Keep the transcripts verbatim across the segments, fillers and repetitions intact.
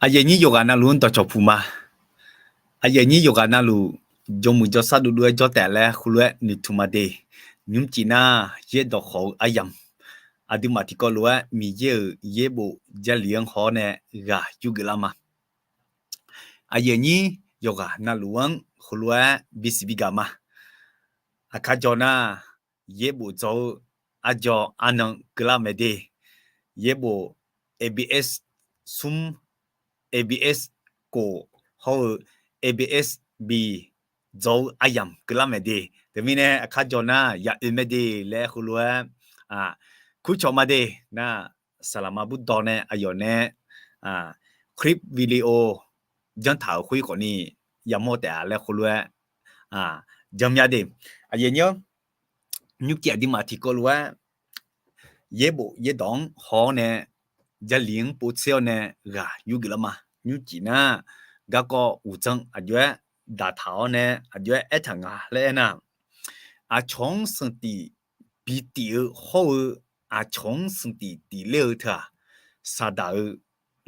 Aqyuif aqnyir yawqghaq navluf-anr dawqcawq puq ma. Aqyuif aqnyir yawqghaq navluf jawrmuiq jawrsar dovdov-aer jawr taef laer heulof-aer noeqtmq ma de. Nymrcif nar, yaerdawq khawf-eu aryamq, aqduimaf tiqkawv lof-aer Miqyaer-euq yaerbof Jarlif-anr haw-awr nae ghaq yurgeuf lar ma. Aqyuif aqnyir yawqghaq navluf-anr heulof-aer bisiq bigaq ma. Aqkar jawr nar, yaerbof dzaw-eu arjaw arnan keuvlar mae de. Yaerbof A B S smr, A B S kof hawr-eu A B S bi dzaw-eu aryamq keuvlar mae de. Teumirnae aqkar jawr nar ya oe mae de laer heulof-aer kurcawq ma de. Nar, saqlaqma burdawq nae aqyawf nae clip video janrtaq-euq khoer khawfni yamawr taef-a laer heulof-aer janmya de. Aqyuif aqnyir, nymrcif aqduimaf tiqkawv lof-aer yaerbof yaerdawq-anr haw-awr nae Jarlif-anr povtser-awr nae ghaq yurgeuf lar ma. Nymrcif nar, garkawv uqdzan aqjox-aer daqtaq-awr nae aqjox-aer aertaq nga laer aernar, aqcawq-anr sanqtif bitif-eu hawr-eu, aqcawq-anr sanqtif tifler-eu teu-aq, Saqdaq-eu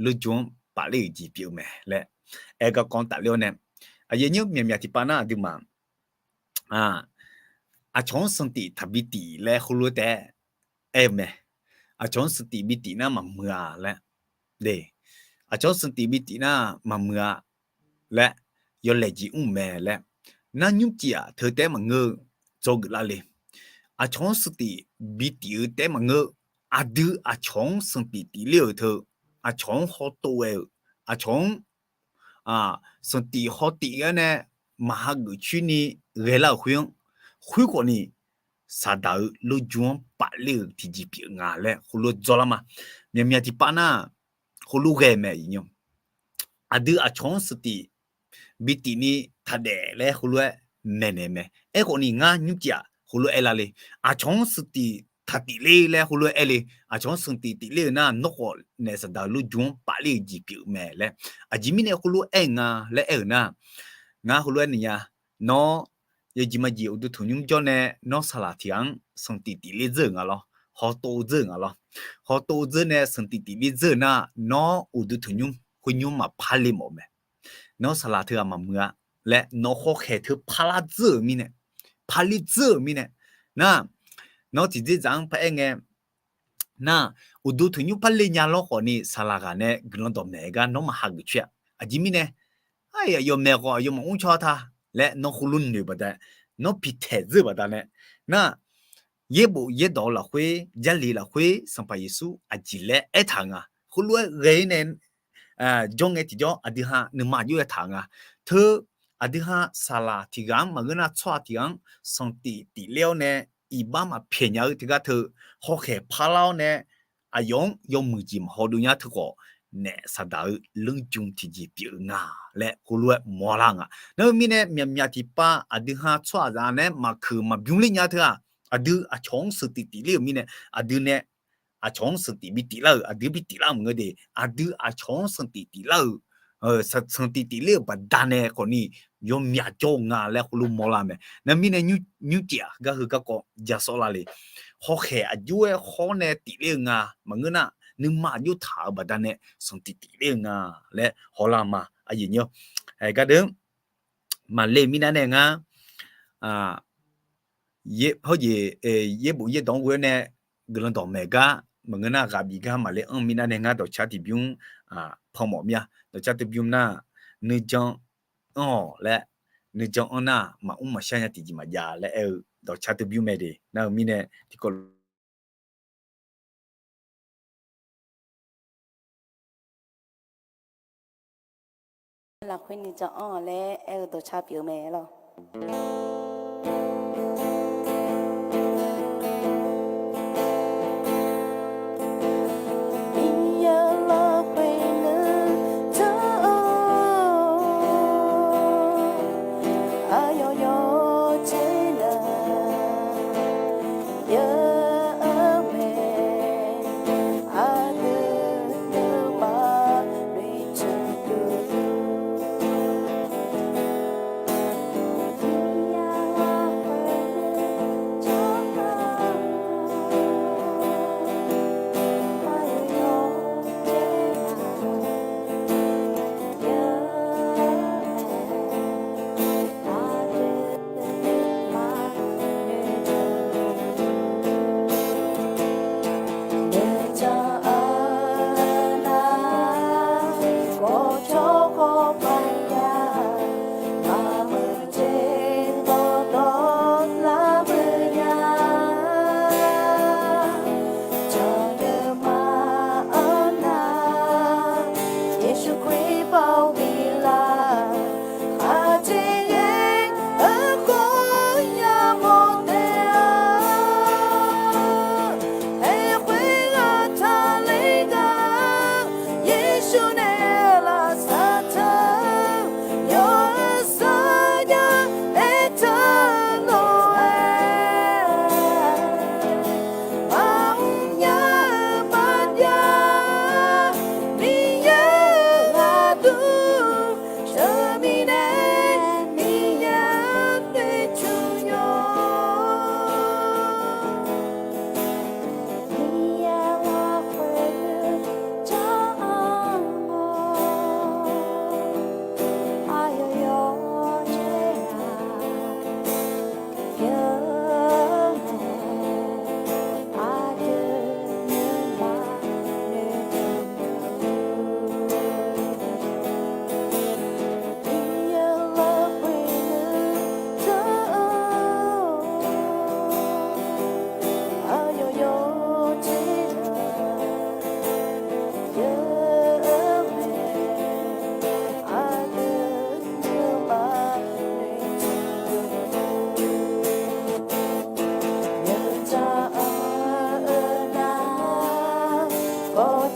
lorjm-anr pafler-euq jeq pyeuf-eu mae laer aer garkawv-anr tafler-awr nae, aqyuif aqnyir myaqmyaq tiqpav nar aqduimaf aqcawq-anr sanqtif taqbi tif laer heulof-aer taef-aer aer-eu mae. Aqcawq-anr sanqtif bi tif nar maqmuiq-a laer, aqcawq-anr sanqtif bi tif nar maqmuiq-a laer yawlaeq jeq mr-euq mae laer. Nar nymrcif-aq teu taef-aer maqngeur-eu dzawgeuf lar le. Aqcawq-anr sanqtif bi tif-eu taef-aer maqngeur. Aqdui aqcawq-anr sanqtif tifler-euq teu, aqcawq-anr hawtov ghae-euq, aqcawq-anr sanqtif hawtif-aer nae maqha geuf coer ni ghaelar-euq khoer-anr, khoerkhawf ni Saqdaq-eu lorjm-anr pafler-euq tiqjeq pyeuf nga laer heulof-aer dzawlar ma. Myaqmyaq tiqpav nar, heulof ghae mae. Aqdui aqcawq-anr sanqtif bi tif ni taqdaef laer heulof-aer maeqnaeq mae. Aerkhawf ni ngar nymrcif-aq heulof-aer aer lar le. Aqcawq-anr sanqtif taqtif ler laer heulof-aer aer le. Aqcawq-anr sanqtif tif ler-euq nar, nawr khawf naef Saqdaq-eu lorjm-anr pafler-euq jeq pyeuf-eu mae laer aqjeq mirnae heulof-aer aer nga laer aer-euq nar, ngar heulof-aer noeq nya. Nawr yawjeq majeq uqduq tanqnymr jawr nae nawr saqlaq tiq ghaq-anr sanqtif tif ler dzeur-euq nga lawr, hawtov dzeur-euq nga lawr. Hawtov dzeur nae sanqtif tif ler dzeur-euq nar, nawr uqduq tanqnymr khoer nymr maqpar le mawf-eu mae. Nawr saqlaq teughaq maqmuiq-a laer nawq hawkhaeq teu parlar dzeur-euq mirnae, parler dzeur-euq mirnae, nar, nawr tiqdzerdzaq-anr paraer ngae nar, uqduq tanqnymr parler nya lawr khawf ni saqlaq ghaq nae guiqlanq dawqmaeq gar nawr maqha geuf coer-a. Aqjeq mirnae, aqyawf maeq khawf aqyawf maqmr caw ta laer nawr heulof noeq baqdanae, nawr piqtaeq dzeur-eu baqdanae, nar, yaerbof yaerdawq-eu lafkhoer, Jarlif lafkhoer Sanqpaq Yeqsur aqjeq laer aertaq-eu nga. Heulof-aer ghae-ir nae jawr ngae tiqjawr aqdui ha nuima aqjox-aer taq-eu nga. Teu aqdui ha saqlaq tiq ghaq-anr maqngeur nar tsawrhaq tiq ghaq-anr sanqtif tif ler-awr nae iqbax maqpyaeq nya-eu teugar teu hawkhaeq parlar-awr nae aqyawf-anr yawmuiq jeq maqhaw dov nya teu khawf, naef Saqdaq-eu lorjm tiqjeq pyeuf-eu nga laer heulof-aer mawrlar nga. Nar-eu mirnae myaqmyaq tiqpav aqdui ha tsawrhaqzaq nae maqkeuq maqbymr ler nya teu-aq, aqdui aqcawq-anr sanqtif tif ler-euq mirnae, aqdui nae aqcawq-anr sanqtif bi tif lar-euq, aqdui bi tif lar-euq maqngeur de, aqdui aqcawq-anr sanqtif tif lar-euq, sanqtif tif ler-euq baqdanae khawf ni yawmyaq jawr-eu nga laer heulof mawrlar mae. Nar mirnae nymrcif-aq gar heu garkawv ja sawr lar le. Hawkhaeq aqjox-aer hawr nae tif ler-eu nga. Maqngeur nar nuima aqjox taq-euq baqdanae sanqtif tif ler-eu nga laer hawlar ma. Aqyuif aqnyir, gardeuq-anr maqle mirnav nae ngar, hawjeq, yaerbof yaerdawq-anr ghoe-awr nae guiqlanq dawqmaeq gar maqngeur nar ghaq bif gar maqle anr mirnav nae ngar dawqcar tiqbymr panmawf mir-a. Dawqcar tiqbymr nar, nuijan anr-awq laer, nuijan anr nar maqmr maqshar nya tiqjeq maqjav laer aer-eu dawqcar tiqbymr mae de. Nar-eu mirnae tiqkawv lafkhoer nuijan anr-awq laer aer-eu dawqcar pyeuf-eu mae lawr.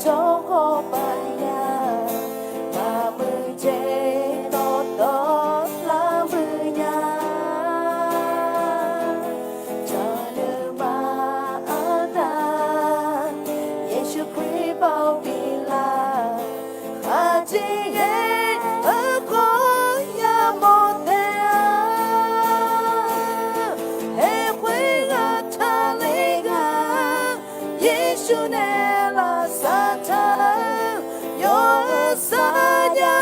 Tsawrhawr baqya, maqmuiq jeq dawqtawvlaf muiq nya. Jaqleuqma arnav, Yeqsur Kali baoq biflaf, khaqjeq ghae-eu khawf yamawr taef-a. Haeq khoer ghaq taqler ghaq, Yeqsur nae lavsav taq-eu, yawqha sar nya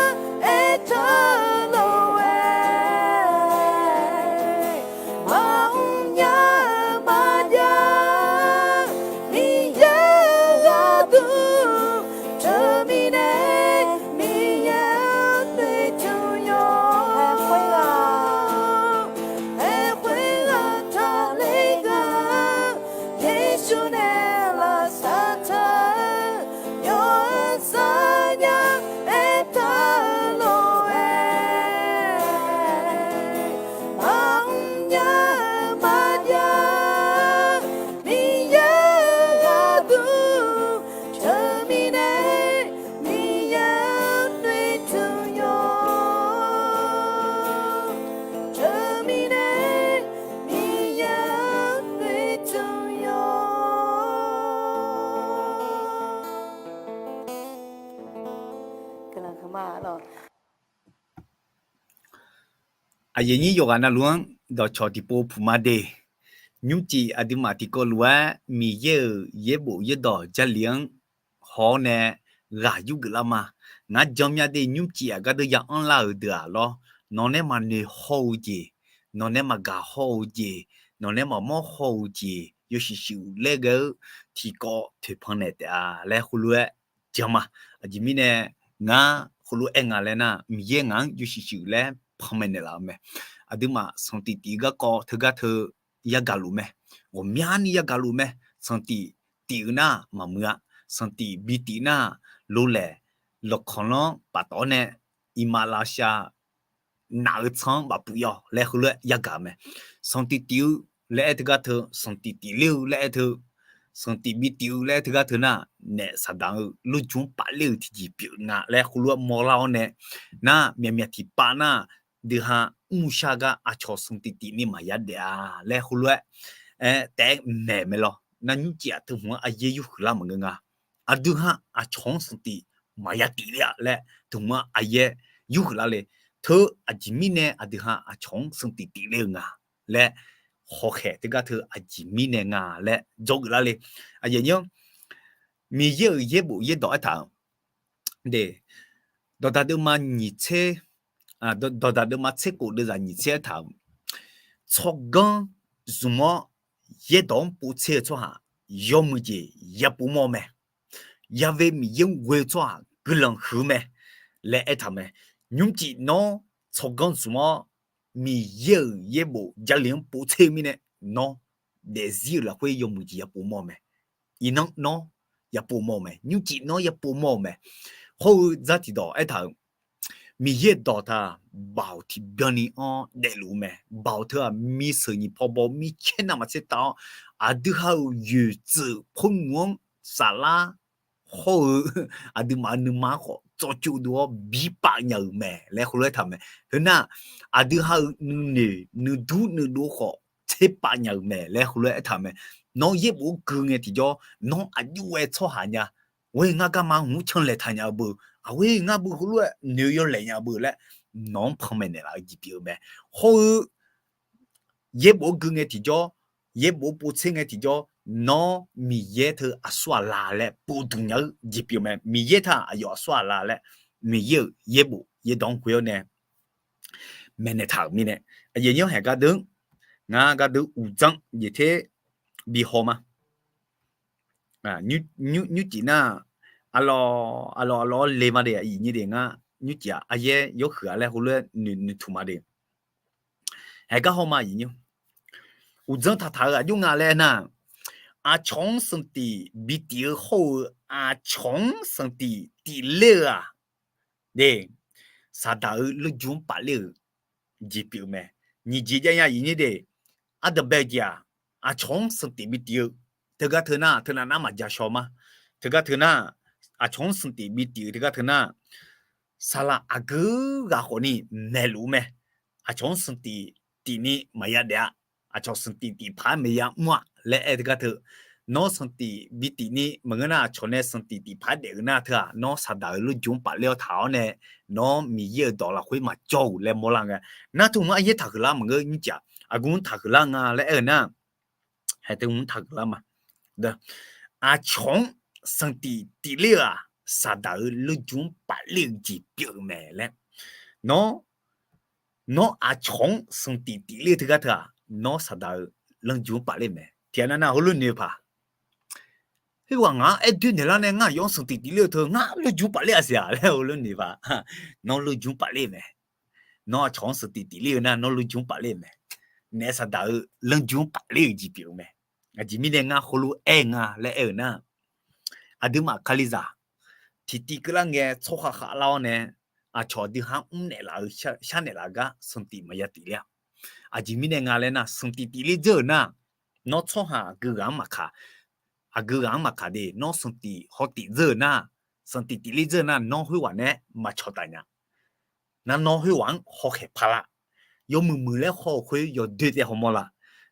aertaq-eu lof-aer, maqmr nya-eu maqjav, Miqyaer-euq gharduq teumirnae Miqyaer-anr noeqtmq yawq. Haeq khoer ghaq taqler ghaq, Yeqsur nae lavsav taq-eu, yawqha sar nya aertaq-eu lof-aer, maqmr nya-eu maqjav, Miqyaer-euq gharduq teumirnae Miqyaer-anr noeqtmq yawq. Teumirnae Miqyaer-anr noeqtmq yawq. Guiqlanq huiqma lawq. Aqyuif nyir yawqghaq navluf-anr dawqcawq tiqpov puq ma de. Nymrcif aqduimaf tiqkawv lof-aer Miqyaer-euq yaerbof yaerdawq Jarlif-anr haw-awr nae ghaq yurgeuf lar ma. Ngar jan myav de, nymrcif aqgar deuq ya anrlar-euq deuq-aq lawr, nawq nae maqnoeq haw-eu jeq, nawq nae maqgaq haw-eu jeq, nawq nae maqmawr haw-eu jeq yawshuif shuif laer ghae-eu tiqkawv toeqpan naeq taef-a laer khoerlof-aer jan ma. Aqjeq mirnae ngar khoerlof-aer nga laer nar, Miqyaer ngaq-anr yawshuif shuif laer panmaeq naeqlaf-eu mae. Aqduimaf sanqtif tif-eu garkawv teugar teu yagaq luf mae. Ghawqmyani yagaq luf mae. Sanqtif tif-eu nar maqmuiq-a. Sanqtif bi tif nar, lolaeq lawqkawq lanr paftawf-awr nae iqmalavshav naf-eu tsanr-anr bafpuiv yawr laer heulof-aer yagaq-eu mae. Sanqtif tif-eu laer aer teugar teu, sanqtif tif ler-eu laer aer teu, sanqtif bi tif-eu laer aer teugar teu nar, naef Saqdaq-eu lurjmq-anr paf ler-euq tiqjeq pyeuf nga laer heulof-aer mawrlar-awr nae, nar myaqmyaq tiqpav nar, deuq ha mrshar gar aqcawq sanqtif tif ni maqya daef-a laer heulof-aer, aer taef-aer maeq mae lawr. Nar nymrcif-aq teuhmq-anr aqyaer yurhuiq lar maqngeur nga. Aqdui ha aqcawq-anr sanqtif maqya tif ler-a laer teuhmq-anr aqyaer yurhuiq lar le. Teu aqjeq mirnae aqdui ha aqcawq-anr sanqtif tif ler-eu nga laer, hawkhaeq teugar teu aqjeq mirnae nga laer dzawgeuf lar le. Aqyuif nyir-anr, Miqyaer-euq yaerbof yaerdawq aertaq-euq de, dawqdaq deuvma nyiq tser, dawqdaq deuvma tser khof deuvzaq nyiq tser aertaq-euq, tsawrganr zmq-awr yaerdawq-anr povtser-eu tsawrhaq yawmuiq jeq yapof mawr-eu mae. Yave Miqyaer-anr ghoe-eu tsawrhaq guiqlanq huiq-eu mae laer aertaq mae. Nymrcif nawr tsawrganr zmq-awr Miqyaer-euq yaerbof Jarlif-anr povtser-eu mirnae, nawr daefzir-euq lafkhoer yawmuiq jeq yapof mawr-eu mae. Iqnan nawr yapof mawr-eu mae. Nymrcif nawr yapof mawr-eu mae. Hawr-eu dzar tiqdawq aertaq-euq, Miqyaer-euq dawq taq baoq tiqbyan ni-anr daefluf-eu mae. Baoq teu-aq, miseuq nyiq paw baw mircaer navmaqtser taf-awr, aqdui ha-euq yoeqtsuif khoernmq-anr saflar hawr-eu aqduimaf-euq nuima-anr khawf tsawvcov dov-awr bi paf nya-euq mae laer heulof-aer taq mae. Heunar, aqdui ha-euq nuinoeq nuidur nuidov khawf tserpav nya-euq mae laer heulof-aer aertaq mae. Nawr yaerbof-anr gui ngae tiqjawr, nawr aqjox-aer tsawrhaq nya. Ghoer ngar garma hmq-anr canlaeq taq nya-eu beu, aqghoer ngar beu heulof-aer noeq-eu yawlaeq nya-eu beu laer nawq-anr panmaeq naeqlaf-eu jeq pyeuf-eu mae. Hawr-eu yaerbof-anr gui ngae tiqjawr, yaerbof-anr povtser ngae tiqjawr, nawr Miqyaer teu aqsur aqlaf laer povduq nya-eu jeq pyeuf-eu mae. Miqyaer taq aqyawf aqsur aqlaf laer, Miqyaer-euq yaerbof yaerdawq-anr ghoe-awr nae maeqnaeq taq-euq mirnae, aqyuif nyir-anr haeq gardeur, ngar gardeur uqdzan jeq ter bi haw ma. Nymrcif nar, aqlawq aqlawq aqlawq-awr le ma de, aqyuif nyir de ngar, nymrcif-aq aqyaer yawhuiq-a laer heulof-aer noeqtmq ma de. Haeq gar haw ma, aqyuif nyir. Uqdzan taqtaq-eu aqjox nga laer nar, aqcawq-anr sanqtif bi tif-eu hawr-eu, aqcawq-anr sanqtif tif ler-eu-aq de, Saqdaq-euq lurjmq-anr paf ler-euq jeq pyeuf-eu mae. Nyiq jeq jav nya, aqyuif nyir de. Ardanqbae jeq-aq, aqcawq-anr sanqtif bi tif-eu, teugar teu nar teunav nar maqja shaw ma. Teugar teu nar aqcawq-anr sanqtif bi tif-eu teugar teu nar, saqlaq aqgeu ghaq khawfni maeqluf-eu mae. Aqcawq-anr sanqtif tif ni maqya daef-a. Aqcawq sanqtif tif paq-aer maeqya mr-a laer aer teugar teu, nawr sanqtif bi tif ni maqngeur nar, aqcawq nae sanqtif tif paq-aer daef-eu nar teu-aq, nawr saqdaq-euq lorjmq-anr pafler-awr taq-awr nae, nawr Miqyaer-euq dawq lafkhoer maqjawr-euq laer mawrlar ngae. Nar teu ngar aqyaer taqhuiq lar maqngeur nymrcif-aq, aqgeu-anr taqhuiq lar nga laer aer-eu nar, haeq teu ngar taqhuiq lar ma. Aqcawq-anr sanqtif tifler-eu-aq, saqdaq-euq lorjmq-anr pafler-eu jeq pyeuf-eu mae laer. Nawr, nawr aqcawq-anr sanqtif tifler-eu teugar teu-aq, nawr saqdaq-euq lorjmq-anr pafler mae. Tiqghaq nav nav heulof noeq paq, khoerghaq ngaq-anr aer doer naeqlar nae ngar aqyawf-anr sanqtif tifler-eu teu ngar lorjmq-anr pafler-a siq-aq laer heulof noeq paq. Nawr lorjmq-anr pafler mae. Nawr aqcawq-anr sanqtif tifler-eu nar nawr lorjmq-anr pafler mae. Naef saqdaq-euq lorjmq-anr pafler-euq jeq pyeuf-eu mae. Aqjeq mirnae ngar heulof aer nga laer aer-eu nar, aqduimaf kalizaq tiqtiv keuvlar ngae tsawrhaq khavlar-awr nae, aqcawq aqdui har mrnaeq laf-eu sharnaeq laf gar sanqtif maqya tifler-a. Aqjeq mirnae nga laer nar, sanqtif tifler dzeur-euq nar, nawr tsawrhaq aqgeu ghaq-anr maqkaq, aqgeu ghaq-anr maqkaq de, nawr sanqtif hawtif dzeur-euq nar, sanqtif tifler dzeur-eu nar, nawr khoerghaq nae maqcawq taf nya. Nar nawr khoerghaq-anr hawkhaeq parlar, yawmuiq muiq laer haw-euq khoer yawdoer taev hawmawr la.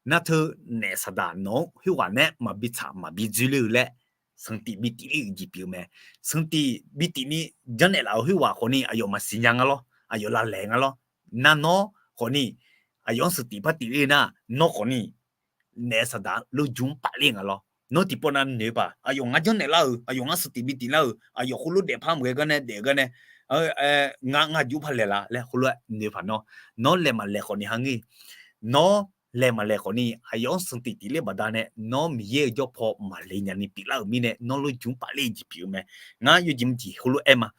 Nar teu naef saqdaq nawq-anr khoerghaq nae maqbi tsaq maqbi dzoerler-eu laer, sanqtif bi tifler-euq jeq pyeuf-eu mae. Sanqtif bi tif ni janrnaeq laf-euq khoerghaq khawfni aqyawf maqsiq nya nga lawr, aqyawf lavlaeq nga lawr. Nar nawr khawfni aqyawf-anr sanqtif par tifler nar, nawr khawfni naef saqdaq lorjmq-anr pafler nga lawr. Nawr tiqpov nav noeq paq, aqyawf ngar janrnaeq lar-euq, aqyawf ngar sanqtif bi tif lar-euq, aqyawf khoerlof daef par maqghae gar nae daef-eu gar nae, ngar ngar juf par laeq la laer khoerlof noeq paq nawr, nawr laeq maqlaeq khawfni ha ngeur. Nawr laeq maqlaeq khawfni aqyawf-anr sanqtif tifler baqdanae nawr Miqyaer-euq jawr paw maqle nyani pyeuflar-euq mirnae nawr lorjmq-anr pafler-eu jeq pyeuf-eu mae. Ngar yawjeq maqjeq heulof-aer ma.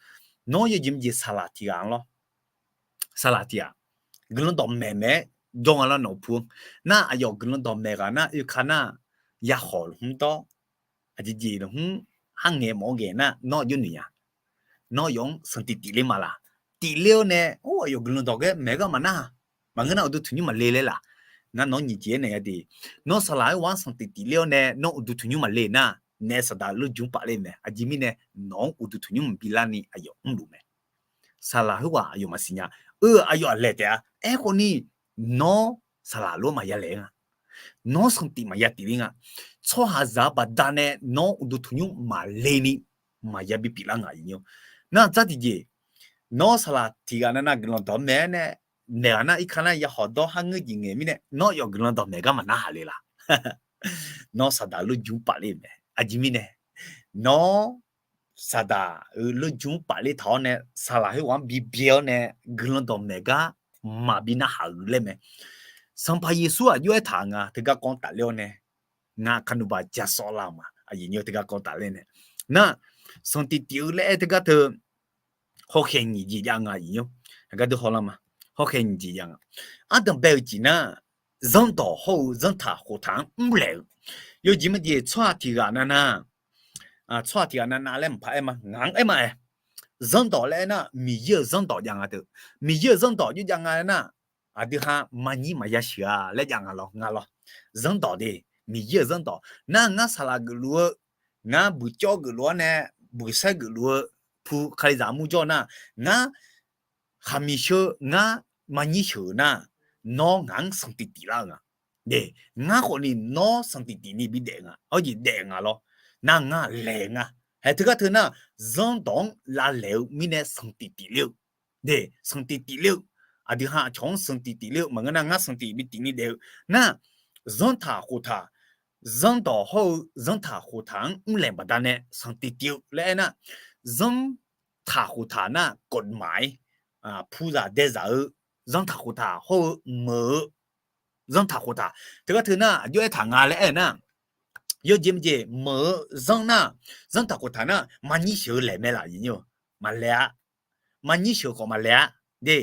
Nawr yawjeq maqjeq saqlaq tiq ghaq-anr lawr. Saqlaq tiq ghaq guiqlanq dawqmaeq maeq-aer jawr nga lar nawq pu-anr. Nar aqyawf guiqlanq dawqmaeq ghaq nar oeka nar, yakhawq lmqhmr dawr, aqjeq jeq lmqhmr har ngaeq mawf-anr ghae nar nawr aqjox noeq nya. Nawr aqyawf-anr sanqtif tifler ma laq? Tifler-awr nae or aqyawf guiqlanq dawq ghae maeq gar maqnar-a. Maqngeur nar uqduq tanqnymr maqle laer laq? Ngar nawq-anr nyiq jeq-aer naeq ya de. Nawr saqlaq khoerghaq-anr sanqtif tifler-awr nae nawr uqduq tanqnymr maqle nar, naef saqdaq lorjmq-anr pafler mae. Aqjeq mirnae nawq-anr uqduq tanqnymr maqbi larni aqyawf mrluf mae. Saqlaq khoerghaq aqyawf maqsiq nya. Eu, aqyawf aqlaeq taef-a. Aerkhawfni nawr saqlaq lof maqya laeq nga. Nawr sanqtif maqya tifler nga. Tsawrhaqzaq-eu baqdanae nawr uqduq tanqnymr maqle ni maqya bi pyeuflar nga. Nar dzar tiqjeq, nawr saqlaq tiq ghaq nav nav guiqlanq dawq maeq-aer nae, maeq ghaq nar irka nar yakhawq dawr har ngeur jeq ngaeq mirnae nawr aqyawf guiqlanq dawq maeq gar maqnar haq le laq? Nawr saqdaq lorjmq-anr pafler-eu mae. Aqjeq mirnae nawr saqdaq-euq lorjmq-anr pafler taq-awr nae saqlaq khoerghaq-anr bibyae-awr nae guiqlanq dawq maeq gar maqbi narhaq-euq laer mae. Sanqpaq Yeqsur aqjox-aer taq nga teugar kawv tafler-awr nae, ngar kaqnuqbaq ja sawv lar-euq ma. Aqyuif nymr teugar kawv tafler nae, nar sanqtif tif-eu laer aer teugar teu hawkhaeq nyiq jeq jav nga. Aqyuif nymr, aqgar dui hawlar ma. Hawkhaeq nyiq jeq jav nga. Ardanq bae-eu jeq nar, zanrdawq hawr-eu zanrtaq khoftaq-anr mrlaeq-eu, yawjeq maqjeq tsawrhaq tiq ghaq nav nav, tsawrhaq tiq ghaq nav nav laer maqpar aer ma, ngaq-anr aer ma-aer. Zanrdawq laer aer nar Miqyaer-euq zanrdawq jav nga teu. Miqyaer-euq zanrdawq jov jav nga aer nar, aqdui ha maqnyir maqya sheuq-a laer jav nga lawr, nga lawr. Zanrdawq de, Miqyaer-euq zanrdawq. Nar ngar saqlaq geufluf-eu, ngar buiqcawv geufluf-awr nae, buiqsaer geufluf-eu, pu kalizaq murjawr nar, ngar khaqmiq sheu ngar maqnyir sheuq-euq nar, nawr ngaq-anr sanqtif tif lar-eu nga. De, ngar khawfni nawr sanqtif tif ni bi daef nga, awr jeq daef nga lawr. Nar ngar laeq nga. Haeq teugar teu nar, zanrdawq-anr lavlaeq-eu mirnae sanqtif tif ler-eu. De, sanqtif tif ler-eu. Aqdui ha aqcawq-anr sanqtif tif ler-eu maqngeur nar, ngar sanqtif bi tif ni daef-eu nar, zanrtaq khoftaq, zanrdawq hawr-eu zanrtaq khoftaq-anr mrlaeq baqdanae sanqtif tif-eu laer aer nar, zanrtaq khoftaq nar กฎหมาย, puzaq daezaq-eu zanrtaq khoftaq hawr-eu meuq-eu zanrtaq khoftaq teugar teu nar aqjox-aer taq nga laer aer nar, yawjeq maqjeq meuq-eu zanr nar, zanrtaq khoftaq nar maqnyir sheuq-eu laeq mae laf? Maqlaeq-a. Maqnyir sheuq khawf maqlaeq-a. De,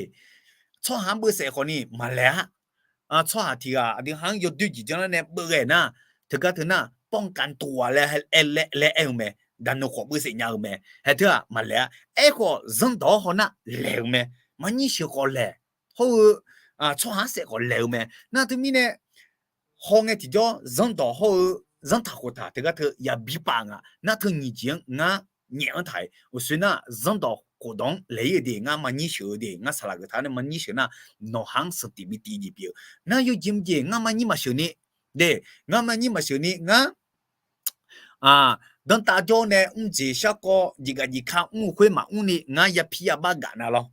tsawrhaq-anr beuvsaef khawfni maqlaeq-a. Tsawrhaq tiq ghaq aqdui ha-anr yawdoer jeq janrlar nae beuv ghae nar, teugar teu nar ป้องกันตัว laer aer-eu mae. Daqnoeq khawf beuvsaef nya-eu mae. Haeq teu-aq maqlaeq-a. Aerkhawf zanrdawq-awr haw nar laeq-eu mae. Maqnyir sheuq khawf laeq, hawr-eu tsawrhaq-anr saef khawf laeq-eu mae. Nar teumirnae haw ngae tiqjawr zanrdawq hawr-eu zanrtaq khoftaq teugar teu yabi pav nga. Nar teu nyiq jeq-anr ngar nyaef-anr taq-iq. Uqshoe nar zanrdawq khofdawq-anr laeq-ir-eu de, ngar maqnyir sheuq-eu de, ngar saqlaq geuf taq-anr nae maqnyir sheuq nar, nawqha-anr sanqtiq bitiq jeq pyeuf-eu. Nar yawjeq maqjeq ngar maqnyir maqsheuq ni, de, ngar maqnyir maqsheuq ni ngar danrtav jawr nae mr jeq sharkawv jeqgaf jeqka mr-eu khoer maqmr ni ngar yapir yabar gaf na lawr.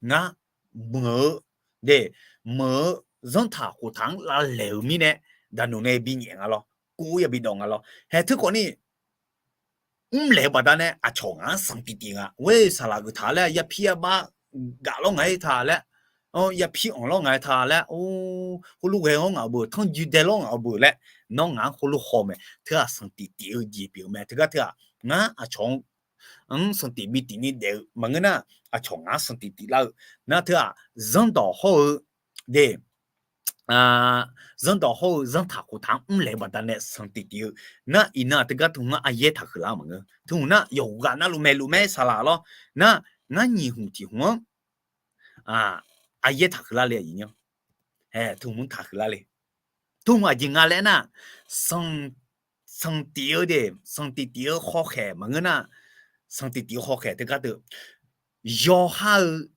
Ngar meuq-eu, de, meuq-eu zanrtaq khoftaq-anr lavlaeq-euq mirnae, daqnoeq nae binyaef nga lawr, kov-ir yabi dawv nga lawr. Haeq teukhawf ni, mrlaeq-eu baqdanae aqcawq ngaq-anr sanqtiq tiq nga. Ghoer saqlaq geuf taq laer yapir yabar gaf lawr ngaq-aer ta laer, yapir anq lawr ngaq-aer ta laer, or, heulof ghae-awr ngaq-euq beuq, tanrjoe dae lawr ngaq-euq beuq laer, nawr ngaq-anr heulof haw mae. Teu-aq sanqtiq tiq-eu jeq pyeuf-eu mae. Teugar teu-aq, ngar aqcawq-anr sanqtiq bitiq ni daef-eu maqngeur nar, aqcawq ngaq-anr sanqtiq tiq lar-eu. Nar teu-aq, zanrdawq hawr-eu, de, zanrdawq hawr-eu zanrtaq khoftaq-anr mrlaeq-eu baqdanae sanqtiq tiq-eu. Nar iqnan teugar teu hmq-anr aryaer taqhuiq lar maqngeur. Teu hmq nar yawqghaq navluf maeqluf mae saqlaq lawr. Nar ngar nyiq hmq tiq hmq-anr aryaer taqhuiq lar le, aqyuif nymr. Haeq teu hmq-anr taqhuiq lar le. Teu hmq aqjeq nga laer nar, sanqtiq-eu de, sanqtiq tiq-eu hawkhaeq maqngeur nar, sanqtiq tiq-eu hawkhaeq teugar teu, yawqha-euq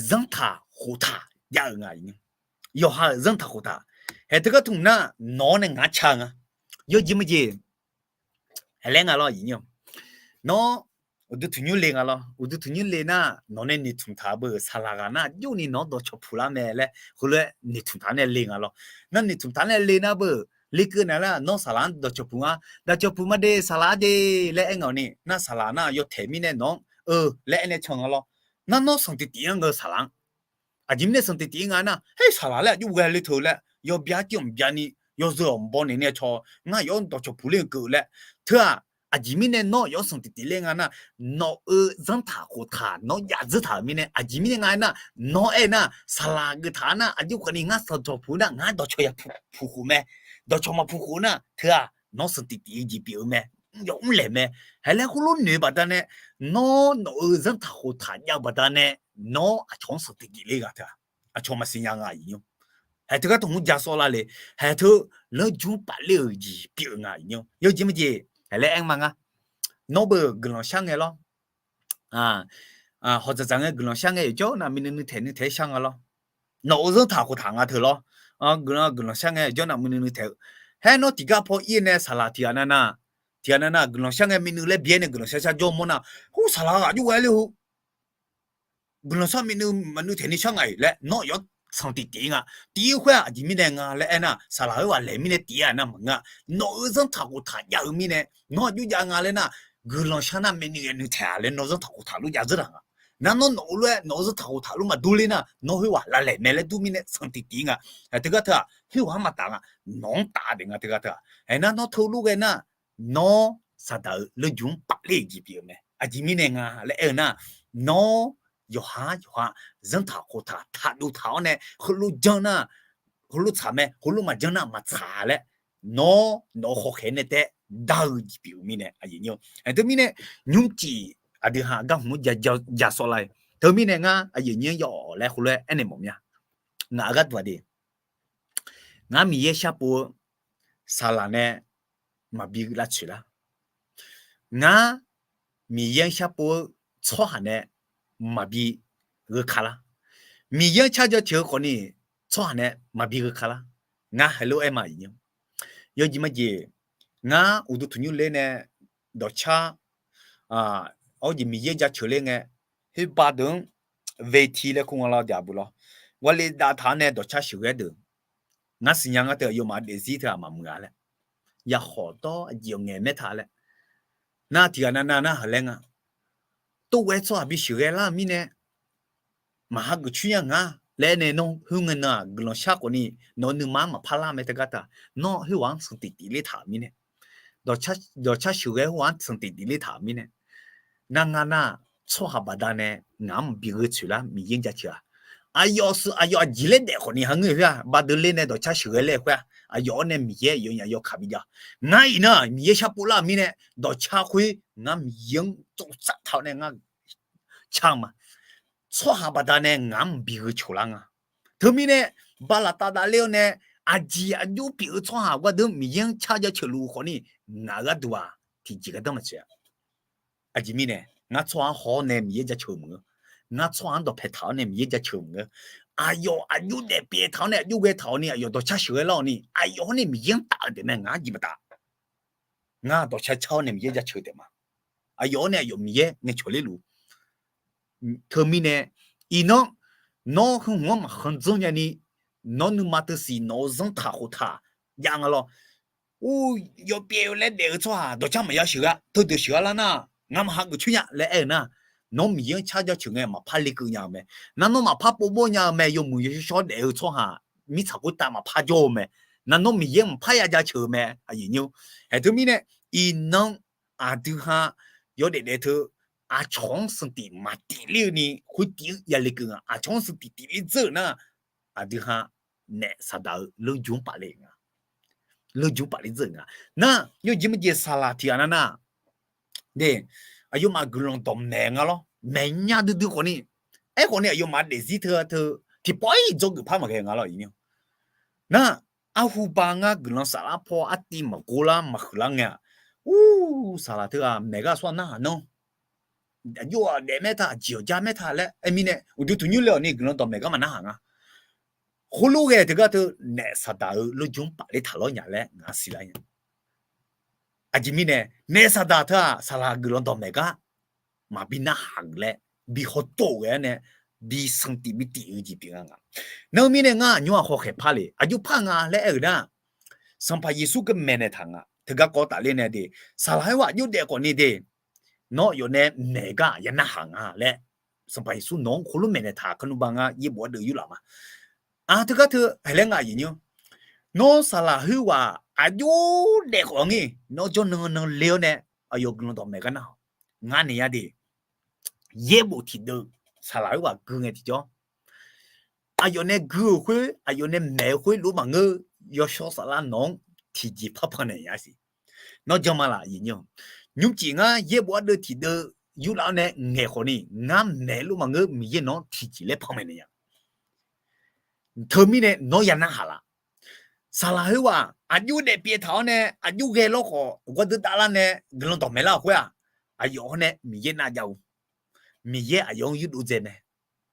zanrtaq khoftaq jav-eu nga, aqyuif nymr. Yawqha-euq zanrtaq khoftaq. Haeq teugar teu hmq nar, nawq-anr nae ngaq-anr ca-eu nga. Yawjeq maqjeq, haeq laer nga lawr, aqyuif nymr. Nawr uqduq tanqnymr le nga lawr. Uqduq tanqnymr le nar, nawq nae noeqtmq taq-eu beuq saqlaq ghaq nar, jov ni nawq-anr dawqcawq puq lar mae laer heulof-aer noeqtmq taq nae le nga lawr. Nar noeqtmq taq nae le nar beuq, lekeuv naeq lar nawr saqlaq-anr dawqcawq puq nga. Dawqcawq puq ma de saqlaq-ar de laer aer ngaq ni, nar saqlaq nar yawtaeq mirnae nawq-anr eu laer aer nae can nga lawr. Nar nawr sanqtiq tiq-anr ngeur saqlaq-anr. Aqjeq mirnae sanqtiq tiq-ir nga nar, her saqlaq laer aqjox ghae le teu laer yawbya tir-awq mqbya ni, yawzeu-awq mqbaw naeq ni-a caw, ngar yawf-anr dawqcawq puq ler-eu keuv laer. Teu-aq, aqjeq mirnae nawr yawf-anr sanqtiq tiq ler nga nar, nawq-euq zanrtaq khoftaq nawr jav dzeur taq-euq mirnae, aqjeq mirnae nga aer nar, nawr aer nar saqlaq geuf taq-a nar, aqjox khawf ni ngar dawqcawq puq nar ngar dawqcawq ya puq khof mae, dawqcawq maqpuq khof nar teu-aq nawr sanqtiq tiq-ir jeq pyeuf-eu mae, yawf mrlaeq mae. Haeq laer khoerlof noeq-eu baqdanae, nawr nawq-euq zanrtaq khoftaq jav-eu baqdanae, nawr aqcawq-anr sanqtiq tiq ler nga teu-aq, aqcawq maqsiq nya nga, aqyuif nymr. Haeq teugar teu hmq-anr ja sawv lar le. Haeq teu lanrjmr paf ler-euq jeq pyeuf-eu nga, aqyuif nymr. Yawjeq maqjeq, haeq laer aer ma ngar, nawr beuq guiqlanq shar ngae lawr. Hawq dzaqdzaq ngae guiqlanq shar ngae yawqjawr navmaqni nuitaeq nuitaeq-aer shar nga lawr. Nawq-euq zanrtaq khoftaq nga teu lawr. Guiqlanq guiqlanq shar ngae yawqjawr navmaqni nuitaeq-eu. Haer nawr tiqgar paw ir-eu nae saqlaq tiqghaq navnav, tiqghaq navnav guiqlanq shar ngae maqnuiv laer bi-aer nae guiqlanq shar shar jawr mawr nar, hu saqlaq ghaq aqjox ghae ler-eu guiqlanq shar maqnuiv maqnuiv taeq ni shar nga-iq laer nawr yawf-anr sanqtiq tiq-ir nga. Tiq-ir khoer-aq aqjeq mirnae nga laer aer nar, saqlaq khoerghaq laeq mirnae tiq-ir-aq nar maqngeur-a. Nawq-euq zanrtaq khoftaq jav-eu mirnae, nawr aqjox jav nga laer nar, guiqlanq shar nar maqnuiv nuitaeq-a laer nawr zanrtaq khoftaq lof jav dzeur taq nga. Nar nawr nawq-eu lof-aer nawq-euq zanrtaq khoftaq lof maqdur ler nar, nawr khoerghaq lavlaeq mae laer dur mirnae sanqtiq tiq-ir nga. Haeq teugar teu-aq, khoerghaq-anr maqtaf nga, nawq-anr taf daef nga teugar teu-aq. Aernar nawr teulof ghae nar, nawr saqdaq-euq lanrjmq-anr paf ler-eu jeq pyeuf-eu mae. Aqjeq mirnae nga laer aer-eu nar, nawr yawqha yawqha zanrtaq khoftaq taqdov taq-awr nae heulof janr nar, heulof tsaq mae, heulof maqjanr nar maqtsaq laer, nawr nawq-eu hawkhaeq nae taef-aer dar-eu jeq pyeuf-eu mirnae, aqyuif nymr. Aer teumirnae, nymrcif aqdui ha gar hmq-anr ja sawv lar-eu. Teumirnae ngar aqyuif nymr yawf laer heulof-aer aernaeq mawf mya. Ngaq-euq gharduq aqdui, ngar Miqyaer sharpov-eu saqlaq nae maqbi lavtsoeq lar. Ngar Miqyaer-anr sharpov-eu tsawrhaq nae maqbi gheu ka lar. Miqyaer-anr car jaceuq-eu khawfni tsawrhaq nae maqbi gheu ka lar. Ngar heulof-aer ma, aqyuif nymr. Yawjeq majeq, ngar uqduq tanqnymr ler nae dawqcar, awr jeq Miqyaer jaceuq ler ngae, khoerbar deuq-anr veti laer kur nga lar, daqbuq lawr. Ghawle dav taq-awr nae dawqcar sheuqghae deuq, ngar siqnya ngar teu aqyawfmaf daefzir teu-aq maqmuiq-a laer, yakhawf dawr aqjeq ngaeq maertaq laer, nar tiqghaq navnav nar haq laer nga. Tov ghae tsawrhaq bi sheuqghae lar-eu mirnae, maqha geuf coer nya nga laer nae nawr khoerngae nan-aq guiqlanq shar khawfni, nawq-eu nuima-anr maqpar lar mae teugar teu-aq, nawr khoerghaq-anr sanqtiq tiq ler taq-euq mirnae, dawqcar sheuqghae khoerghaq-anr sanqtiq tiq ler taq-euq mirnae, ngar ngar nar-aq, tsawrhaq baqdanae ngaq-anr maqbi gheu tsoeq lar Miqyaer jaceuq-a. Aqyawf shuif aqyawf aqjeq laer daef khawfni ha ngeur khoer-aq, baqdeuq ler nae dawqcar sheuqghae laer khoer-aq, aqyawf-anr nae Miqyaer yawnyaf yawkaq bi jav. Ngar iqnan-aq Miqyaer sharpov lar-euq mirnae, dawqcar khoer ngar Miqyaer-anr tsovtsav taq-awr nae ngar car-eu ma. Tsawrhaq baqdanae ngaq-anr maqbi gheu coeq lar nga. Teumirnae, bala tav davler-awr nae, aqjeq aqjox pyeuf-eu tsawrhaq gardeuv Miqyaer-anr car jaceuq luf-eu khawfni, ngaq-euq gharduq-aq tiqjeq gardanr maqtsoeq-a. Aqjeq mirnae, ngar tsawrhaq-anr haw-awr nae Miqyaer jaceuq-eu maqngeur. Ngar tsawrhaq-anr dawqpae taq-awr nae Miqyaer jaceuq-eu maqngeur. Aqyawf aqjox daef pyaev taq-awr nae aqjox ghae taq-awr ni aqyawf dawqcar sheuqghae lar-awq ni aqyawf-anr nae Miqyaer-anr taf-eu taef mae, ngaq-anr jeq maqtaf. Ngar dawqcar car-awr nae Miqyaer jaceuq taef ma. Aqyawf-anr nae aqyawf Miqyaer ngaeqcawq ler luf. Teumirnae, iqnan, nawr heu hmq-anr maqkhanq dzanr nyani, nawr nuima teusiq nawq-euq zanrtaq khoftaq jav nga lawr. Ur, yawpyaev-eu laer daef-eu tsawrhaq dawqcar maqya sheuqghae, teudeuq sheuqghae lar nar, ngamaf hageuf coer nya laer aer-eu nar, nawr Miqyaer-anr car jaceuq ngae maqpar lekeuv nya-eu mae. Nar nawr maqpar povmawr nya-eu mae, yawmuiq yawshawr shawr daef-eu tsawrhaq mirtsaq khoertav maqpar jawr-eu mae. Nar nawr Miqyaer maqpar ya jaceuq-eu mae, aqyuif nymr. Haeq teumirnae, iqnan aqdui ha yawdaef daef teu aqcawq-anr sanqtif maqtif ler-eu ni khoertif-eu ya lekeuv nga. Aqcawq-anr sanqtif tif ler dzeur-euq nar, aqdui ha naef saqdaq-eu leurjmq paf le nga. Leurjmq paf le dzeur-euq nga. Nar, yawjeq majeq saqlaq tiq ghaq nar nar, de, aqyawfmaf guiqlanq dawqmaeq nga lawr. Maeqnya duidui khawf ni, aerkhawf ni aqyawfmaf daefzir teu teu tiqpawf-ir dzawgeuf par maqghae nga lawr, aqyuif nymr. Nar, arhuba ngar guiqlanq saflar paw artiv maqgor lar maqhuiq lar ngae-aq, ur, saqlaq teughaq maeq gar aqsur-aq narhaq nanr. Aqjox-aq daef maertaq, aqjeq-awq ja maertaq laer aer mirnae, uqduq tuq nymr le-awq ni guiqlanq dawqmaeq gar maqnarhaq nga. Khoerlof ghae teugar teu naef saqdaq-eu leurjmq paf ler taq lawr nya laer ngaq-anr siqlar nya. Aqjeq mirnae, naef saqdaq teu-aq saqlaq guiqlanq dawqmaeq gar maqbi narhaq-euq laer bi hawtov-euq ghae-awr nae bi sanqtif bi tif-eu jeq pyeuf nga nga. Nar-eu mirnae ngar aqnymr-aq hawkhaeq par le, aqjox par nga laer aer-euq nar, Sanqpaq Yeqsur keuv maeqnaeq taq nga. Teugar kawv tafler nae de, saqlaq khoerghaq aqjox daef khawf ni de, nawr yawf nae maeq gar ya narhaq nga laer, Sanqpaq Yeqsur nawq-anr khoerlof maeqnaeq taq kar nuiba ngar yaerbof ardeuv yurlaf ma. Aq, teugar teu haeq laer nga aqyuif nymr. Nawr saqlaq khoerghaq aqjox daef khawf ngir, nawr jawr nan nan le-awr nae aqyawf guiqlanq dawqmaeq gar nar-awq. Ngar naeq ya de, yaerbof tiqdeuv saqlaq khoerghaq gui ngae tiqjawr, aqyawf nae gui-euq khoer, aqyawf nae maeq-eu khoer lof maqngeur, yawshawr saflar nawq-anr tiqjeq par panmaeq nya siq. Nawr jan ma laf, aqyuif nymr. Nymrcif ngar yaerbof ardeuv tiqdeuv yurlaf-awr nae ngaeq khawf ni, ngar maeq lof maqngeur, Miqyaer nawq-anr tiqjeq laer panmaeq naeq nya. Teumirnae nawr ya narhaq laf. Saqlaq khoerghaq aqjox daef pyaev taq-awr nae aqjox ghae lawr khawf gawrdeuv davlar nae guiqlanq dawqmaeq lar-euq khoer-aq, aqyawf-anr nae Miqyaer nav jav-eu, Miqyaer aqyawf-anr yurdov dzae mae,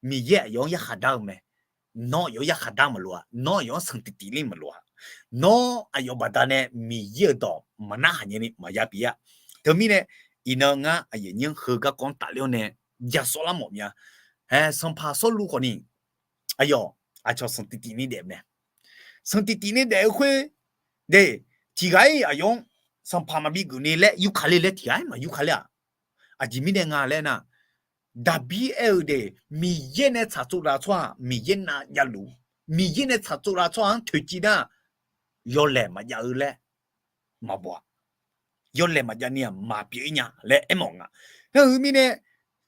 Miqyaer aqyawf-anr yarkhaq dar-eu mae. Nawr aqyawf-anr yarkhaq dar maqloq-a, nawr aqyawf-anr sanqtif tif ler maqloq-a, nawr aqyawf baqdanae Miqyaer-euq dawq maqnarhaq nyani maqya pyeuf-a. Teumirnae, iqnan ngar aqyuif nymr heu garkawv-anr tafler-awr nae jasawr lar mawf mya. Haeq, sanqpaq Sawrluv khawf ni, aqyawf aqcawq sanqtif tif ni daef mae. Sanqtif tif ni daef-eu khoer de, tiqghaq-ir aqyawf-anr sanqpaq maqbi geuf ni laer yurka ler laer tiqghaq-ir maq yurka ler-aq, aqjeq mirnae nga laer nar, Daqbir aer-eu de, Miqyaer nae tsaqtsov laf tsawrhaq Miqyaer nav javluf, Miqyaer nae tsaqtsov laf tsawrhaq-anr toeqciv nar, yawlaeq maqjav-eu laer maqbaw-a. Yawlaeq maqjav ni-aq maqpyeuf-ir nya laer aermawf nga. Heu mirnae,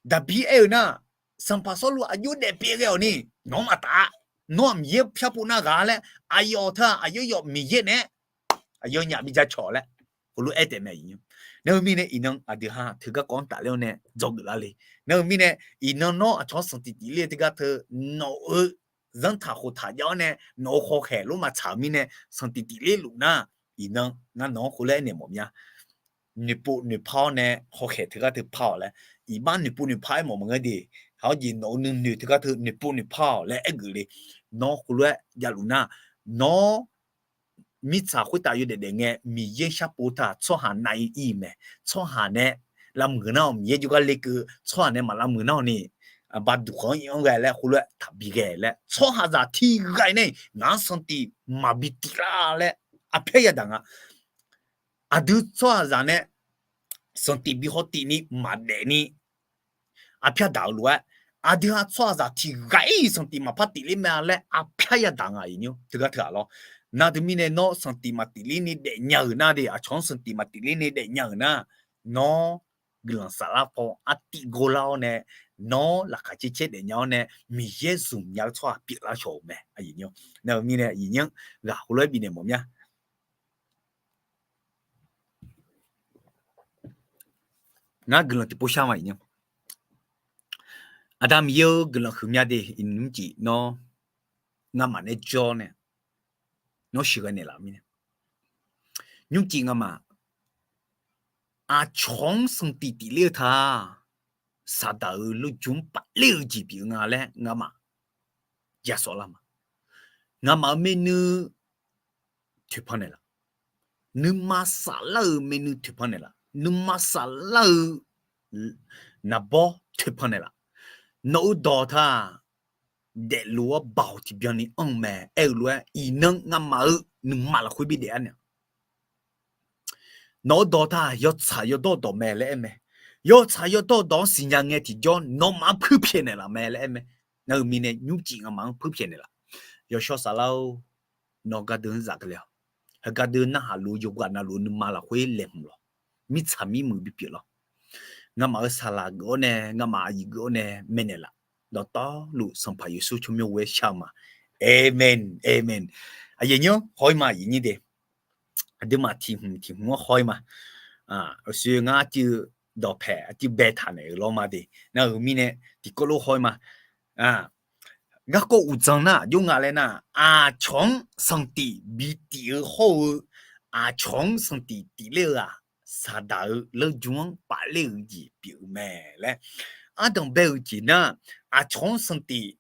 Daqbir aer-eu nar, sanqpaq Sawrluv aqjox daef pyaev ghae-awq ni, nawq-anr maqtaf-a, nawr-aq Miqyaer pyar pov nar ghaq laer, aqyawf teu-aq aqyawf yawf Miqyaer naeq-aer aqyawfnyaf bi jacawq laer, khoerlof-aer taef mae. Nar-eu mirnae iqnan aqdui ha teu garkawv-anr tafler-awr nae dzawgeuf lar le. Nar-eu mirnae, iqnan nawr aqcawq-anr sanqtif tif ler teugar teu, nawq-euq zanrtaq khoftaq jav-awr nae nawq-euq hawkhaeq lof maqtsaq-euq mirnae sanqtif tif ler luf nar, iqnan ngar nawq-anr khoerlof-aer naeq mawf mya. Noeqpov noeqpar-awr nae hawkhaeq teugar teu par-awq laer, iqbax noeqpov noeqpar-aer mawf maqngeur de. Haq-awr jeq nawq-euq nuinoeq teugar teu noeqpov noeqpar-awq laer aergeuf le. Nawr khoerlof-aer javluf nar, nawr mirtsaq khoertav yawdaef daef ngae Miqyaer sharpov taq tsawrhaq nav-ir ir mae. Tsawrhaq nae lavmuiq nar-awq Miqyaer jawrgar lekeuv, tsawrhaq nae maq lavmuiq nar-awq ni, baduq khawf-anr ir-anr ghae laer khoerlof-aer taqbi ghae laer tsawrhaqzaq tiqghaq-ir nae ngaq-anr sanqtif maqbi tif lar laer arpyar yadaq nga. Aqdui tsawrhaqzaq nae sanqtif bi hawtif ni maqdaef ni arpyar daq-eu lof-aer, aqdui ha tsawrhaqzaq tiqghaq-ir sanqtif maqpar tif ler mae laer arpyar yadaq nga, iqnymr teugar teughaq lawr. Nar teumirnae nawr sanqtif maqtif ler ni daefnya-euq nar de, aqcawq-anr sanqtif maqtif ler ni daefnya-euq nar, nawr guiqlanq saflar paw artiv gor lar-awr nae, nawr laqkhaq caer caer daefnya-awr nae Miqyaer zmq nya-eu tsawrhaq pyeuflar shawq-euq mae. Nar-eu mirnae iqnymr ghaq khoerlof-aer bifnaeq mawf mya. Ngar guiqlanq tiqpov shar ma, iqnymr. Aqda Miqyaer-eu guiqlanq huiqmya de, iqnymr cif nawr ngamaf nae jawr nae nawr sheuqghae naeqlaf mirnae, nymrcif ngamaf aqcawq-anr sanqtif tifler-eu ta, Saqdaq-euq lawrjmq-anr pafler-eu jeq pyeuf-eu nga laer ngamaf ya sawflar ma. Ngamaf-euq maernui toeqpan naeqlaf, nuima saflar-eu maernui toeqpan naeqlaf, nuima saflar-eu naqbawr toeqpan naeqlaf. Nawq-eu dawq ta, daefluf-awr baoq tiqbyan ni anr-eu mae. Aer-eu lof-aer, iqnan ngamaf-eu nuima lafkhoer bidaef-ar nya. Nawq-eu dawq ta yawtsaq yawdawr dawq mae laer aer mae. Yawtsaq yawdawr dawq-anr siqnya ngae tiqjawr nawmaf-anr puirpyaeq naeqlaf mae laer aer mae. Nar-eu mirnae nymrcif ngamaf-anr puirpyaeq naeqlaf. Yawshawr saflar-or, nawq-eu gardeuv-anr zaf keuvle-awq. Heugar deuv narhaq luf-eu yawqghaq navluf-eu nuima lafkhoer laeqhmq lawq. Mirtsaq mirmuiq bipyeuf lawq. Ngamaf-euq saqlaq geuf-awr nae, ngamaf aqyuif geuf-awr nae maeqnaeq laf. Dawqtawvluf Sanqpaq Yeqsur tsawrmyanr ghoe-aer shar-eu ma. Amen, amen. Aqyuif nymr haw-ir ma, aqyuif nyir de. Aqduimaf tiq hmq tiq hmq-anr haw-ir ma. Aqsur ngar arcuiv dawqpaeq arcuiv baetaq naeq-euq lawr ma de. Nar-euq mirnae tiqkawv lof haw-ir ma. Garkawv uqdzan nar aqjox nga laer nar, aqcawq-anr sanqtif bi tif-eu hawr-eu, aqcawq-anr sanqtif tifler-eu-aq, Saqdaq-euq lawrjmq-anr pafler-eu jeq pyeuf-eu mae laer. Ardanq bae-eu jeq nar, aqcawq-anr sanqtif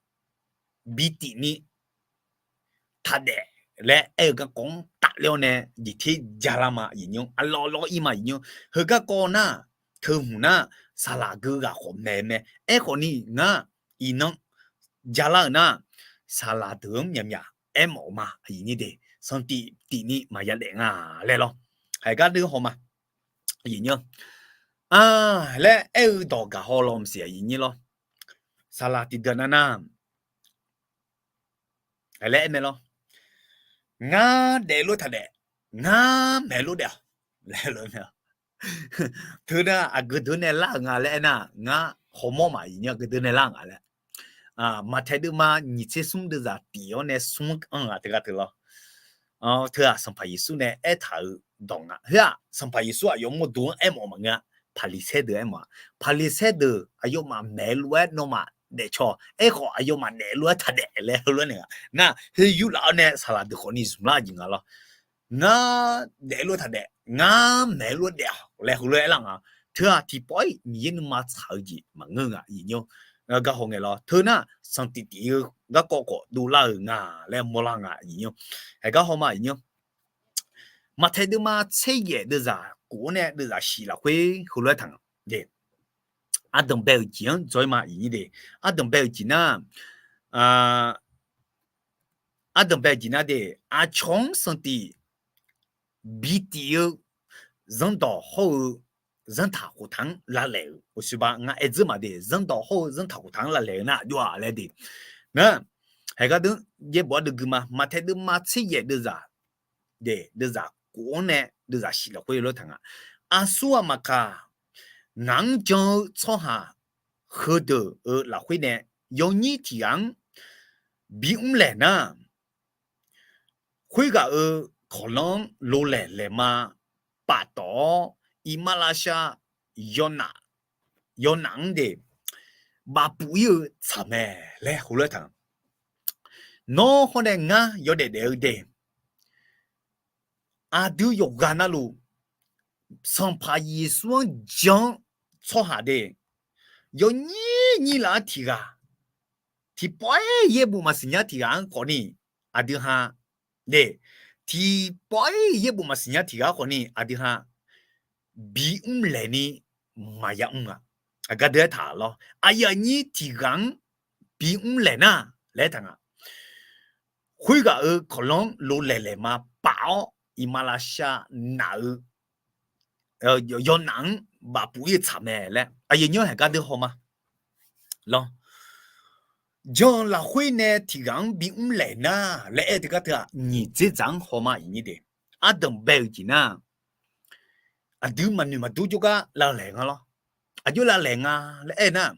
bi tif ni taqdaef laer aer-eu garkawv-anr tafler-awr nae jeq ter jalar ma, aqyuif nymr. Aqlawq lawr-ir ma, aqyuif nymr. Heugar garkawv nar, teu hmq nar, saqlaq geu ghaq khawf maeq mae. Aerkhawf ni ngar iqnan jalar-euq nar, saqlaq deuq-anr myaqmyaq aermawf-eu ma, aqyuif nyir de. Sanqtif tif ni maqya daef nga laer lawr. Haiq gar deuv haw ma, aqyuif nymr. Laer aer-eu dawq gaq haw law maqsiq, aqyuif nyir lawr. Saqlaq tiqdeuq nav nar, laer aer mae lawr. Ngar daeflof-aer taqdaef, ngar maeqlof daef-awq laer. Teu nar aqgeu deuq nae lar-euq nga laer aernar, ngar hawmawr ma, aqyuif nymr, aqgeu deuq nae lar-euq nga laer. Maqtaeq deuvma nyiq tser smr deuvzaq tif-awr nae smr-anr anr-eu nga teugar teu lawr. Teu-aq Sanqpaq Yeqsur nae aertaq-euq dawq nga. Khoer-aq Sanqpaq Yeqsur aqyawf mawrdo-anr aermawf maqngeur-a. Paqliqsaer deuq aermawf-a. Paqliqsaer deuq aqyawfmaf maeqlof-aer nawmaf daefcaw, aerkhawf aqyawfmaf daeflof-aer taqdaef laer heulof-aer naeq nga. Nar khoer yurlaf-awr nae saqlaq deuq khawfni zmqlar-eu jeq nga lawr. Ngar daeflof-aer taqdaef, ngar maeqlof-aer daef-awq laer heulof-aer aerlar nga. Teu-aq tiqpawf-iq Miqyaer nuima tsaq-eu jeq maqngeur nga, aqyuif nymr. Gar haw ngae lawr. Teu nar sanqtif tif-eu garkawv khawf dovlar-euq nga laer mawrlar nga, aqyuif nymr. Haiq gar haw ma, aqyuif nymr. Maqtaeq deuvma tser yaef deuvzaq kof-awr nae deuvzaq shif lafkhoer heulof-aer taq nga. Ardanq bae-euq jeq-anr dzaw-ir ma, aqyuif nyir de. Ardanq bae-euq jeq nar, ardanq bae-eu jeq nar de, aqcawq-anr sanqtif bi tif-eu zanrdawq hawr-eu zanrtaq khoftaq-anr lavlaeq-euq, uqshoe ba ngar aer dzeur ma de, zanrdawq hawr-eu zanrtaq khoftaq-anr lavlaeq-eu nar aqjox-a laer de. Nar, haiq gar deuv yaerbof-aer deuv gui ma, Maqtaeq deuvma tser yaef deuvzaq de, deuvzaq kof-anr nae deuvzaq shif lafkhoer lof taq nga. Aqsur aqmaqkaq, ngaq-anr jan-eu tsawrhaq heudeuq-euq lafkhoer nae yawnyir tiq ghaq-anr bimr laeq nar, khoerghaq-euq kawqlanr-anr lolaeq laeqma paftawf-awr, iqmalavshav yawnaf, yawnaf-anr de bafpuf-ir-eu tsaq mae laer heulof-aer taq. Nawr hawr nae ngar yawdaef daef-eu de, aqdui yawqghaq navluf Sanqpaq Yeqsur-anr jan-anr tsawrhaq de, yawnyir nyir laf-aer tiq ghaq, tiqpawf-ir yaerbof maqsiq nya tiq ghaq-anr khawfni, aqdui ha, de, tiqpawf-ir yaerbof maqsiq nya tiq ghaq-anr khawfni aqdui ha bimr laeq ni maqya mr nga. Aqgar deuq-aer taq lawr. Aqyuif aqnyir tiq ghaq-anr bimr laeq nar laer taq nga. Khoerghaq-euq kawqlanr lolaeq laeqma paf-awr, iqmalavshav naf-eu yawnaf-anr bafpuf-ir-eu tsaq mae laer aqyuif nymr haeq gar deuq haw ma. Lawr, jan lafkhoer nae tiq ghaq-anr bimr laeq nar laer aer-eu teugar teu-aq, nyiq dzerdzaq-anr haw ma, aqyuif nyir de. Ardanq bae-euq jeq nar, aqdui maqnoeq maqdur jawrgar lavlaeq nga lawr. Aqjox lavlaeq nga laer aer nar,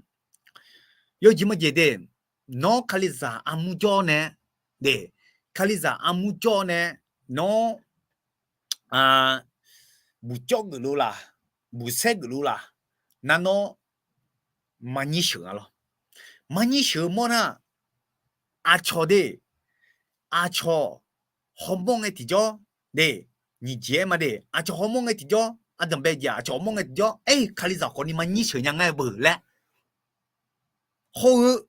yawjeq majeq de, nawr Kalizaq armur jawr nae, de, Kalizaq armur jawr nae, nawr buqcawv geufluf laq, buqsaer geufluf laq, nar nawr maqnyir sheuq nga lawr. Maqnyir sheuq-eu mawr nar, aqcawq de, aqcawq hawmawr ngae tiqjawr, de, nyiq jeq-aer ma de, aqcawq hawmawr ngae tiqjawr ardanqbae jeq-aq aqcawq mawr ngae tiqjawr, aer, Kalizaq khawfni maqnyir sheuq nya nga-aer beuq laer. Hawr-eu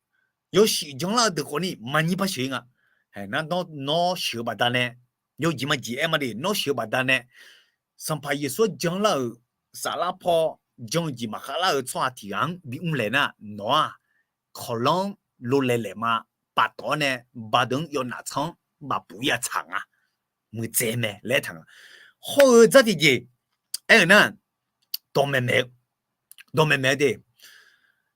yawshuif janlar-eu deuq khawfni maqnyir par sheuq-ir nga. Haeq nar, nawr sheuq-eu baqdanae, yawjeq majeq aer ma de, nawr sheuq-eu baqdanae, Sanqpaq Yeqsur-anr janlar-euq saflar paw jan-eu jeq maqkhav lar-euq tsawrhaq tiq ghaq-anr bimr laeq nar, nawq-aq, kawqlanr lolaeq laeq ma paftawf-awr nae, baqdeuq-anr yawnaf tsanr-anr bafpuf-ir-a tsaq nga. Muiqdzaeq mae laer aertaq nga. Hawr-eu dzar tiqjeq aer-euq nar, dawqmaeq maeq-eu, dawqmaeq maeq-eu de,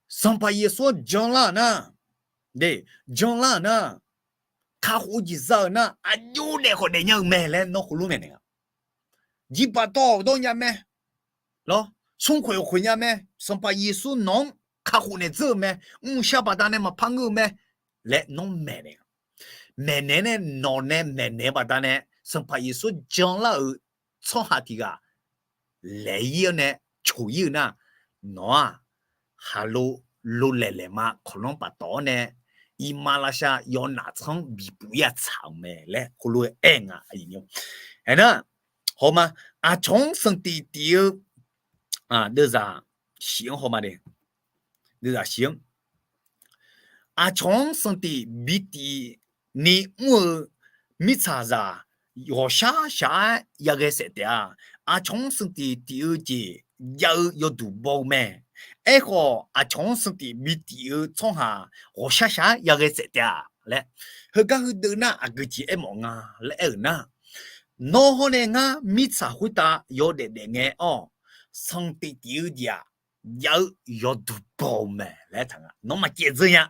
Sanqpaq Yeqsur-anr janlar-euq nar, de, janlar-euq nar, kakhof-eu jeq za-euq nar, aqjox daef khawf daefnya-eu mae laer nawr heulof maeqnaeq nga. Jiqpaf tawv dawr nya mae. Lawr, smrkhoeq khoeq nya mae. Sanqpaq Yeqsur nawq-anr kakhof naeq dzeur-eu mae. Mrshar baqdanae maqpar ngeur-eu mae laer nawr maeqnaeq nga. Maeqnaeq nae, nawq nae maeqnaeq-eu baqdanae, Sanqpaq Yeqsur janlar-euq tsawrhaq tiq ghaq laeq-ir-awr nae coq-ir-eu nar, nawq-aq, khaqlo lolaeq laeq ma kawqlanr paftawf-awr nae, iqmalavshav yawnaf tsanr-anr bipuf-ir-a tsaq-euq mae laer heulof-aer aer nga. Aernar, hawma, aqcawq-anr sanqtif tif-eu, deuvzaq shif-anr hawma de, deuvzaq shif-anr, aqcawq-anr sanqtif bitif ni mr-eu mirtsaqzaq ghawqshaq shaq-aer yaghae saef taef-a. Aqcawq-anr sanqtif tif-eu jeq jav-eu yawduq baw-eu mae. Aerkhawf, aqcawq-anr sanqtif bitif-eu tsawrhaq ghawqshaq shaq-aer yaghae saef taef-a laer, heugar heudeuv nar aqgeu jeq aermawf nga laer aer-euq nar, nawr hawr nae ngar mirtsaq khoertav yawdaef daef ngae-awr, sanqtif tif-eu jeq-aq, jav-eu yawduq baw-eu mae laer aertaq nga. Nawr maqcaev dzeur nya.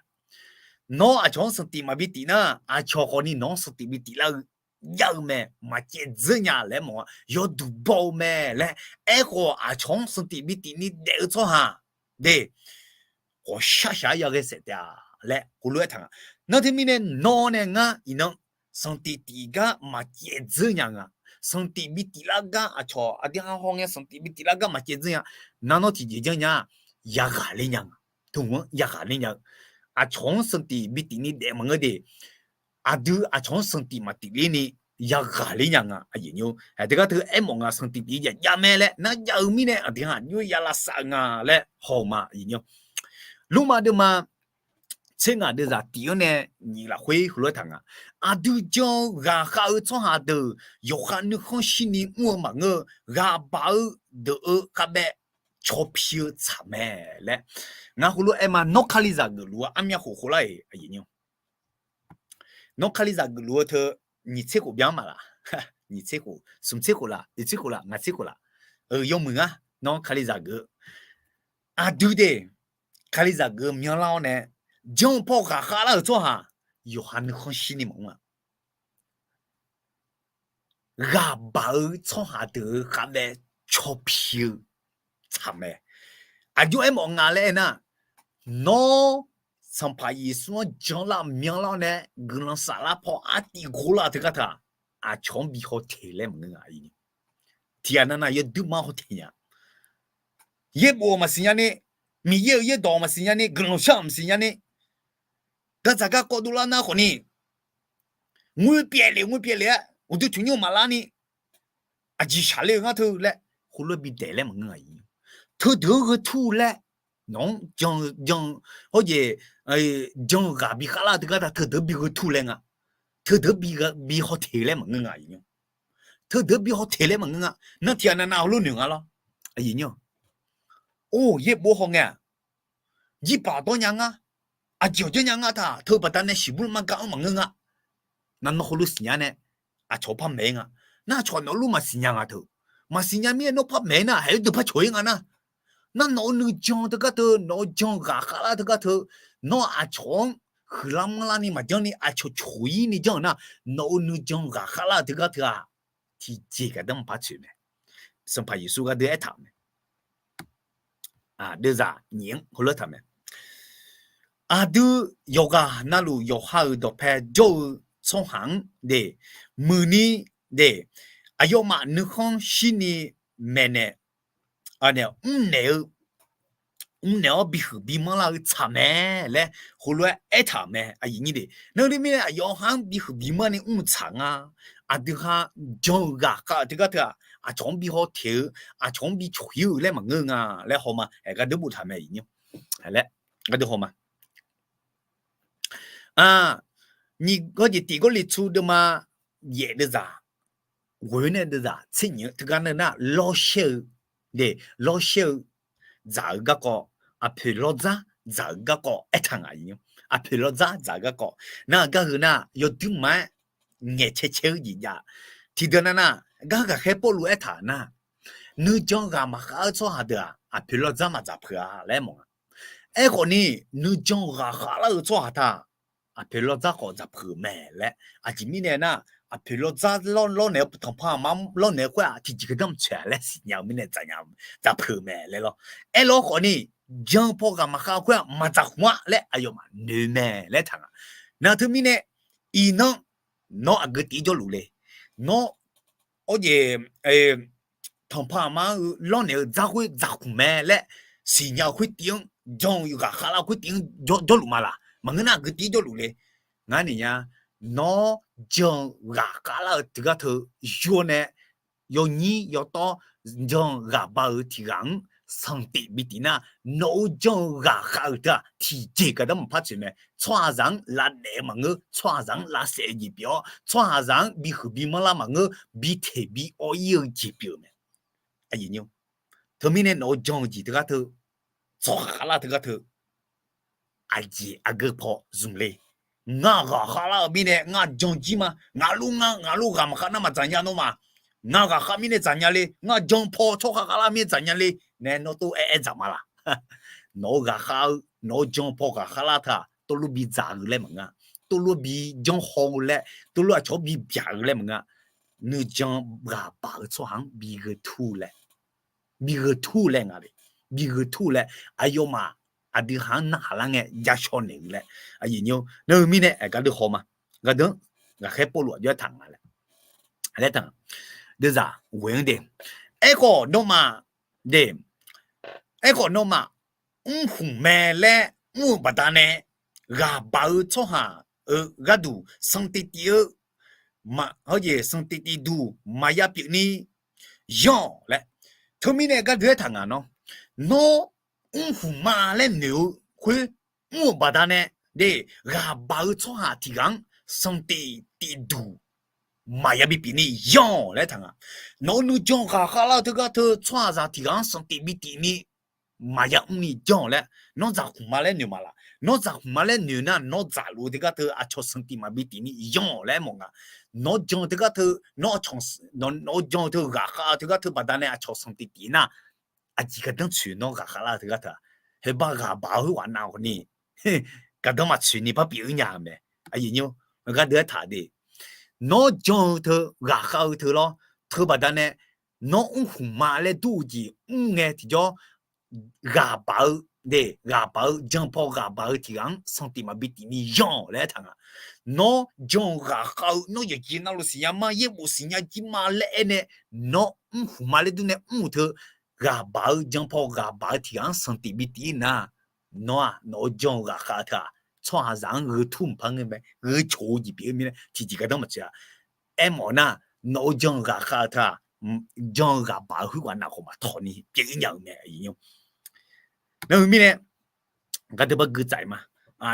Nawr aqcawq-anr sanqtif maqbi tif nar, aqcawq khawfni nawq-anr sanqtif bi tif lar-eu jav-eu mae, maqcaev dzeur nya laer mawf-a. Yawduq baw-eu mae laer. Aerkhawf, aqcawq-anr sanqtif bi tif ni daef-eu tsawrhaq de, ghawqshaq shaq-aer yaghae saef taef-a laer heulof-aer aertaq nga. Nar teumirnae nawr nae ngar iqnan sanqtif tif gar maqcaev dzeur nya nga. Sanqtif bi tif lar gar aqcawq aqdui ha haw ngae sanqtif bi tif lar gar maqcaev dzeur nya. Nar nawr tiqjeq janrnya, yaghaq ler nya nga. Teuhmq-anr yaghaq ler nya-eu, aqcawq-anr sanqtif bi tif ni daef maqngeur de, aqdui aqcawq-anr sanqtif maqtif ler ni yaghaq ler nya nga. Aqyuif nymr, teugar teu aermawf nga, sanqtif tif-ir jav jav mae laer nar jav-eu mirnae aqdui ha aqjox-aer ya lavsav-eu nga laer haw-eu ma. Aqyuif nymr, lurma deuvma tser ngaq deuvzaq tif-anr nae nyiq lafkhoer heulof-aer taq nga. Aqdui jan-eu ghaqkhav-eu tsawrhaq deuq yawqha nuikhanr shirni mr-eu maqngeur-eu, ghaqbaq-eu deuq-eu khavbaev caw pi-eu tsaq mae laer ngar heulof-aer ma. Nawr Kalizaq geufluf-eu armyav khof khof lar-iq, nawr Kalizaq geufluf-eu teu nyiq tser khof byan ma laf, nyiq tser khof, smq tser khof laf, oeq tser khof laf, ngaq tser khof laf, yawmuiq ngar nawr Kalizaq geuf-eu aqdui de, Kalizaq geuf-eu myanlar-awr nae jan-eu paw ghaqkhav lar-euq tsawrhaq yawqha nuikhanr shirni maqmr-a. Ghaqbaq-eu tsawrhaq deuq-eu khavbaev caw pi-eu tsaq mae. Aqjox aermawf nga laer aernar, nawr Sanqpaq Yeqsur-anr janlar myanlar-awr nae guiqlanq saflar paw artiv ghov lar-eu teugar teu-aq, aqcawq-anr bi haw teq laer maqngeur nga. Tiqghaq navnav yawduir ma haw teq nya. Yaerbof-euq maqsiq nya ni, Miqyaer-euq yaerdawq maqsiq nya ni, guiqlanq shar-euq maqsiq nya ni, gardzaq garkawv dovlar nar khawfni, ngoer pyaev lef ngoer pyaev lef-aer uqduq tmqnymr maqlar ni, aqjeq shaqler-eu ngar teu laer heulof-aer bidaeq laer maqngeur nga. Teudeuq-anr gheu tur laer, nawq-anr jan, jan, hawjeq, jan ghaq bi khavlar-eu teugar teu teudeuq-anr bi gheu tur laer nga. Teudeuq-anr bi haw teq laer maqngeur nga. Teudeuq-anr bi haw teq laer maqngeur nga. Nar tiqghaq navnav heulof noeq nga lawr. Or, yaerbof haw ngae-aq, jirbaq dawr nya ngar, aqjeq awq janrnya ngar taq teu baqdanae shiqbur lmar gar-anr maqngeur nga. Nar nawr heulof siqnya nae, aqcawq par maeq-ir nga. Nar aqcawq nawq luf maqsiq nya nga teu. Maqsiq nya mir-aer nawr par maeq-ir nar, haiq-eu deuq par cawq-ir nga nar. Nar nawq-eu nuijan teugar teu, nawq-eu jan ghaq khavlar teugar teu, nawr aqcawq-anr huiqlar manrlar ni maqjanr ni aqcawq coq-ir ni janr-euq nar, nawq-eu nuijan ghaq khavlar-eu teugar teu-aq, tiqjeq gaqdanr maqpar tsoeq mae. Sanqpaq Yeqsur gharduq aertaq-euq mae. Deuvzaq nyiq-anr heulof-aer taq mae. Aqdui yawqghaq navluf yawqha-euq dawqpae jawr-eu tsawrhaq-anr de, muiqni de, aqyawfmaf nuikhanr shirni maeqnaeq, mrnaeq-eu mrnaeq-awr bihuiq bimanr lar-eu tsaq mae laer heulof-aer aertaq-euq mae. Aqyuif nyir de, nar teumirnae aqyawf-anr bihuiq bimanr ni mr-eu tsaq nga. Aqdui ha jan-eu ghaq khav-eu teugar teu-aq, aqcawq-anr bi haw teq-eu, aqcawq-anr bi coq-ir-eu laer maqngeur nga laer hawma, gardeur boftaq mae, aqyuif nyir. Laer gardeur hawma. Nyiq gawr jeq tiq Gawrliqtu deuvma yaef deuvzaq, ghoeq nae deuvzaq tser nyiq-eu teugar nar lawrshaer-eu, de, lawrshaer-eu dzaq-eu garkawv, aqpoeq lawrdzar dzaq-eu garkawv aertaq nga. Aqpoeq lawrdzar dzaq-eu garkawv nar-eu gar heu nar yawduir ma-aer ngaeqcae cae-eu jeq jav. Tiqdeuq nav nar, gar ghaqkhaer Pawrluv aertaq nar, nuijan ghaq maqkhav-eu tsawrhaq deuq-aq, aqpoeq lawrdzar maqdzaq peuq-a laer mawf nga. Aerkhawf ni, nuijan ghaq khavlar-eu tsawrhaq taq, aqpoeq lawrdzar khawf dzaq peuq-euq mae laer. Aqjeq mirnae nar, aqpoeq lawrdzar lawrnaeq-eu tanqpanq aqma lawrnaeq-eu khoer-aq, tiqjeq gardanr maqtsoeq-a laer siqnya-eu mirnae dzaq peuq-euq mae laer lawr. Aerlawr khawf ni, jan paw ghaq maqkhav khoer-aq maqdzaq khmq-a laer aqyawfmaf noeq mae laer taq nga. Nar teumirnae, iqnan nawr aqgeu tif-ir jawrluf le. Nawr, awrjeq, tanqpanq aqma-anr-eu lawrnaeq-eu dzar khoer dzaq khmq mae laer siqnya-eu khoer tiv-anr, jan-eu ghaq khavlar-eu khoer tiv-anr jawrluf ma laq. Maqngeur nar aqgeu tif-ir jawrluf le. Ngar naeq nya, nawr jan-eu ghaq khavlar-eu teugar teu yur-awr nae, yawnyir yawtawr jan-eu ghaq ba-eu tiq ghaq-anr sanqtif bi tif nar, nawq-eu jan-eu ghaq khav-eu teu-aq tiqjeq gardanr maqpar tsoeq mae. Tsawrhaqzaq-anr lavdaef-eu maqngeur, tsawrhaqzaq-anr lavsaef-eu jeq pyeuf-awr, tsawrhaqzaq-anr bihuiq bimanr lar maqngeur, bi teq bi awv-ir-eu jeq pyeuf-eu mae. Teumirnae nawq-eu jan-eu jeq teugar teu, tsawrhaq khavlar teugar teu, aqjeq aqgeu paw zmq le. Ngar ghaq khavlar-eu mirnae ngar jan jir ma. Ngaqlof nga, ngaqlof ghaq maqkhav nar maqdzaq nya nawr ma. Ngar ghaq khav mirnae dzaq nya le. Ngar jan paw tsawrhaq khavlar mirnae dzaq nya le. Nae nawr tov aer aer dzaq ma laq. Nawq-eu ghaq khav-eu, nawq-eu jan paw ghaq khavlar teu-aq, tov lof bi dzaq-eu laer maqngeur. Tov lof bi janr haw-eu laer, tov lof aqcawq-anr bi byaq-eu laer maqngeur. Nuijan ghaq baq-eu tsawrhaq-anr bi gheu tur laer, bi gheu tur laer nga le. Bi gheu tur laer, aqyawfmaf aqdui haq-anr narhaq lar ngae jashaw naeq-eu laer, aqyuif nyir-or. Nar-eu mirnae aqgar dui haw ma. Gardeur-anr ghaqkhaer Pawrluv aqjox-aer taq nga laer, laer taq nga. Deuvzaq ghoe-anr de. Aerkhawf nawmaf, de, aerkhawf nawmaf mrkhmq mae laer mr-eu baqdanae, ghaq baq-eu tsawrhaq-euq gharduq sanqtif tif-eu, hawjeq sanqtif tif duq maqya pyeufni yanr-awq laer. Teumirnae gardui-aer taq nga nawr, nawr mrkhmq ma laer noeq-eu khoer mr-euq baqdanae, de, ghaq baq-eu tsawrhaq tiq ghaq-anr sanqtif tif duq maqya bi pyeufni yanr-awq laer taq nga. Nawq-eu nuijan ghaq khavlar-eu teugar teu tsawrhaqzaq tiq ghaq-anr sanqtif bi tifni maqya mrni janr-awq laer, nawr dzaqkhmq ma laer noeq ma laq. Nawr dzaqkhmq ma laer noeq nar, nawr dzaqluf-eu teugar teu aqcawq sanqtif maqbi tifni yanr-awq laer mawf nga. Nawr jan-eu teugar teu, nawr, nawr jan-eu teu ghaq khav-eu teugar teu baqdanae aqcawq sanqtif tif nar, aqjeq gardanr tsoeq nawr ghaq khavlar-eu teugar teu-aq, heubar ghaq baq-eu khoerghaq nav khawfni gardanr maqtsoeq ni parbi-eu nya-eu mae. Aqyuif nyir-or, gardui-aer taq de. Nawr jan-eu teu ghaq khav-eu teu lawr, teu baqdanae nawr mrkhmq ma laer dur-eu jeq mr ngae tiqjawr, ghaq baq-eu, de, ghaq baq-eu jan paw ghaq baq-eu tiq ghaq-anr sanqtif maqbi tifni yanr-awq laer aertaq nga. Nawr jan-eu ghaq khav-eu nawr yawqjeq navluf siqnya ma, yaerbof siqnya jir ma laer aernae, nawr mrkhmq ma laer dur nae mr-eu teu ghaq baq-eu jan paw ghaq baq-eu tiq ghaq-anr sanqtif bi tif-ir nar, nawr-aq nawq-eu jan-eu ghaq khav-eu teu-aq, tsawrhaqzaq-anr gheu tur mqpar ngeur mae, gheu coq-eu jeq pyeuf-eu mirnae tiqjeq gardanr maqtsoeq-a. Aermawf nar, nawq-eu jan-eu ghaq khav-eu teu-aq, jan-eu ghaq baq-eu khoerghaq nav khawf maqtawq ni pyeuf-ir nya-eu mae. Nar-eu mirnae, gardui bar gui tsaf-iq ma.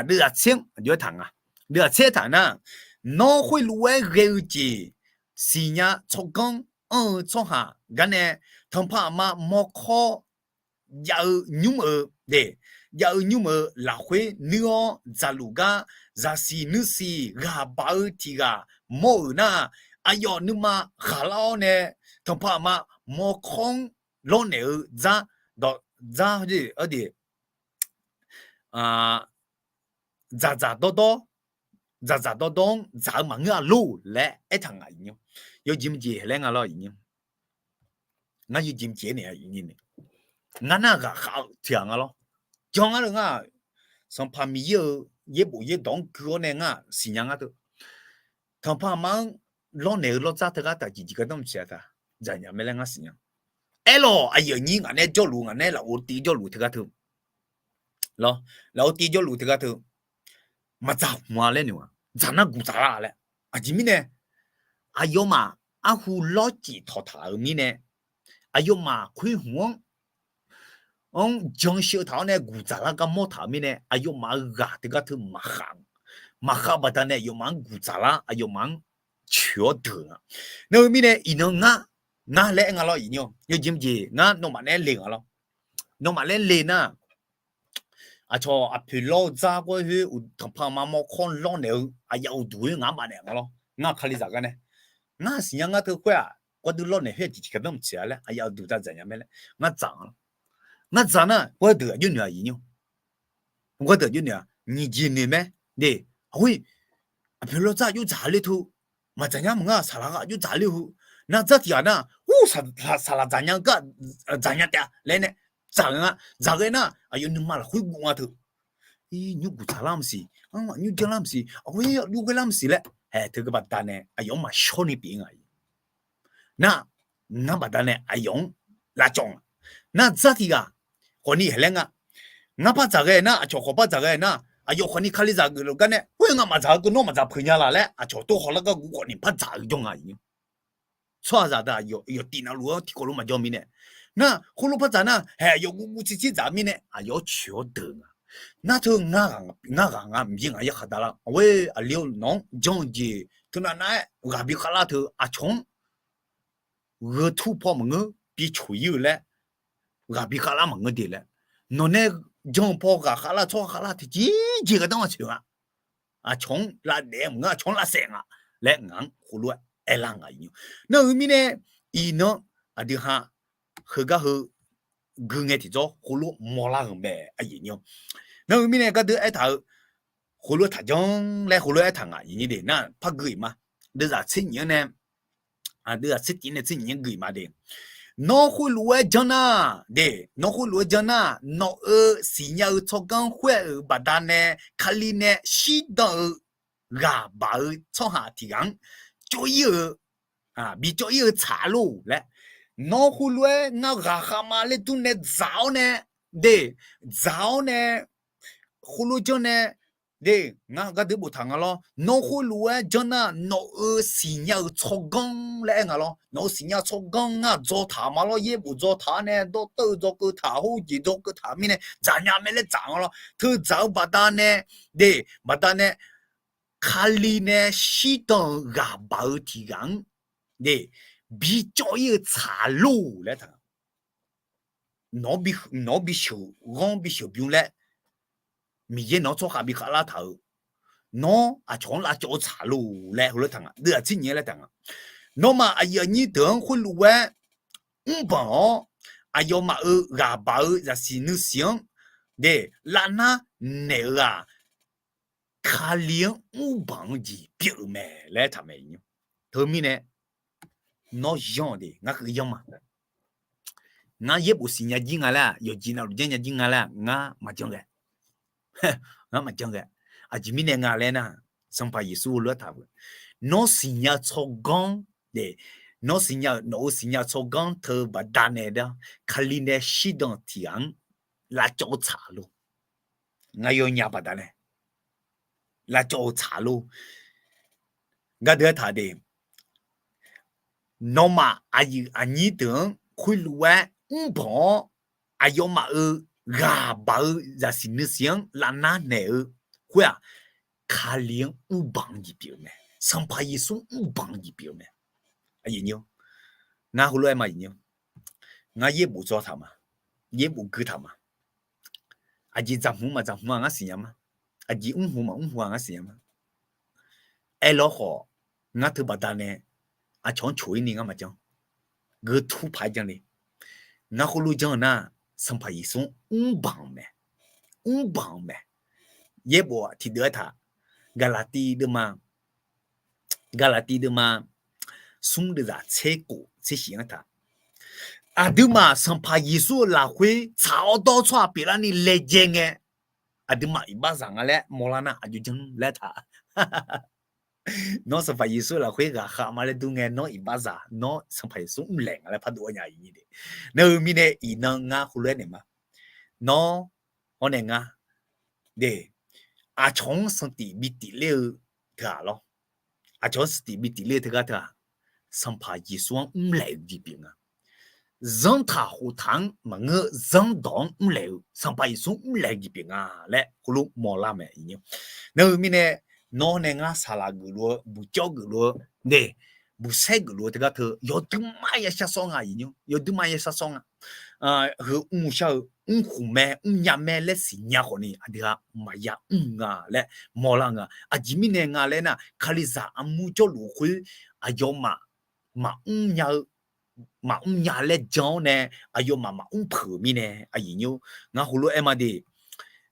Deuvzaq tser-anr aqjox-aer taq nga. Deuvzaq tser taq nar, nawr khoerlof-aer ghae-eu jeq siqnya tsawrganr anr-eu tsawrhaq gar nae, tanqpanq aqma mawrkawr jav-eu nymr-eu, de, jav-eu nymr-eu lafkhoer nuir-awr dzaqluf gar, zaqsiq nuirsiq ghaq baq-eu tiq ghaq mawr-euq nar, aqyawf nuima khaqlar-awr nae, tanqpanq aqma mawrkawr-anr lawrnaeq-eu dzar, dawq dzar, dzaqdzaq dawrdawr, dzaqdzaq dawrdawr-anr dzaq-eu maqngeur-a lor laer aertaq nga. Yawjeq mqjeq laer nga lawr, ngar yawjeq mqjeq nae, ngar nar ghaqkhav-eu tiq ghaq nga lawr. Jan ngar le ngar, Sanqpaq Miqyaer-euq yaerbof yaerdawq-anr gui-awr nae ngar siqnya ngar teu. Tanqpanq aqma-anr lawrnaeq-eu lawrdzar teughaq taq jeqjeq gardanr maqsiq-a taq dzaqnya mae laer ngar siqnya. Aerlawq, aqyuif aqnyir ngaq nae jawrluf, ngaq nae lafov tiv jawrluf teughaq teu lawr, lafov tiv jawrluf teugar teu maqdzaq hmq-a laer noeq-aq, dzaq nar guq dzaq lar laer. Aqjeq mirnae, aqyawfmaf arhu lawr cif tawq taq-euq mirnae, aqyawfmaf khoer hmq-anr, anr jan sheuv taq-awr nae guq dzaq lar gar mawr taq-euq mirnae, aqyawfmaf-euq ghaq teugar teu maqkhav, maqkhav baqdanae aqyawfmaf-anr guq dzaq lar, aqyawfmaf-anr coeq-awr deuq nga. Nar-eu mirnae iqnan ngar, ngar laer aer nga lawr, iqnyir-awr yawjeq mqjeq ngar nawmaf nae le nga lawr. Nawmaf nae le nar, aqcawq aqpoeq lawr-eu dzar gawr khoer uqdanqpaq maqmawr kawr lawrnaeq-eu aqyaf uqduq khoer ngaq-anr bafnaeq nga lawr. Ngar Kalizaq gar nae, ngar siqnya ngar teu khoer-aq, gawrdui lawrnaeq khoer-aq tiqjeq gardanr maqtsoeq-a laer aqyaf uqduq dzaq dzaq nya mae laer ngar dzaq nga lawr. Ngar dzaq nar gawrdeuq aqjox noeq-aq iqnyir-awr gawrdeuq aqjox noeq-aq nyiq jeq noeq mae. De, aqhoer, aqpoeq lawr dzar aqjox dzaq le teu, maqdzaq nya maqngeur-a, saqlaq ghaq aqjox dzaq le heu. Nar dzar tiq ghaq nar, ur, saqlaq dzaq nya gar, dzaq nya taef-a laer nae dzaq ghae nga. Dzaq ghae nar aqyawf nuima lafkhoer guv nga teu, nymr guq dzaq lar maqsiq, nymr janr lar maqsiq, aqghoer aqjox ghae lar maqsiq laer, haeq teu geu baqdanae aqyawf-anr maqshawr ni pyeuf nga. Nar, ngar baqdanae aqyawf-anr lavcawv nga. Nar dzar tiq ghaq khawfni haeq laer nga. Ngar par dzaq ghae nar, aqcawq khawf par dzaq ghae nar, aqyawf khawfni Kalizaq geufluf gar nae, khoer ngamaf dzaq-eu keuv nawr maqdzaq peuq nya laq laer aqcawq tov khawf lar gar guv khawfni par dzaq-eu jawr nga. Tsawrhaqzaq deuq aqyawf tif navluf-anr tiqkawv lof maqjawr mirnae, nar khoerlof par dzaq nar haeq aqyawf guv guv tsir tsir dzaq mirnae aqyawf-anr coeq-awr deuq nga. Nar teu ngar ghaq nga, Miqyaer ngaq yarkhaq davlar-awr, aqler-eu nawq-anr janr-eu jeq teunav nav-aer ghaq bi khavlar teu aqcawq-anr gheu tur paw maqngeur, bi coq ir-eu laer, ghaq bi khavlar maqngeur de laer, nawq nae janr-eu paw ghaq khavlar tsawrhaq khavlar tiqjeq jeq gardanr maqtsoeq nga. Aqcawq-anr lavdaef maqngeur, aqcawq-anr lavsaef nga laer ngaq-anr khoerlof-aer aerlar nga. Nar-eu mirnae, iqnan aqdui ha heugar heu gui ngae tiqjawr khoerlof mawrlar-euq mae. Nar-eu mirnae gardeur aertaq-eu, khoerlof taqjanr laer khoerlof aertaq nga. Nar par gui-iq ma. Deuvzaq tser nyif-anr nae, deuvzaq tser tif nae tser nyif-anr gui-iq ma de. Nawr khoerlof-aer janr nar, de, nawr khoerlof-aer janr nar, nawq-euq siqnya-eu tsawrganr khoer-euq baqdanae Kali nae shirdan-eu ghaqbaq-eu tsawrhaq tiq ghaq-anr cawv ir-eu, bi cawv ir-eu tsaq lor laer. Nawr khoerlof-aer ngar ghaqkhav ma laer dur nae dzaq-awr nae, de, dzaq-awr nae, khoerlof janr nae, de, ngar gardeur boftaq nga lawr. Nawr khoerlof-aer janr nar nawq-euq siqnya-euq tsawrganr laer aer nga lawr. Nawq-euq siqnya tsawrganr ngar dzaw taq ma lawr. Yaerbof dzaw taq-awr nae dawrtawv-eu dzaw keuv taq, hawr-eu jeq dzaw keuv taq mirnae dzaq nya mae laer dzaq nga lawr. Teu dzaq-eu baqdanae, de, baqdanae Kali nae shirdan-euq ghaqbaq-eu tiq ghaq-anr, de, bi cawv ir-eu tsaq lor laer taq. Nawq-anr bi sheuqghanr bi sheuqbymr laer, Miqyaer nawq-anr tsawrkhav bi khavlar taq-euq, nawr aqcawq-anr lavcawv-eu tsaq lor laer heulof taq nga. Deuvzaq tser nyif-aer laer taq nga. Nawmaf aqyuif aqnyir deuq-anr khoerlof-aer mrbanq-awr, aqyawfmaf-euq ghaqbaq-eu zaqsiq nuisiq-anr, de, lavnar naeq-eu-aq, Kali-anr mrbanq-eu jeq pyeuf-eu mae laer taq mae. Teumirnae nawr yanr-awq de, ngar keuv yanr ma. Ngar yaerbof siqnya jir nga laer-aq, yawqjeq navluf janrnya jir nga laer-aq, ngar maqjanr ghae. Ngar maqjanr ghae. Aqjeq mirnae nga laer nar, Sanqpaq Yeqsur heulof-aer taq-eu, nawr siqnya tsawrganr, nawr siqnya-euq, nawq-euq siqnya tsawrganr teu baqdanae dar, Kali nae shirdan tiq ghaq-anr lavcawv-eu tsaq lor. Ngar yawnya baqdanae lavcawv-eu tsaq lor. Gardeuv-aer taq de, nawmaf aqyuif aqnyir deuq-anr khoerlof-aer mrbanq-awr, aqyawfmaf-euq ghaqbaq-eu zaqsiq nuisiq-anr lavnar naeq-eu khoer-aq, Kali-anr mrbanq-eu jeq pyeuf-eu mae. Sanqpaq Yeqsur mrbanq-eu jeq pyeuf-eu mae. Ngar heulof-aer ma, ngar yaerbof dzaw taq ma, yaerbof gui taq ma. Aqjeq dzaqhmq maqdzaqhmq-aq ngar siqnya ma. Aqjeq mrhmq maqmrhmq-aq ngar siqnya ma. Aerlawr khawf, ngar teu baqdanae aqcawq-anr coq-ir ni ngar maqjanr. Geutur paq-aer janr le. Ngar khoerlof janr-eu nar, Sanqpaq Yeqsur mrbanq-eu mae. Mrbanq-eu mae. Yaerbof tiqdeuv-aer taq, Gaqlaqtiv deuvma, Gaqlaqtiv deuvma smr deuvzaq tser kof tser shif-anr taq, aqduimaf Sanqpaq Yeqsur-euq lafkhoer tsaq-awr dawr-eu tsawrhaq pyeuflarni laejae ngae, aqduimaf iqbaxzaq nga laer mawrlar nar aqjox janr laer taq. Nawr Sanqpaq Yeqsur lafkhoer ghaqkhav ma laer dur ngae, nawr iqbaxzaq, nawr Sanqpaq Yeqsur mrlaeq nga laer pardov-aer nya-iq ni de. Nar-eu mirnae iqnan ngar heulof-aer naeq ma. Nawr, hawr nae ngar, de, aqcawq-anr sanqtif bi tifler-eu teu-aq lawr. Aqcawq-anr sanqtif bi tifler-eu teugar teu-aq, Sanqpaq Yeqsur-anr mrlaeq-eu jeq pyeuf nga. Zanrtaq khoftaq-anr maqngeur-eu zanrdawq-anr mrlaeq-eu, Sanqpaq Yeqsur-anr mrlaeq-eu jeq pyeuf nga laer heulof mawrlar mae. Nar-eu mirnae, nawr nae ngar saqlaq geufluf-eu, buqcawv geufluf-eu, de, buqsaer geufluf-eu teugar teu yawduima ya shar sawr nga, yawduima ya shar sawr nga. Heu mr shar-eu, mrkhof mae, mrnya mae laer siqnya khawfni aqdui-aq maqya mr nga laer mawrlar nga. Aqjeq mirnae nga laer nar, Kalizaq armur jawrluf khoer aqyawfmaf maqmr nya-eu, maqmr nya laer jan-awr nae, aqyawfmaf maqmr peuq-euq mirnae, aqyuif nyir-or, ngar heulof-aer aer ma de.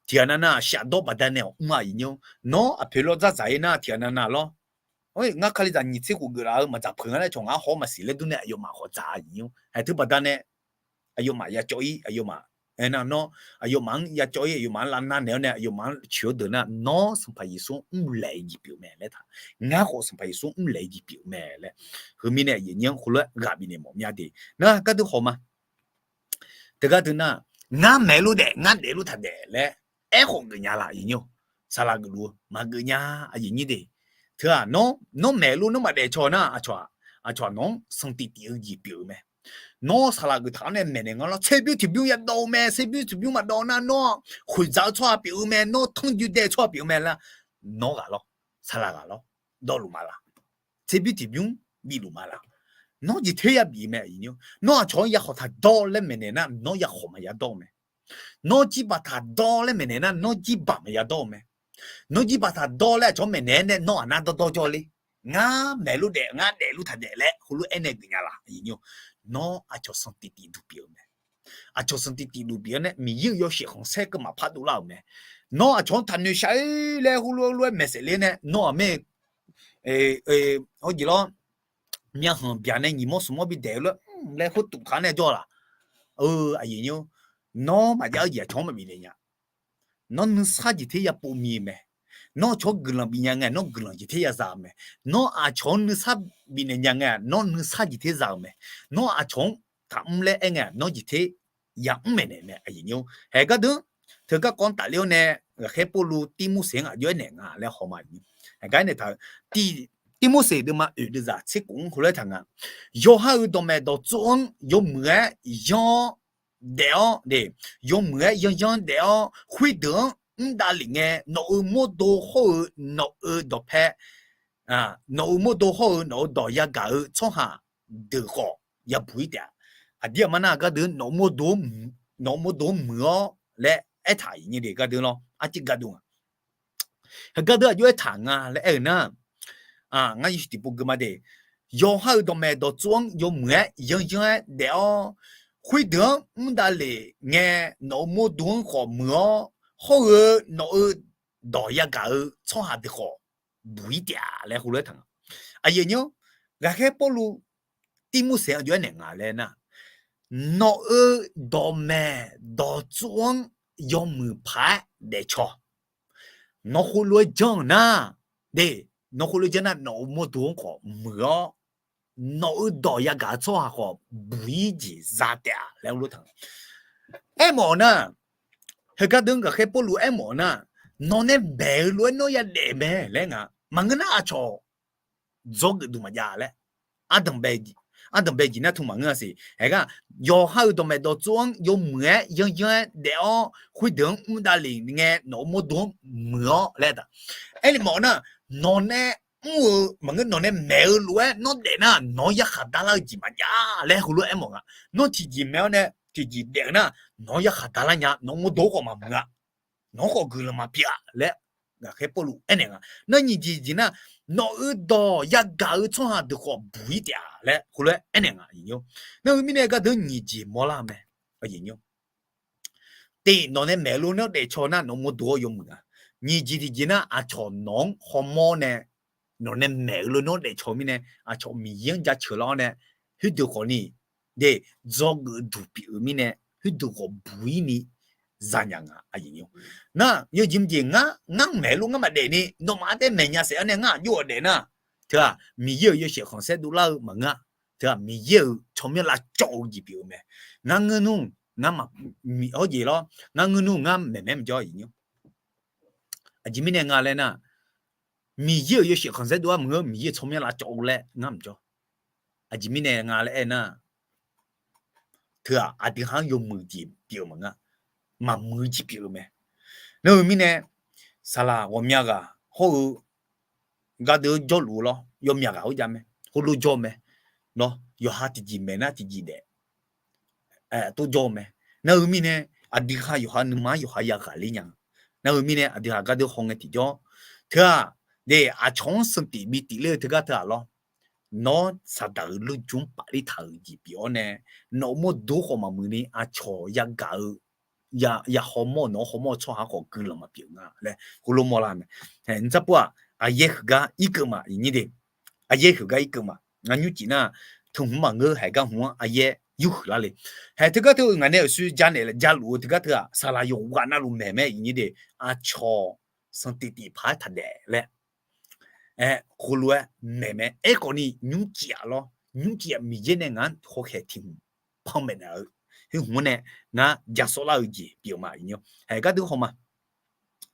Tiqghaq nav nav shafdawr baqdanae-awq mr, aqyuif nyir-or, nawr aqpoeq lawr dzardzaq-ir nar tiqghaq nav nav lawr. Ngar Kalizaq nyiq tser khof geuflaf-eu maqdzaq peuq nga laer cawq ngar haw-awr maqsiq laer durnae aqyawfmaf khawf dzaq-a, aqyuif nyir-or. Haeq teu baqdanae aqyawfmaf ya cawv-ir, aqyawfmaf, aernar nawr aqyawfmaf-anr ya cawv-ir, aqyawfmaf-anr lavnav naeq-awr nae aqyawfmaf-anr coeq-awr deuq nar, nawr Sanqpaq Yeqsur-anr mrlaeq-eu jeq pyeuf mae laer taq. Ngar khawf Sanqpaq Yeqsur-anr mrlaeq-eu jeq pyeuf mae laer, heumirnae aqyuif nyir-anr heulof-aer ghaq bifnaeq mawf mya de. Nar gardeur haw ma. Teugar deuq nar, ngar maeq lof daef, ngar daef lof taq daef laer aerkhawf geufnya laf, aqyuif nyir-or. Saqlaq geufluf-eu maqgeuf nya, aqyuif nyir de. Teu-aq, nawr maeq lof nawr maqdaef caw nar, aqcawq-aq nawq-anr sanqtif tif-eu jeq pyeuf-eu mae. Nawr saqlaq geuf taq-awr nae maeqnaeq nga lawr, tserbymr tiqbymr yadawv-eu mae, tserbymr tiqbymr maqdawv nar nawr-aq khoeqdzaq-eu tsawrhaq pyeuf-eu mae, nawr tanrjoe dae-eu tsawrhaq pyeuf-eu mae laer, nawr ghaq lawr, saqlaq ghaq lawr, dawvluf ma laf. Tserbymr tiqbymr bifluf ma laf. Nawr jeqter yabif mae, nawr aqcawq-anr yakhawf taq dawr laer maeqnaeq nar, nawr yakhawf maqya dawr-eu mae. Nawr jirbaq taq dawr laer maeqnaeq nar, nawr jirbaq maqya dawr-eu mae. Nawr jirbaq taq dawr laer aqcawq-anr maeqnaeq-aer nae nawr aqnar dawrdawr jawr ler. Ngar maeq lof daef, ngar daef lof taq daef laer heulof-aer nae geufnya laf, nawr aqcawq sanqtif tif duq pyeuf-eu mae. Aqcawq sanqtif tif duq pyeuf-awr nae Miqyaer-euq yawshaef khanqsaer keuvmaf pardov lar-euq mae. Nawr aqcawq-anr taqnoeq shaq-ir laer heulof lof-aer maeqsaef ler nae nawr-aq mae, hawjeq lawr, myavkhanq byaq nae nyiq mawr smq mawr bidaeq-eu lof-aer laer khoer tuftaq-anr nae jawr-eu laf. Aqyuif nyir-or, nawr maqjav-eu jeq aqcawq-anr maqbif naeq nya. Nawr nuisar jeq ter ya pov mi-eu mae. Nawr aqcawq-anr guiqlanq bifnya ngae, nawr guiqlanq jeq ter ya za-eu mae. Nawr aqcawq-anr nuisar bifnaeq nya ngae, nawr nuisar jeq ter za-eu mae. Nawr aqcawq-anr taqmr laer aer ngae, nawr jeq ter yamr maeqnaeq mae, aqyuif nyir-or. Haeq gardeur, teugar kawv-anr tafler-awr nae, ghaqkhaer Pawrluv Tirmorseq-anr aqjox-aer naeq nga laer haw ma, aqyuif nyir-or. Haeq gar-aer naeq taq-eu, Tir, Tirmorseq deuvma oeq deuvzaq tser khof-anr heulof-aer taq nga. Yawqha-euq dawqmaeq dawqtsov-anr yawmuiq-aer yanr-awr daef-awr, yawmuiq-aer yanryanr daef-awr khoerdeuq-anr mr davlef ngae, nawq-euq mawrdo hawr-eu nawq-euq dawqpae, nawq-euq mawrdo hawr-eu nawq-euq dawq yagaq-eu tsawrhaq deuq khawf yabuq-ir taef-a. Aqdir aqmar nar gardeur nawq-euq mawrdo-anr muiq-awr laer aertaq-euq nyir de gardeur lawr, arciv gardeur nga. Heugar deur aqjox-aer taq nga laer aer-euq nar, ngar yawshuif tiqpov geu ma de. Yawqha-euq dawqmaeq dawqtsov-anr yawmuiq-aer yanryanr-aer daef-awr, khoerdeuq-anr mr davlef ngae, nawq-euq mawrdo-anr khawf muiq-awr, hawr-eu nawq-euq dawq yagaq-eu tsawrhaq deuq khawf buq-ir taef-a laer heulof-aer taq nga. Aqyuif nyir-or, ghaqkhaer Pawrluv Tirmorseq aqjox-aer naeq nga laer nar, nawq-euq dawqmaeq dawqtsov-anr yawmuiq paq-aer daefcaw. Nawq khoerlof-aer janr-euq nar, de, nawq khoerlof-aer janr nar, nawq-euq mawrdo-anr khawf muiq-awr, nawq-euq dawq yagaq-eu tsawrhaq khawf buq-ir jeq za taef-a laer heulof taq nga. Aermawf-eu nar, heugar deur-anr ghaqkhaer Pawrluv aermawf-eu nar, nawq nae maeq-eu lof-aer nawr yadaef mae laer nga. Maqngeur nar aqcawq dzawgeuf duq maqjav laer, ardanqbae jeq nar tmr maqngeur-a siq. Haegar, yawqha-euq dawqmaeq dawqtsov-anr yawmuiq-aer yanryanr-aer daef-awr, khoerdeuq-anr mr davlef ngae, nawq-euq mawrdo-anr muiq-awr laer taq. Aerli mawf nar, nawq nae mr-eu maqngeur, nawq nae maeq-eu lof-aer nawr daef nar, nawq-anr yarkhaq darlar-eu jeq maqjav laer heulof-aer aermawf nga. Nawr tiqjeq maeq-awr nae tiqjeq daef-eu nar, nawq-anr yarkhaq darlar nya, nawq-euq mawrdo khawf maqmuiq-a. Nawq-anr khawf guiqlanq maqpyeuf-a laer ghaqkhaer Pawrluv aernaeq nga. Nar nyiq jeq jeq nar, nawq-euq dawq yagaq-eu tsawrhaq deuq khawf buq-ir taef-a laer heulof-aer aernaeq nga. Nar heu mirnae gardeur nyiq jeq mawrlar-eu mae. Tiq, nawq nae maeq lof nawr daefcaw nar, nawq-euq mawrdo-anr yawmuiq-a. Nyiq jeq tiqjeq nar, aqcawq nawq-anr hawmawr nae, nawq nae maeq-eu lof nawr daefcaw mirnae, aqcawq Miqyaer-anr jaceuq lar-awr nae, khoerdeuq khawfni, de, dzawgeuf duq pyeuf-eu mirnae, khoerdeuq khawf buq-ir ni zanya nga. Nar, yawjeq mqjeq ngar, ngar maeq lof ngar maqdaef ni, nawmaf artaev maeq nya saef-awr nae ngar aqjox-awq daef nar, teu-aq Miqyaer-euq yawshaef khanqsaer dovlar-eu maqngeur-a. Teu-aq Miqyaer-euq tsawrmyanr lavcawv-eu jeq pyeuf-eu mae. Ngar ngeur nmr, ngar ma, hawjeq lawr, ngar ngeur nmr ngar maeqmaeq maqjawr-a. Aqjeq mirnae nga laer nar, Miqyaer-euq yawshaef khanqsaer dov-aer maqngeur, Miqyaer-euq tsawrmyanr lavcawv-eu laer ngar maqjawr. Aqjeq mirnae nga laer aernar, teu-aq aqdui ha-anr yawmuiq jeq pyeuf-eu maqngeur, maqmuiq-eu jeq pyeuf-eu mae. Nar-eu mirnae, saqlaq ghawqmya ghaq hawr-eu gardeuv jawrluf-eu lawr, yawmyaq ghaq khoerjav mae, heulof jawr-eu mae. Nawr yawqha tiqjeq maeq nar tiqjeq daef tov jawr-eu mae. Nar-eu mirnae, aqdui ha yawqha nuima-anr yawqha yaghaq ler nya. Nar-eu mirnae aqdui ha gardeuv hawngae tiqjawr, teu-aq, de, aqcawq-anr sanqtif bi tifler-eu teugar teu-aq lawr, nawr saqdaq-euq lurjmr pafler taq-euq jeq pyeuf-awr nae, nawq-euq mawrdo khawf maqmuiqni aqcawq yagaq-eu, ya, ya hawmawr-eu nawq-anr hawmawr-eu tsawrhaq khawf guiqlanq maqpyeuf nga laer heulof mawrlar mae. Ntsar pov-aq, aqyaer huiqgar irkeuv ma iqnyir de. Aqyaer huiqgar irkeuv ma. Ngar nymrcif nar, teu hmq maqngeur haeq gar hmq-anr aqyaer yurhuiq lar le. Haeq teugar teu-eu ngaq nae uqshoe janaeq jaluf-eu teugar teu-aq, saqlaq yawqghaq navluf maeq mae iqnyir de. Aqcawq sanqtif tif paq-aer taqdaef laer, aer, heulof-aer maeq mae. Aerkhawfni nymrcif-aq lawr, nymrcif-aq Miqyaer nae ngaq-anr hawkhaeq tiq hmq panmaeq naeq-eu heu hmq-anr nae ngar ja sawvlar-eu jeq pyeuf ma iqnyir. Haeq gardeuv haw ma.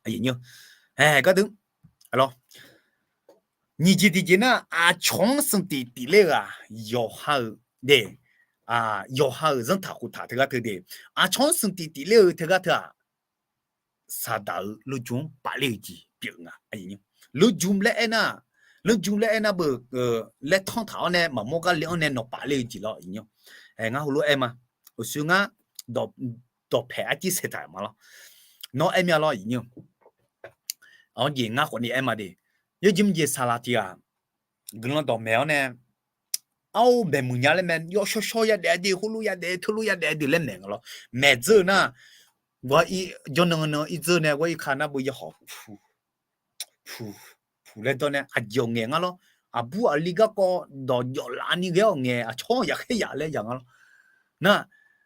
Haeq gardeuv, a lawr, nyiq jeq tiqjeq nar, aqcawq-anr sanqtif tifler-eu-aq, yawqha-euq de, yawqha-euq zanrtaq khoftaq teugar teu de, aqcawq-anr sanqtif tifler-eu teugar teu-aq, saqdaq-euq lurjmr-anr pafler-eu jeq pyeuf nga. Lurjmr laer aernar, lurjmr laer aernar beu, laer tanrtaq-awr nae maqmawr gar le-anr nae nawq pafler-eu jeq lawr iqnyir. Ngar heulof-aer ma. Uqshoe ngar dawqpaeq arcir saeqtaq ma lawr. Nawr aer mya lawr iqnyir. Awr jeq ngar khawfni aer ma de. Yawjmr jeq saqlaq tiq ghaq guiqlanq dawqmaeq-awr nae, ar-or, maeqmuiq nya laer mae. Yawshawr shawr yadaef-a de, khoerlof yadaef, teulof yadaef de laer maeq nga lawr. Maeq dzeur-eu nar, gawr-ir jawrnan nan irdzeur nae gawr-ir ka nar beu yahawq puq puq laer dawr nae aqjeq-awq ngaeq nga lawr. Aqbur aqli garkawv dawq jawf laf ni ghae-awr ngaeq, aqcawq-anr yaqkhaer yaf laer yaq nga lawr. Nar,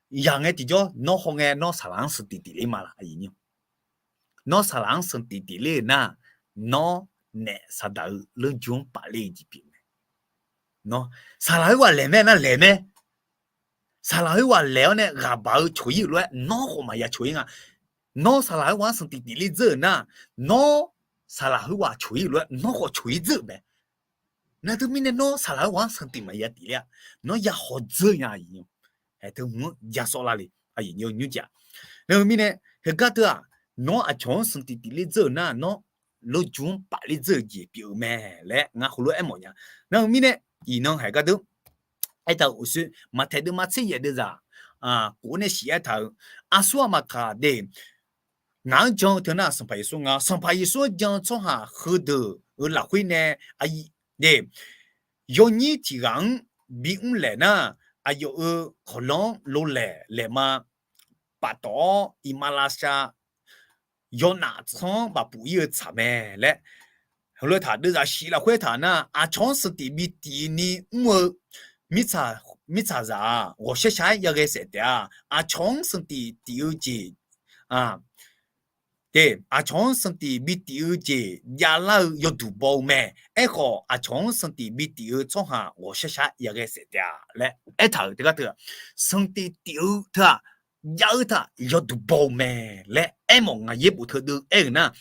yaq ngae tiqjawr nawr hawngae nawr saqlaq-anr sanqtif tif ler ma laf. Nawr saqlaq-anr sanqtif tif ler-eu nar, nawr naef saqdaq-euq lurjmr-anr pafler-eu jeq pyeuf mae. Nawr saqlaq khoerghaq laeq mae nar laeq mae. Saqlaq khoerghaq laeq-awr nae ghaqbaq-eu coq-ir-euq lof-aer nawr khawf maqya coq-ir nga. Nawr saqlaq khoerghaq-anr sanqtif tif ler dzeur-euq nar, nawr saqlaq khoerghaq coq-ir-euq lof-aer nawr khawf coq-ir dzeur-euq mae. Nar teumirnae nawr saqlaq khoerghaq-anr sanqtif maqya tif ler-a. Nawr ya haw dzeur nya iqnyir. Haeq teu hmq-anr ja sawvlar le. Nymrcif-aq, nar-eu mirnae, heugar teu-aq, nawr aqcawq-anr sanqtif tif ler dzeur-euq nar, nawr lurjmr-anr pafler dzeur-eu jeq pyeuf-eu mae laer ngar heulof-aer mawf nya. Nar-eu mirnae, iqnan haeq gardeuv aertaq-euq uqshoe Maqtaeq deuvma tser yaef deuvzaq kof-aer nae siq aertaq-euq, aqsur aqmaq kaq de, ngaq-anr jan-eu teu nar Sanqpaq Yeqsur nga. Sanqpaq Yeqsur-anr jan-eu tsawrhaq heudeuq-euq lafkhoer nae, de, yawnyir tiq ghaq-anr bimr laeq nar, aqyawf-euq kawqlanr-anr lolaeq laeqma paftawf-awr iqmalavshav yawnaf tsanr-anr bafpuf-ir-eu tsaq mae laer, heulof-aer taq deuvzaq shiq lafkhoer taq nar, aqcawq-anr sanqtif bi tif ni mr-eu mirtsaq, mirtsaqzaq-aq, ghawqshar shar-aer yaghae saef taef-a. Aqcawq-anr sanqtif tif-eu jeq, de, aqcawq-anr sanqtif bi tif-eu jeq javlar-eu yawduq baw-eu mae. Aerkhawf, aqcawq-anr sanqtif bi tif-eu tsawrhaq ghawqshar shar-aer yaghae saef taef-a laer aertaq-euq teugar teu-aq, sanqtif tif-eu teu-aq, jav-eu teu-aq yawduq baw-eu mae laer aermawf nga. Yaerbof teudeuv aer-euq nar,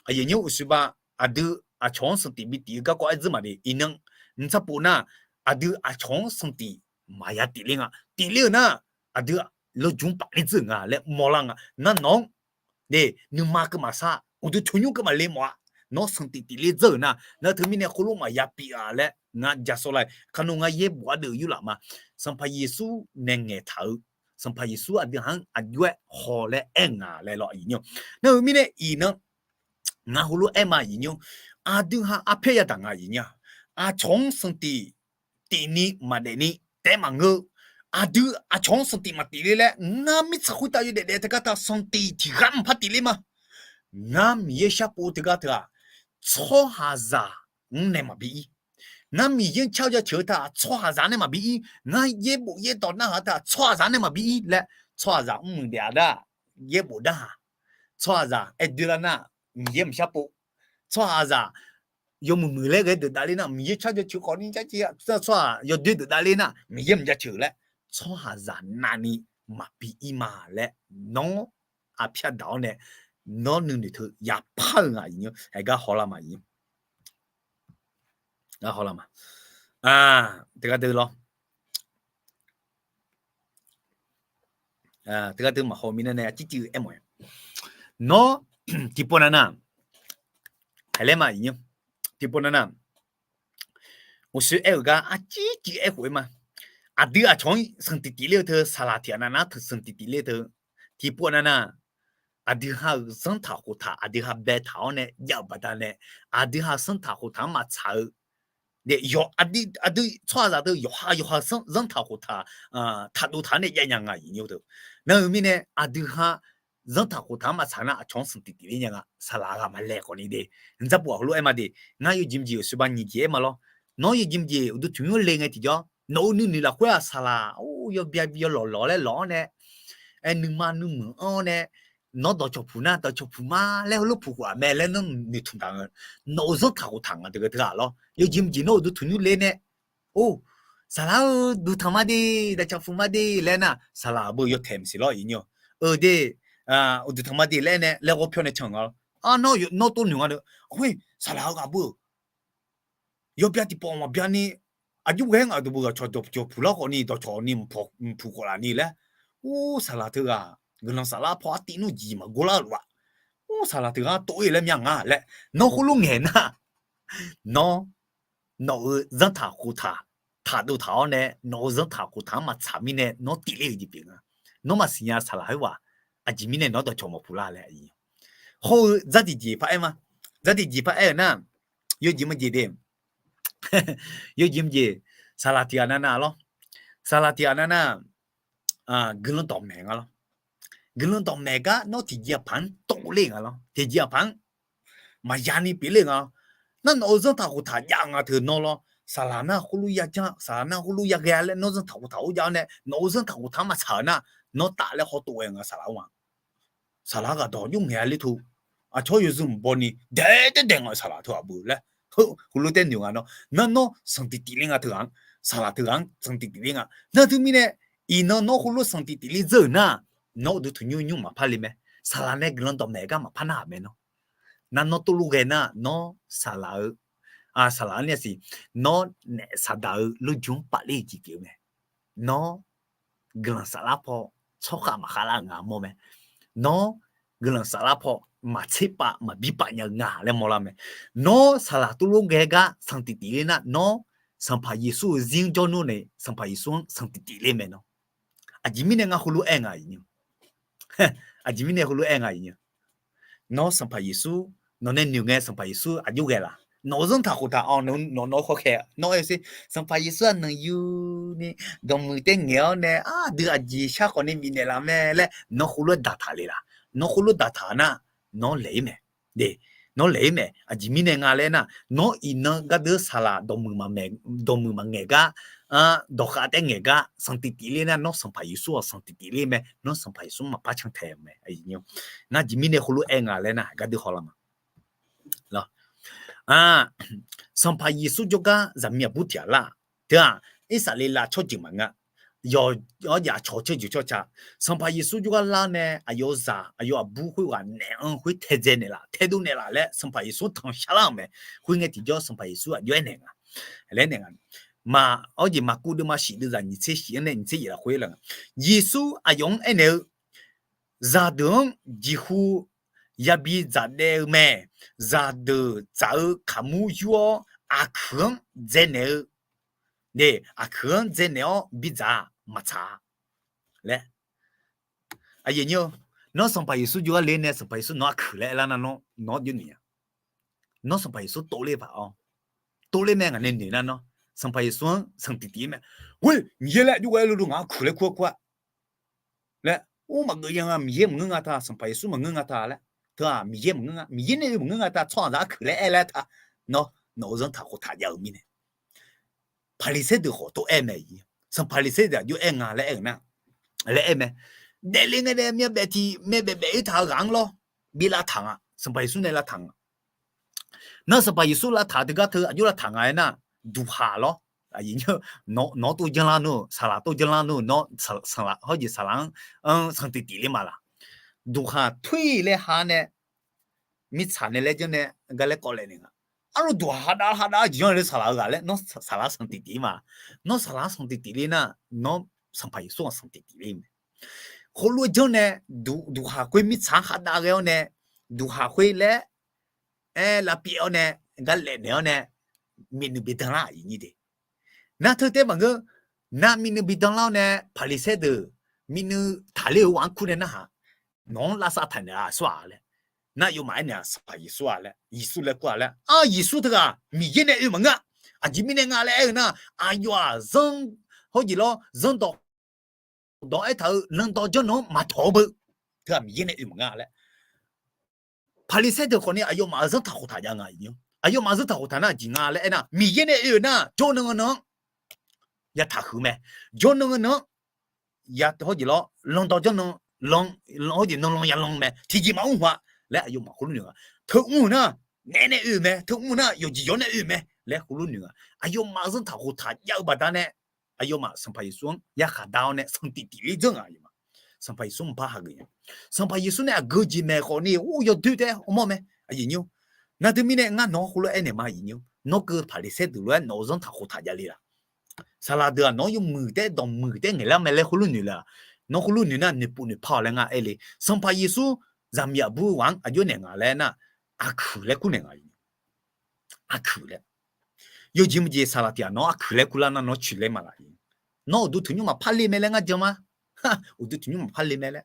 aqyuif nymr uqshoe ba, aqdui aqcawq-anr sanqtif bi tif-eu garkawv aer dzeur maqde. Iqnan nymrsar pov nar, aqdui aqcawq-anr sanqtif maqya tif ler nga. Tif ler-eu nar, aqdui lurjmr paf ler dzeur-euq nga laer mawrlar nga. Ngar nawq-anr de, nuima keuv maqsar, uqduq tmqnymr keuv maqle mawf-a. Nawr sanqtif tif ler dzeur-euq nar, nar teumirnae khoerlof maqya pyeuf-a laer ngar ja sawvlar-eu. Kano ngar yaerbof ardeuv yurlaf ma. Sanqpaq Yeqsur nae ngaeqtaq-eu, Sanqpaq Yeqsur aqdui ha-anr aqjox-aer haw laer aer nga laer lawr iqnyir. Nar-eu mirnae iqnan ngar heulof-aer ma iqnyir. Aqdui ha arpyaer yadaq nga iqnyir-a. Aqcawq-anr sanqtif tif ni maqdaef ni taef maqngeur-eu. Aqdui aqcawq-anr sanqtif maqtif ler laer ngar mirtsaq khoertav yawdaef daef teugar teu sanqtif tiq ghaq maqpar tif ler ma. Ngar Miqyaer sharpov teugar teu-aq, tsawrhaqzaq-anr nae maqbi ir. Ngar Miqyaer-anr car jaceuq-eu teu-aq, tsawrhaqzaq-anr nae maqbi ir. Ngar yaerbof yaerdawq narhaq-eu teu-aq, tsawrhaqzaq-anr nae maqbi ir laer, tsawrhaqzaq mrmuiq daef-a nar, yaerbof narhaq, tsawrhaqzaq aer doerlar nar, Miqyaer maqshar pov. Tsawrhaqzaq yawmuiq muiq laer ghae deuq davler nar, Miqyaer car jaceuq khawf ni car car, tsawrhaq yawdoer deuq davler nar, Miqyaer maqjaceuq laer, tsawrhaqzaq navni maqbi ir ma laer, nawr arpyaer daq-awr nae nawr nuinoeq teu yapar-eu nga, aqyuif nymr, haeq gar hawlar ma, aqyuif nymr. Gar hawlar ma. Teugar dui lawr. Teugar dui maqhaw mirnae nae arcirciv aermawf-a. Nawr tiqpov nav nar, haeq laer ma, aqyuif nymr. Tiqpov nav nar, uqshoe aer-euq gar arcirciv aerkhof-aer ma. Aqdui aqcawq-anr sanqtiq tifler-eu teu, saqlaq tiq ghaq navnav teu sanqtiq tifler teu. Tiqpov nav nar, aqdui ha-euq zanrtaq khoftaq aqdui ha baetaq-awr nae jav-euq baqdanae, aqdui ha-euq zanrtaq khoftaq-anr maqtsaq-eu, aqdui tsawrhaqzaq deuq yawqha yawqha zanrtaq khoftaq taqdov taq-anr nae jav nya nga, aqyuif nymr teu. Nar-euq mirnae aqdui ha zanrtaq khoftaq-anr maqtsaq nar aqcawq-anr sanqtiq tifler nya nga. Saqlaq ghaq maqlaeq khawfni de. Nzarbof aqheu lof-aer ma de. Ngar yawjeq mqjeq-euq seuba nyiq jeq aer ma lawr. Nawr yawjeq mqjeq uqduq tanqnymr le ngae tiqjawr, nawq-euq nuinoeq lafkhoer-aq saqlaq-or yawbya yawlawq lawq laer lawq-awr nae, aer nuima nuimuiq-anr nae, nawr dawqcawq puq nar dawqcawq puq ma laer heulof puq khof-aq mae laer nawr noeqtmq taq nga. Nawq-euq zanrtaq khoftaq nga deuq ghae teu-aq lawr. Yawjeq mqjeq nawr uqduq tanqnymr le nae, or, saqlaq-eu duqtanq ma de, dawqcawq puq ma de laer nar, saqlaq aqbur yawtaeq maqsiq lawr, aqyuif nymr-eu. Eu de, uqduq tanq ma de laer nae laer ghawr pyawr nae can nga lawr. Ar, nawr tov noeq nga de. Khoer saqlaq-eu aqbur-eu yawbya tiqpawf maqbya ni, aqjox ghae-aer ngaq dawqbuq ghaq cawq dawqcawq puq lar khawfni dawqcawq ni mqpuq khawf laf ni laer, or, saqlaq teughaq guiqlanq saflar paw artiv nmr jeq maqgor lar-eu lof-aq, or, saqlaq teughaq tov-ir laer mya nga laer nawr khoerlof ngaeq nar, nawr nawq-euq zanrtaq khoftaq taqdov taq-awr nae nawq-euq zanrtaq khoftaq-anr maqtsaq mirnae nawr tifler-eu jeq pyeuf nga. Nawr maqsiq nya saqlaq khoerghaq aqjeq mirnae nawr dawqcawq maqpuq lar laer. Hawr-eu dzartiq jeq par aer ma. Dzartiq jeq par aer-euq nar, yawjeq maqjeq de. Yawjeq maqjeq, saqlaq tiq ghaq nav nav lawr. Saqlaq tiq ghaq nav nar, guiqlanq dawqmaeq nga lawr. Guiqlanq dawqmaeq gar nawr tiqjeq aqpaq-anr tov ler nga lawr. Tiqjeq aqpaq-anr maqya ni pyeufler nga lawr. Nar nawq-euq zanrtaq khoftaq jav nga teu nawr lawr. Saqlaq nar khoerlof ya janr, saqlaq nar khoerlof ya ghae-a laer nawr zanrtaq khoftaq-anr jav-awr nae nawq-euq zanrtaq khoftaq-anr maqtsaq-euq nar, nawr taf laer hawtov ghae nga saqlaq-anr-aq. Saqlaq ghaq dawq jov ngaeq-a ler teu. Aqcawq yawzeu mqbaw ni daeq daeq daeq nga saqlaq teu aqbur laer. Heu, heulof taer noeq nga nawr. Nar nawr sanqtiq tif ler nga teu ghaq-anr, saqlaq teu ghaq-anr sanqtiq tif ler nga. Nar teumirnae, iqnan nawr heulof sanqtiq tif ler dzeur-euq nar, nawr uqduq tanqnymr nymr maqpar le mae. Saqlaq nae guiqlanq dawqmaeq gar maqpar nar-aq mae nawr. Nar nawr tov lof ghae nar, nawr saqlaq-eu, saqlaq-anr nar siq, nawr naef saqdaq-eu lorjmq-anr paf ler-eu jeq pyeuf-eu mae. Nawr guiqlanq saflar paw tsawrkhav maqkhav lar-euq nga mawr mae. Nawr guiqlanq saflar paw maqtser pav maqbir pav nya-eu nga laer mawrlar mae. Nawr saqlaq tov lof ghae gar sanqtiq tif ler nar, nawr Sanqpaq Yeqsur-euq zir-anr jawr nmr nae Sanqpaq Yeqsur-anr sanqtiq tif ler mae nawr. Aqjeq mirnae ngar heulof-aer nga, aqjeq mirnae heulof-aer nga, nawr Sanqpaq Yeqsur, nawq nae noeq ngae Sanqpaq Yeqsur aqjox ghae laf? Nawq-euq zanrtaq khoftaq-anr nawq-anr khawkhae nawr aer sher, Sanqpaq Yeqsur-aq nanqyuni dawqmuiq taer ngaeq-awr nae, aqdui aqjeq shar khawf ni bifnaeq laf mae laer nawr heulof-aer daqtaq le laf? Nawr heulof daqtaq nar, nawr laeq-ir mae. Nawr laeq-ir mae. Aqjeq mirnae nga laer nar, nawr iqnan gardeuq saqlaq dawqmuiq maqngaeq gar, dawqkhav taer ngaeq gar sanqtiq tif ler nar, nawr Sanqpaq Yeqsur-awq sanqtiq tif ler mae. Nawr Sanqpaq Yeqsur maqpar cantae-euq mae. Ngar aqjeq mirnae heulof-aer nga laer nar, gardeuq hawlar ma. Sanqpaq Yeqsur jawrgar zaqmiq aqbur tiq ghaq lar-aq, teu-aq, Irsaqleqlav tsawrjeuq maqngeur-a. Yawqjaq cawq tsawrjeuq tsawrca, Sanqpaq Yeqsur jawrgar lar nae aqyawf-eu zaq aqyawf aqbur khoerghaq naeq-anr khoer taedzae naeqlaf taedov naeqlaf laer Sanqpaq Yeqsur tanqshar lar-euq mae. Khoerngae tiqjawr Sanqpaq Yeqsur aqjox aernaeq nga laer naeq nga. Maq, awr jeq maqkuv deuvma shif deuvzaq nyiqtser shif-anr nae nyiqtser yaef lafkhoer la nga. Yeqsur aqyawf-anr aernaeq-eu, zaqdeuq-anr jeqhu yabi dzaqdaev-eu mae. Zaqdeuq dzaq-eu kaqmur yur-awr aqkuiq-anr dzaenaeq-eu, aqkuiq-anr dzaenaeq-awr bidzaq-a, maqtsaq-a laer. Nawr Sanqpaq Yeqsur jawrgar le nae Sanqpaq Yeqsur nawq-anr aqkuiq laer aerlar nar, nawr jawrnoeq nya. Nawr Sanqpaq Yeqsur tov ler paq-awr, tov ler mae ngaq nae noeq nar nawr, Sanqpaq Yeqsur-anr sanqtiq tif-ir mae. Khoer Miqyaer laer aqjox ghae luf ngaq-anr kuiq laer kur-a kur-a laer, or, maqgeuf ya nga, Miqyaer maqngeur nga ta, Sanqpaq Yeqsur maqngeur nga ta laer, teu-aq Miqyaer maqngeur nga, Miqyaer nae oe maqngeur nga ta, tsawrhaqzaq-anr kuiq laer aer laer ta, nawr nawq-euq zanrtaq khoftaq jav-eu mirnae. Paqliqsaer deuq khawf tov aer mae. Sanqpaq Paqliqsaer deuq aqjox aer nga laer aer-euq nar, laer aer mae. Daefle ngae nae myavbaef tiq myavbaef baef-ir taq-eu ghaq-anr lawr, bi lavtaq nga. Sanqpaq Yeqsur nae lavtaq nga. Nar Sanqpaq Yeqsur lavtaq teugar teu aqjox lavtaq nga aer nar, duqhaq lawr. Nawq-anr tov janrlar nmr-eu, saqlaq tov janrlar nmr-eu, nawr saqlaq, hawr jeq saqlaq-anr sanqtiq tif ler ma laq? duqkhaq toer-ir laer ha nae, mirtsaq nae laer janr nae gar laer kawv laeq naeq nga. Arluf duqkhaq ha dav ha dav-aer jeq janr laer saqlaq-eu ghaq laer, nawr saqlaq sanq tiqtiq-ir ma. Nawr saqlaq sanq tiqtiq ler nar, nawr Sanqpaq Yeqsur-anr sanq tiqtiq ler mae. Khoerlof-aer janr nae, duqkhaq khoer mirtsaq-anr ha dav ghae-awr nae, duqkhaq khoer laer aer lavpyaev-awr nae, gar laef naeq-awr nae, miqnuiq bi danlar-aq iqnyir de. Nar teu taef maqngeur, nar miqnuiq bi danlar-awr nae, Paqliqsaer deuq miqnuiq taqler-eu ghaq-anr kur nae narhaq, nawq-anr lavsav taq naeq-a aqsur-aq laer. Nar aqyawfmaf aernaeq-aq, Sanqpaq Yeqsur-a laer, Yeqsur laer kur-a laer, ar Yeqsur teughaq Miqyaer nae oe maqngeur-a. Aqjeq mirnae nga laer aer-eu nar, aqyawf-aq zanr, hawrjeq lawr zanrdawq dawq aertaq-eu lanrdawq janrnan-anr maqtawq-eu beu, teughaq Miqyaer nae oe maqngeur-a laer. Paqliqsaer deuq khawfni aqyawfmaf-euq zanrtaq khoftaq jav nga iqnyir. Aqyawfmaf zanrtaq khoftaq nar aqjeq nga laer aernar, Miqyaer nae oe-euq nar jawrnan nan-anr yataq huiq mae. Jawrnan nan-anr ya hawrjeq lawr lanrdawq janrnan, hawrjeq nanlan yalan mae, tiqjeq maqmr haq laer aqyawfmaf khoerlof noeq nga. Teu mr-eu nar naef nae oe-euq mae, teu mr-eu nar yawqjeq yawq nae oe-euq mae laer khoerlof noeq nga. Aqyawfmaf zanrtaq khoftaq jav-eu baqda nae, aqyawfmaf Sanqpaq Yeqsur-anr yarkhaq dar-awr nae sanqtiq tiq ler dzeur nga aqyawfmaf. Sanqpaq Yeqsur maqpar hageuf nya. Sanqpaq Yeqsur nae aqgeu jeq maeq khawfni or yawdoer taef-aer mawr mae aqyuif nyir-or. Nar teumirnae ngar nawq-anr khoerlof-aer aernaeq ma aqyuif nyir-or. Nawr keuv Paqliqsaer deuq lof-aer nawq-euq zanrtaq khoftaq jav le laf. Saqlaq deuq-aq nawq-anr yawmuiq taef-aer dawqmuiq taef-aer ngaeqlar mae laer khoerlof noeq le-aq. Nawr khoerlof noeq nar noeqpov noeqpar-awq laer ngar aer le. Sanqpaq Yeqsur zaqmiq aqbur ghaq-anr aqjox naeq nga laer nar, aqkuiq laer kur naeq nga. Aqkuiq laer. Yawjeq maqjeq saqlaq tiq ghaq nawq-anr aqkuiq laer kur lar nar nawr coeq laer maqlaq. Nawr uqduq tanqnymr maqpar le mae laer ngar jan ma. Uqduq tanqnymr maqpar le mae laer.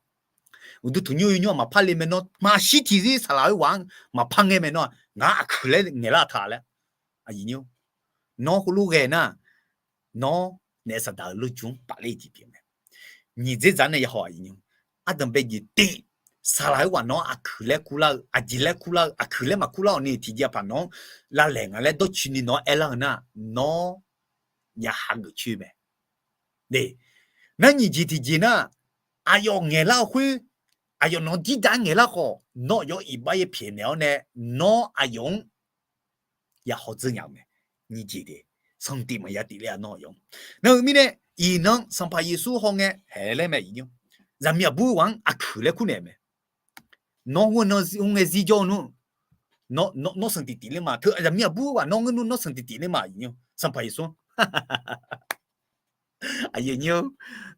Uqduq tanqnymr yawqnymr-aq maqpar le mae nawr. Maqshir tiqzir saqlaq-eu ghaq-anr maqpar ngae mae nawr-aq, ngar aqkuiq laer ngaeqlar taq laer. Nawr khoerlof ghae nar, nawr naef saqdaq-euq lorjmq-anr pafler-eu jeq pyeuf mae. Nyiq dzer dzaq nae yahaw aqyuif nyir-or. Ardanqbae jeq tiv, saqlaq-eu ghaq nawq-anr aqkuiq laer kurlar-eu, aqjeq laer kurlar-eu, aqkuiq laer maqkurlar-awq ni tiqjeq aqpaq nawq-anr lavlaeq nga laer dawrcoeni nawq-anr aerlar-eu nar, nawr ya hageuf coer mae. Nar nyiq jeq tiqjeq nar, aqyawf ngaeqlar-eu khoer, aqyawf nawq-anr dirdav-aer ngaeqlar khawf, nawr aqyawf iqbax yaer pyaeqnaeq-awr nae, nawr aqyawf-anr ya hawdzeur nya-eu mae. Nyiq jeq de, sanqtif maqya tif ler-a nawr aqyawf-anr. Nar-eu mirnae, iqnan Sanqpaq Yeqsur hawngae haeq laer mae iqnyir-or. Zaqmiq aqbur ghaq-anr aqkuiq laer kurnaeq mae. Nawr ngeur nan ngae zir jawr-eu nmr, nawr sanqtif tif ler ma. Teu zaqmiq aqbur ghaq nawr ngeur nmr nawr sanqtif tif ler ma iqnyir-or. Sanqpaq Yeqsur-anr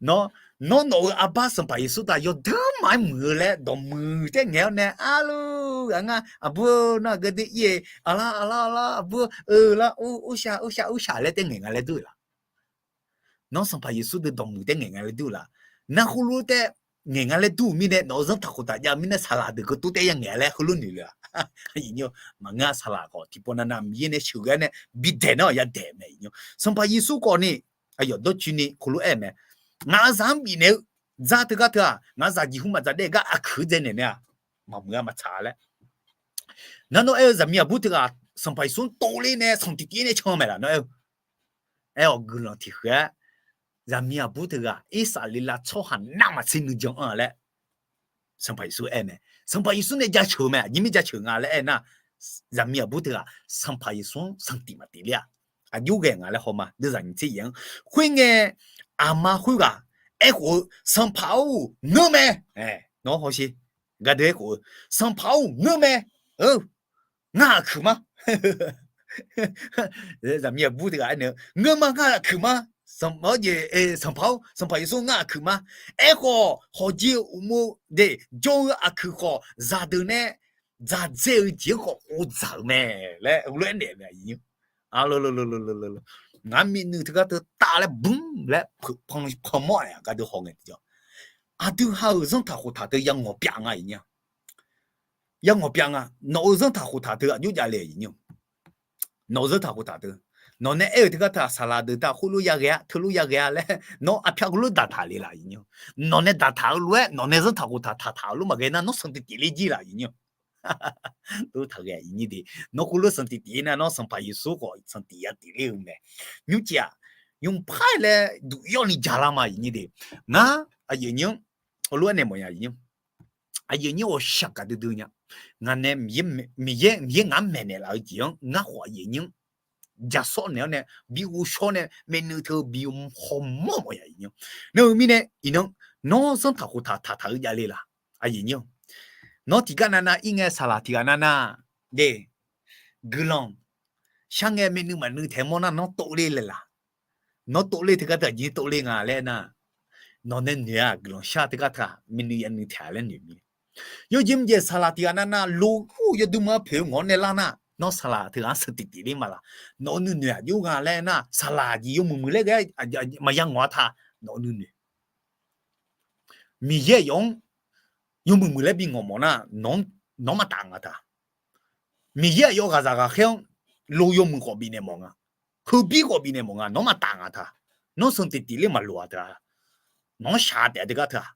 Nawr, nawr nawq-euq arbar Sanqpaq Yeqsur taq yawdui maqaer muiq-eu laer dawqmuiq taef ngaeq-awr nae, arluf ghaq ngar aqbur-or nawr aqgeu de ir-e, aqlar aqlar aqlar aqbur-eu lar, urshaq urshaq urshaq laer taef ngaeq nga laer dur-eu laf. Nawr Sanqpaq Yeqsur deuq dawqmuiq taef ngaeq nga laer dur-eu laf. Nar khoerlof taef ngaeq nga laer dur-eu mirnae nawq-euq zanrtaq khoftaq jav-eu mirnae saqlaq deuq keuvtov taef ya ngaeq laer heulof noeq le-a. Maqngeur-a, saqlaq khawf tiqpov navnav Miqyaer nae sheuqghae-awr nae bidaeq nar-awq yadaeq mae iqnyir-or. Sanqpaq Yeqsur khawfni aqyawf dawrcoeni khoerlof aer-eu mae. Ngaq-euq zaq-anr bifnaeq-eu dzar teugar teu-aq, ngaq-euq zaqjeq hmq maqdzaq daef gar aqkuiq dzaenaeq nae-aq, maqmuiq-a maqtsaq laer. Nar nawr aer-eu zaqmiq aqbur teughaq Sanqpaq Yeqsur-anr tovler nae sanqtif tif-ir nae can mae laf nawr aer-eu. Aer-awq guiqlanq tiq huiq-aer, zaqmiq aqbur teughaq Irsaqleqlav tsawrhaq navmaqtser nuijan anr-a laer Sanqpaq Yeqsur aer mae. Sanqpaq Yeqsur nae jaceuq-eu mae. Aqjeq mirnae jaceuq nga laer aernar, zaqmiq aqbur teughaq Sanqpaq Yeqsur-anr sanqtif maqtif ler-a. Aqjox ghae nga laer hawma deuq zaqnyiq tser yaeq-anr. Khoerngae, aqma khoerghaq aerkhof-eu, Sanqpaq-or, ngeur mae. Nawr hawsher. Gardeuv aerkhof-eu, Sanqpaq-or, ngeur mae. Ngar aqkuiq ma. Zaqmiq aqbur teughaq aernaeq-eu, ngeur ma, ngar aqkuiq ma. Sanqpaq-or, Sanqpaq Yeqsur ngar aqkuiq ma. Aerkhawf hawqjeq uqmov de jawr-eu aqkuiq khawf zaqdeuq nae dzaqdzae-eu jeq-anr khawf uvdzaq-euq mae laer heulof-aer naeq mae. Ngaq-anr miqnuiq teugar teu taf laer bmr laer panmawr-aer gardeuv hawngae tiqjawr, aqdui ha-euq zanrtaq khoftaq teu yangawq pyav nga iqnyir-a. Yangawq pyav nga. Nawq-euq zanrtaq khoftaq teu aqjox javle iqnyir-a. Nawq-euq zanrtaq khoftaq teu, nawq nae aer-euq teugar teu-aq saqlaq deuq teu-aq khoerlof yaghae-a, teulof yaghae-a laer nawr arpyar khoerlof daqtaq le laf iqnyir-a. Nawq nae daqtaq-eu lof-aer nawq nae zanrtaq khoftaq taqtaq-eu lof maqghae nar nawr sanqtif tif ler jir laf iqnyir-a. Taqghae iqnyir de, nawr khoerlof sanqtif tif-ir nar nawr Sanqpaq Yeqsur khawf sanqtif ya tif ler-eu mae. Nymrcif-aq, nymrpar laer duq yawr ni jaqlar ma iqnyir de. Ngar aqyuif aqnyir-anr heulof-aer naeq mawf nya iqnyir. Aqyuif aqnyir ghawqshaq gaqdui dui nya. Ngaq nae Miqyaer, Miqyaer ngaq-anr maeqnaeq laf-eu jeq-anr ngar khawf aqyuif aqnyir-anr jaqshawr naeq-awr nae bi ghovshaw nae maeqnuiv teu bi hawmawr mawf nya iqnyir. Nar-eu mirnae iqnan, nawr zanrtaq khoftaq taqtaq-eu javle laf. Aqyuif nyir-or, nawr tiqgar navnav ir ngae saqlaq tiqghaq navnav, de, guiqlanq shar ngae myavnuiv maqnuiv taef mawr nar nawr tov ler laeqlaq. Nawr tov ler teugar teu aqjeq tov ler nga laer nar, nawq nae noeq-a guiqlanq shar teugar teu-aq myavnuiv yanuiv taef-a laer noeq mir. Yawjeq maqjeq saqlaq tiqghaq navnav lo ur yawdui ma poeq-eu ngawq-anr nae lar nar, nawr saqlaq teughaq-anr sanqtif tif ler maqlaq. Nawq-eu nuinoeq aqjox gha laer nar, saqlaq aqjeq yawmuiq muiq laer ghae maqya ngawq-a taq, nawq-eu nuinoeq. Miqyaer aqyawf-anr yawmuiq muiq laer bi ngawq mawf nar, nawq-anr maqtaf nga taq. Miqyaer aqyawf ghaqzaq ghaqkhaer-anr lo yawmuiq khawf bifnaeq mawf nga. Heubir khawf bifnaeq mawf nga, nawr maqtaf nga taq. Nawr sanqtif tif ler maqloq-a taq. Nawq-anr shaq taef teugar teu-aq.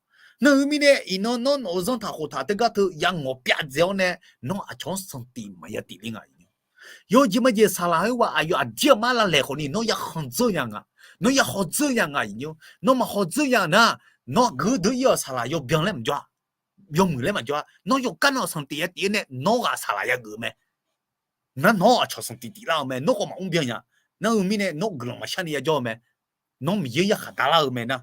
Nar-eu mirnae iqnan nawr nawq-eu zanrtaq khoftaq teugar teu yangawq pyav dzae-awr nae, nawr aqcawq-anr sanqtif maqya tif ler nga. Yawjeq majeq saqlaq khoerghaq aqyawf aqdir aqmar lavlaeq khawfni nawr ya khanqdzeur ya nga. Nawr ya hawdzeur ya nga aqyuif nyir-or. Nawr maq hawdzeur ya nar, nawr aqgeu deuq ir-awq saqlaq yawbyan laer maqjawr-a. Yawmuiq laer maqjawr-a. Nawr yawqgar nawr sanqtif ya tif-aer nae nawr ghaq saqlaq yageuf mae. Nar nawr aqcawq sanqtif tif lar-eu mae, nawr khawf maqmr byan nya. Nar-eu mirnae nawr guiqlanq maqshar ni yajawr-eu mae. Nawr Miqyaer yarkhaq davlar-eu mae nar,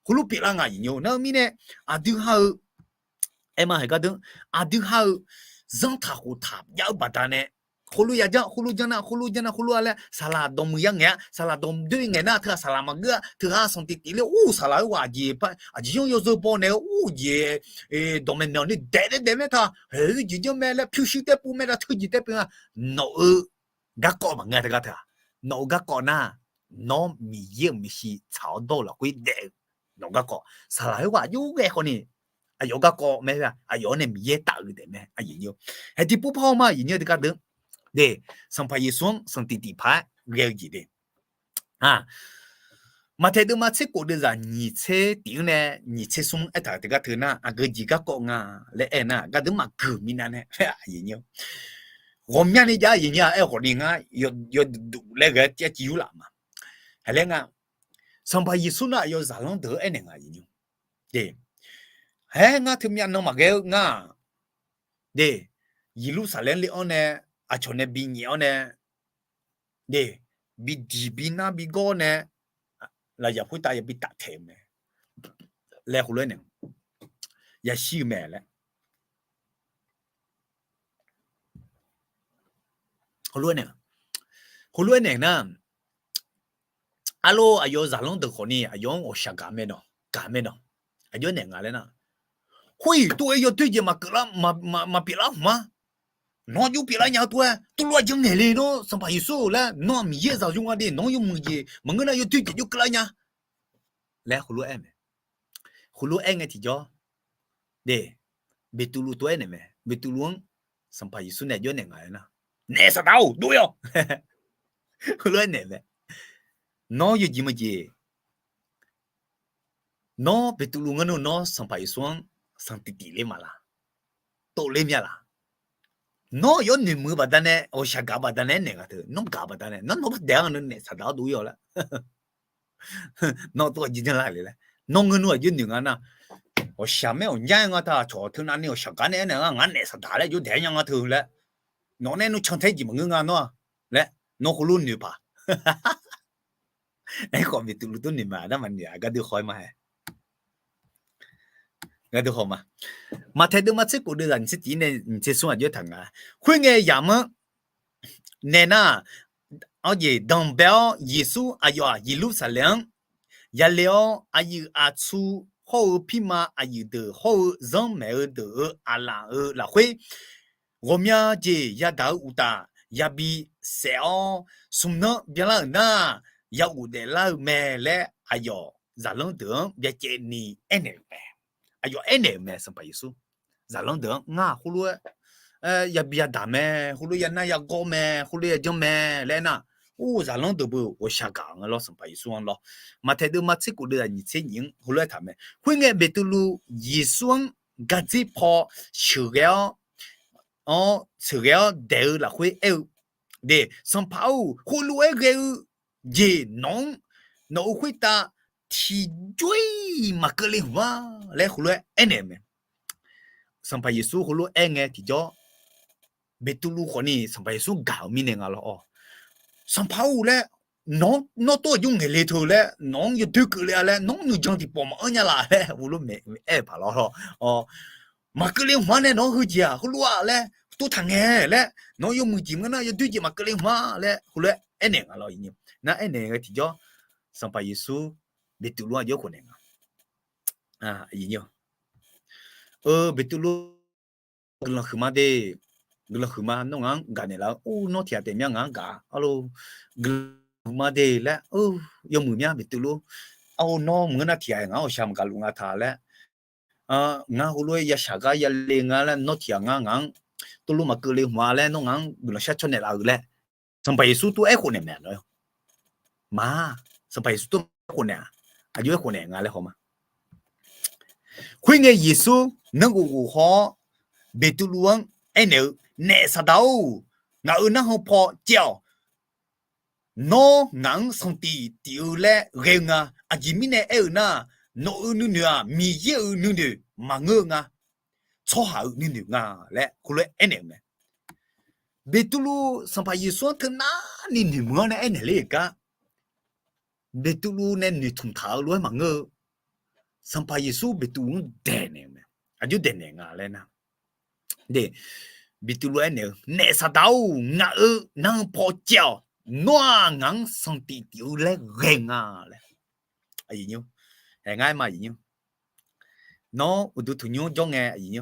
khoerlof pyeuflar nga aqyuif nyir-or. Nar-eu mirnae aqdui ha-eu aerma haeq gar deuq, aqdui ha-eu zanrtaq khoftaq jav-eu baqdanae, khoerlof ya janr, khoerlof janr nar, khoerlof janr nar, khoerlof-a laer saqlaq dawqmuiq ya ngaeq-a, saqlaq dawq doer ngaeq nar teughaq saqlaq maqgeur-a, teughaq sanqtif tif ler ur saqlaq khoerghaq aqjeq, aqjeq yanr yawzeu baw naeq-eu ur jeq, dawqmaeq maeq-awq ni daef daef daef mae taq, haeq jeq janr mae laer pyurshuir taer pov mae laer teujeq taer pov nga. Nawq-eu garkawv maqngeur-a teugar teu-aq. Nawq-eu garkawv nar, nawr Miqyaer-euq maeqshi tsaq-awr dawr-eu lafkhoer daef-eu nawq-eu garkawv. Saqlaq khoerghaq aqjox ghae khawfni, aqyawf-eu garkawv mae-a, aqyawf-anr nae Miqyaer taf-eu daef mae aqyuif nyir-or. Haeq tiqpov par-awr ma aqyuif nyir-eu teugar deuq, de, Sanqpaq Yeqsur-anr sanqtif tif paq-aer ghae-eu jeq de. Maqtaeq deuvma tser khof deuvzaq nyiq tser tif-anr nae nyiq tser smr aertaq-euq teugar teu nar, aqgeu jeq garkawv nga laer aer nar, gardeuq maqgeuq minav nae, ghawqmyani jav aqyuif nyir-a aer-eu khawfni ngar yawduq laer ghae-aer tiv-aer civ yur laf ma. Haiq laer nga, Sanqpaq Yeqsur nar aqyawf zaqlanr deuq-anr aernaeq nga aqyuif nyir-or. De, haer ngar teumyav nan maqghae-eu ngar-aq, de, Yeqlursaqlaeq-anr le-anr nae aqcawq nae binyaef-awr nae, de, bidiq binar bigawr nae, lafyaq khoertav yabi taftaeq-eu mae laer heulof-aer naeq, yashir-eu mae laer. Heulof-aer naeq, heulof-aer naeq nar, arlor aqyawf zaqlanr deuq khawfni aqyawf-anr ghawqshaq gaq mae nawq, gaq mae nawq, aqjox naeq nga laer nar, khoer-iq tov-aer yawdoer jeq maqpyeuf lar hmq-a. Nawr aqjox pyeuflar nya-eu tov-aer tov lof-aer jeq ngaeq le nawr Sanqpaq Yeqsur-eu laer nawr Miqyaer-euq zaqyo nga de, nawr yawmuiq jeq maqngeur nar yawdoer jeq jawr keuvlar nya laer heulof-aer mae. Heulof-aer ngae tiqjawr, de, Beqtuvluv tov-aer naeq mae. Beqtuvluv-anr Sanqpaq Yeqsur nae aqjox naeq nga laer nar, naef saqdaq-or dov-ir-awq. Heulof-aer naeq mae. Nawr yawjeq maqjeq, nawr Beqtuvluv ngar nar nawr Sanqpaq Yeqsur-anr sanqtif tif ler maqlaq, tov ler mya laq. Nawr aqyawf noeqmuiq-eu baqdanae, ghawqshaq gaq-eu baqdanae aernaeq nga teu, nawr gaq-eu baqdanae nar nawr par daef-anr naef saqdaq-awr dov-ir-awq laer. Nawr tov aqjeq janr lar le laer, nawr ngeur nmr aqjox noeq nga nar, ghawqshaq maer ghawqmyar-aer nga taq, cawq teu navni ghawqshaq gaq nae aernaeq nga, ngar naef saqdaq laer aqjox daef-aer nya nga teu laer, nawq nae nmr can tae-aer jeq maqngeur nga nawr-aq laer, nawr heulof noeq paq. Aerkhawf Beqtuvluv tov noeq ma, aqdar maqnoeq-a, gardui haw-aer ma hae. Gardui haw ma. Maqtaeq deuvma tser khof deuvzaq nyiq tser tif-ir nae nyiq tser smr aqjox taq nga. Khoerngae yamq-anr nae nar, awr jeq danqbae-awr Yeqsur aqyawf-aq Yeqlursaqlaeq-anr yale-awr, aqyuif aqtsu hawr-eu pirma aqyuif deuq hawr-eu zanrmaeq-eu deuq-euq aqlaf-euq lafkhoer, ghawqmya jeq yadaq-eu uqtaf yabi saef-awr, smq nanr byanlar-euq nar, ya ghofdaef lar-eu mae laer aqyawf zaqlanr deuq-anr byacaevni aernaeq-euq mae. Aqyawf aernaeq-euq mae, Sanqpaq Yeqsur zaqlanr deuq-anr ngar khoerlof-aer yabi yadaq mae, khoerlof yanar yagawr mae, khoerlof yajanr mae laer aernar, or zaqlanr deuq beu ghawqshaq gaq nga lawr, Sanqpaq Yeqsur-anr lawr. Maqtaeq deuvma tser khof deuvzaq nyiq tser nyiq-anr heulof-aer taq mae. Khoerngae Beqtuvluv Yeqsur-anr gardzer paw sheuqghae-awr, sheuqghae-awr daeq-eu lafkhoer aer-eu, de, Sanqpaq-or, khoerlof-aer ghae-eu jeq nawq-anr, nawq-euq khoertav tiqjawr-iq maqkeuv le hmq-a laer heulof-aer aernaeq-euq mae. Sanqpaq Yeqsur heulof-aer ngae tiqjawr, Beqtuvluv khawfni Sanqpaq Yeqsur gaq-euq mirnae nga lawr-awr, Sanqpaq-or laer, nawr tov aqjox ngaeq le teu laer, nawq-anr yawdoer keuvle-a laer, nawr nuijan tiqpawf maqanr nya laf laer heulof-aer aer-eu paq lawr-awr, Maqkeuv le hmq-anr nae nawq-anr heujeq-aq heulof-a laer, tov taq ngae laer, nawq-anr yawmuiq jeq maqngeur nar yawdoer jeq maqkeuv le hmq-a laer, heulof-aer aernaeq nga lawr. Nar aernaeq-eu tiqjawr, Sanqpaq Yeqsur Beqtuvluv-anr aqjox-aer khofnaeq nga. Eu, Beqtuvluv, guiqlanq huiqma de, guiqlanq huiqma, nawr ngaq-anr gaqnaeq laf-eu, or, nawr tiq ghaq taef myanr ngaq-anr gaq-a arlor, guiqlanq huiqma de laer, yawmuiq myanr Beqtuvluv, ar, nawr maqngeur nar tiq ghaq-aer ngaq-anr ghawqshaq maqgaq luf nga taq laer, ngar heulof-aer ya shaq gar ya le nga laer, nawr tiq ghaq ngar ngaq-anr tov lof maqkeuv le hmq-a laer, nawr ngaq-anr guiqlanq shar caw naeqlaf-eu laer, Sanqpaq Yeqsur tov-aer khofnaeq mae-a lawr. Maq, Sanqpaq Yeqsur tov-aer khofnaeq-aq, aqjox-aer khofnaeq nga laer haw ma. Khoerngae Yeqsur nanrghof ghof haw-awr, Beqtuvluv-anr aernaeq-eu, Naef Saqdaq-or, ngaq-euq narhaq paw caev-awq. Nawr ngaq-anr sanqtif tif-eu laer ghae-eu nga. Aqjeq mirnae aer-eu nar, nawq-euq nuinoeq-aq Miqyaer-euq nuinoeq maqngeur-eu nga. Tsawrhaq-euq nuinoeq nga laer heulof-aer aernaeq-euq mae. Beqtuvluv Sanqpaq Yeqsur-anr teunav ni noeqmuiq-awr nae aernaeq ler-euq gar, Beqtuvluv nae noeqtmq taq-eu lof-aer maqngeur-eu, Sanqpaq Yeqsur Beqtuvluv-anr daeqnaeq-euq mae. Aqjox daeqnaeq nga laer nar, de, Beqtuvluv aernaeq-eu, Naef Saqdaq-or, ngaq-euq narhaq paw caev-awq. Nawr-aq ngaq-anr sanqtif tif-eu laer ghae nga laer. Ngar aer ma, nawr uqduq tanqnymr jawr ngae,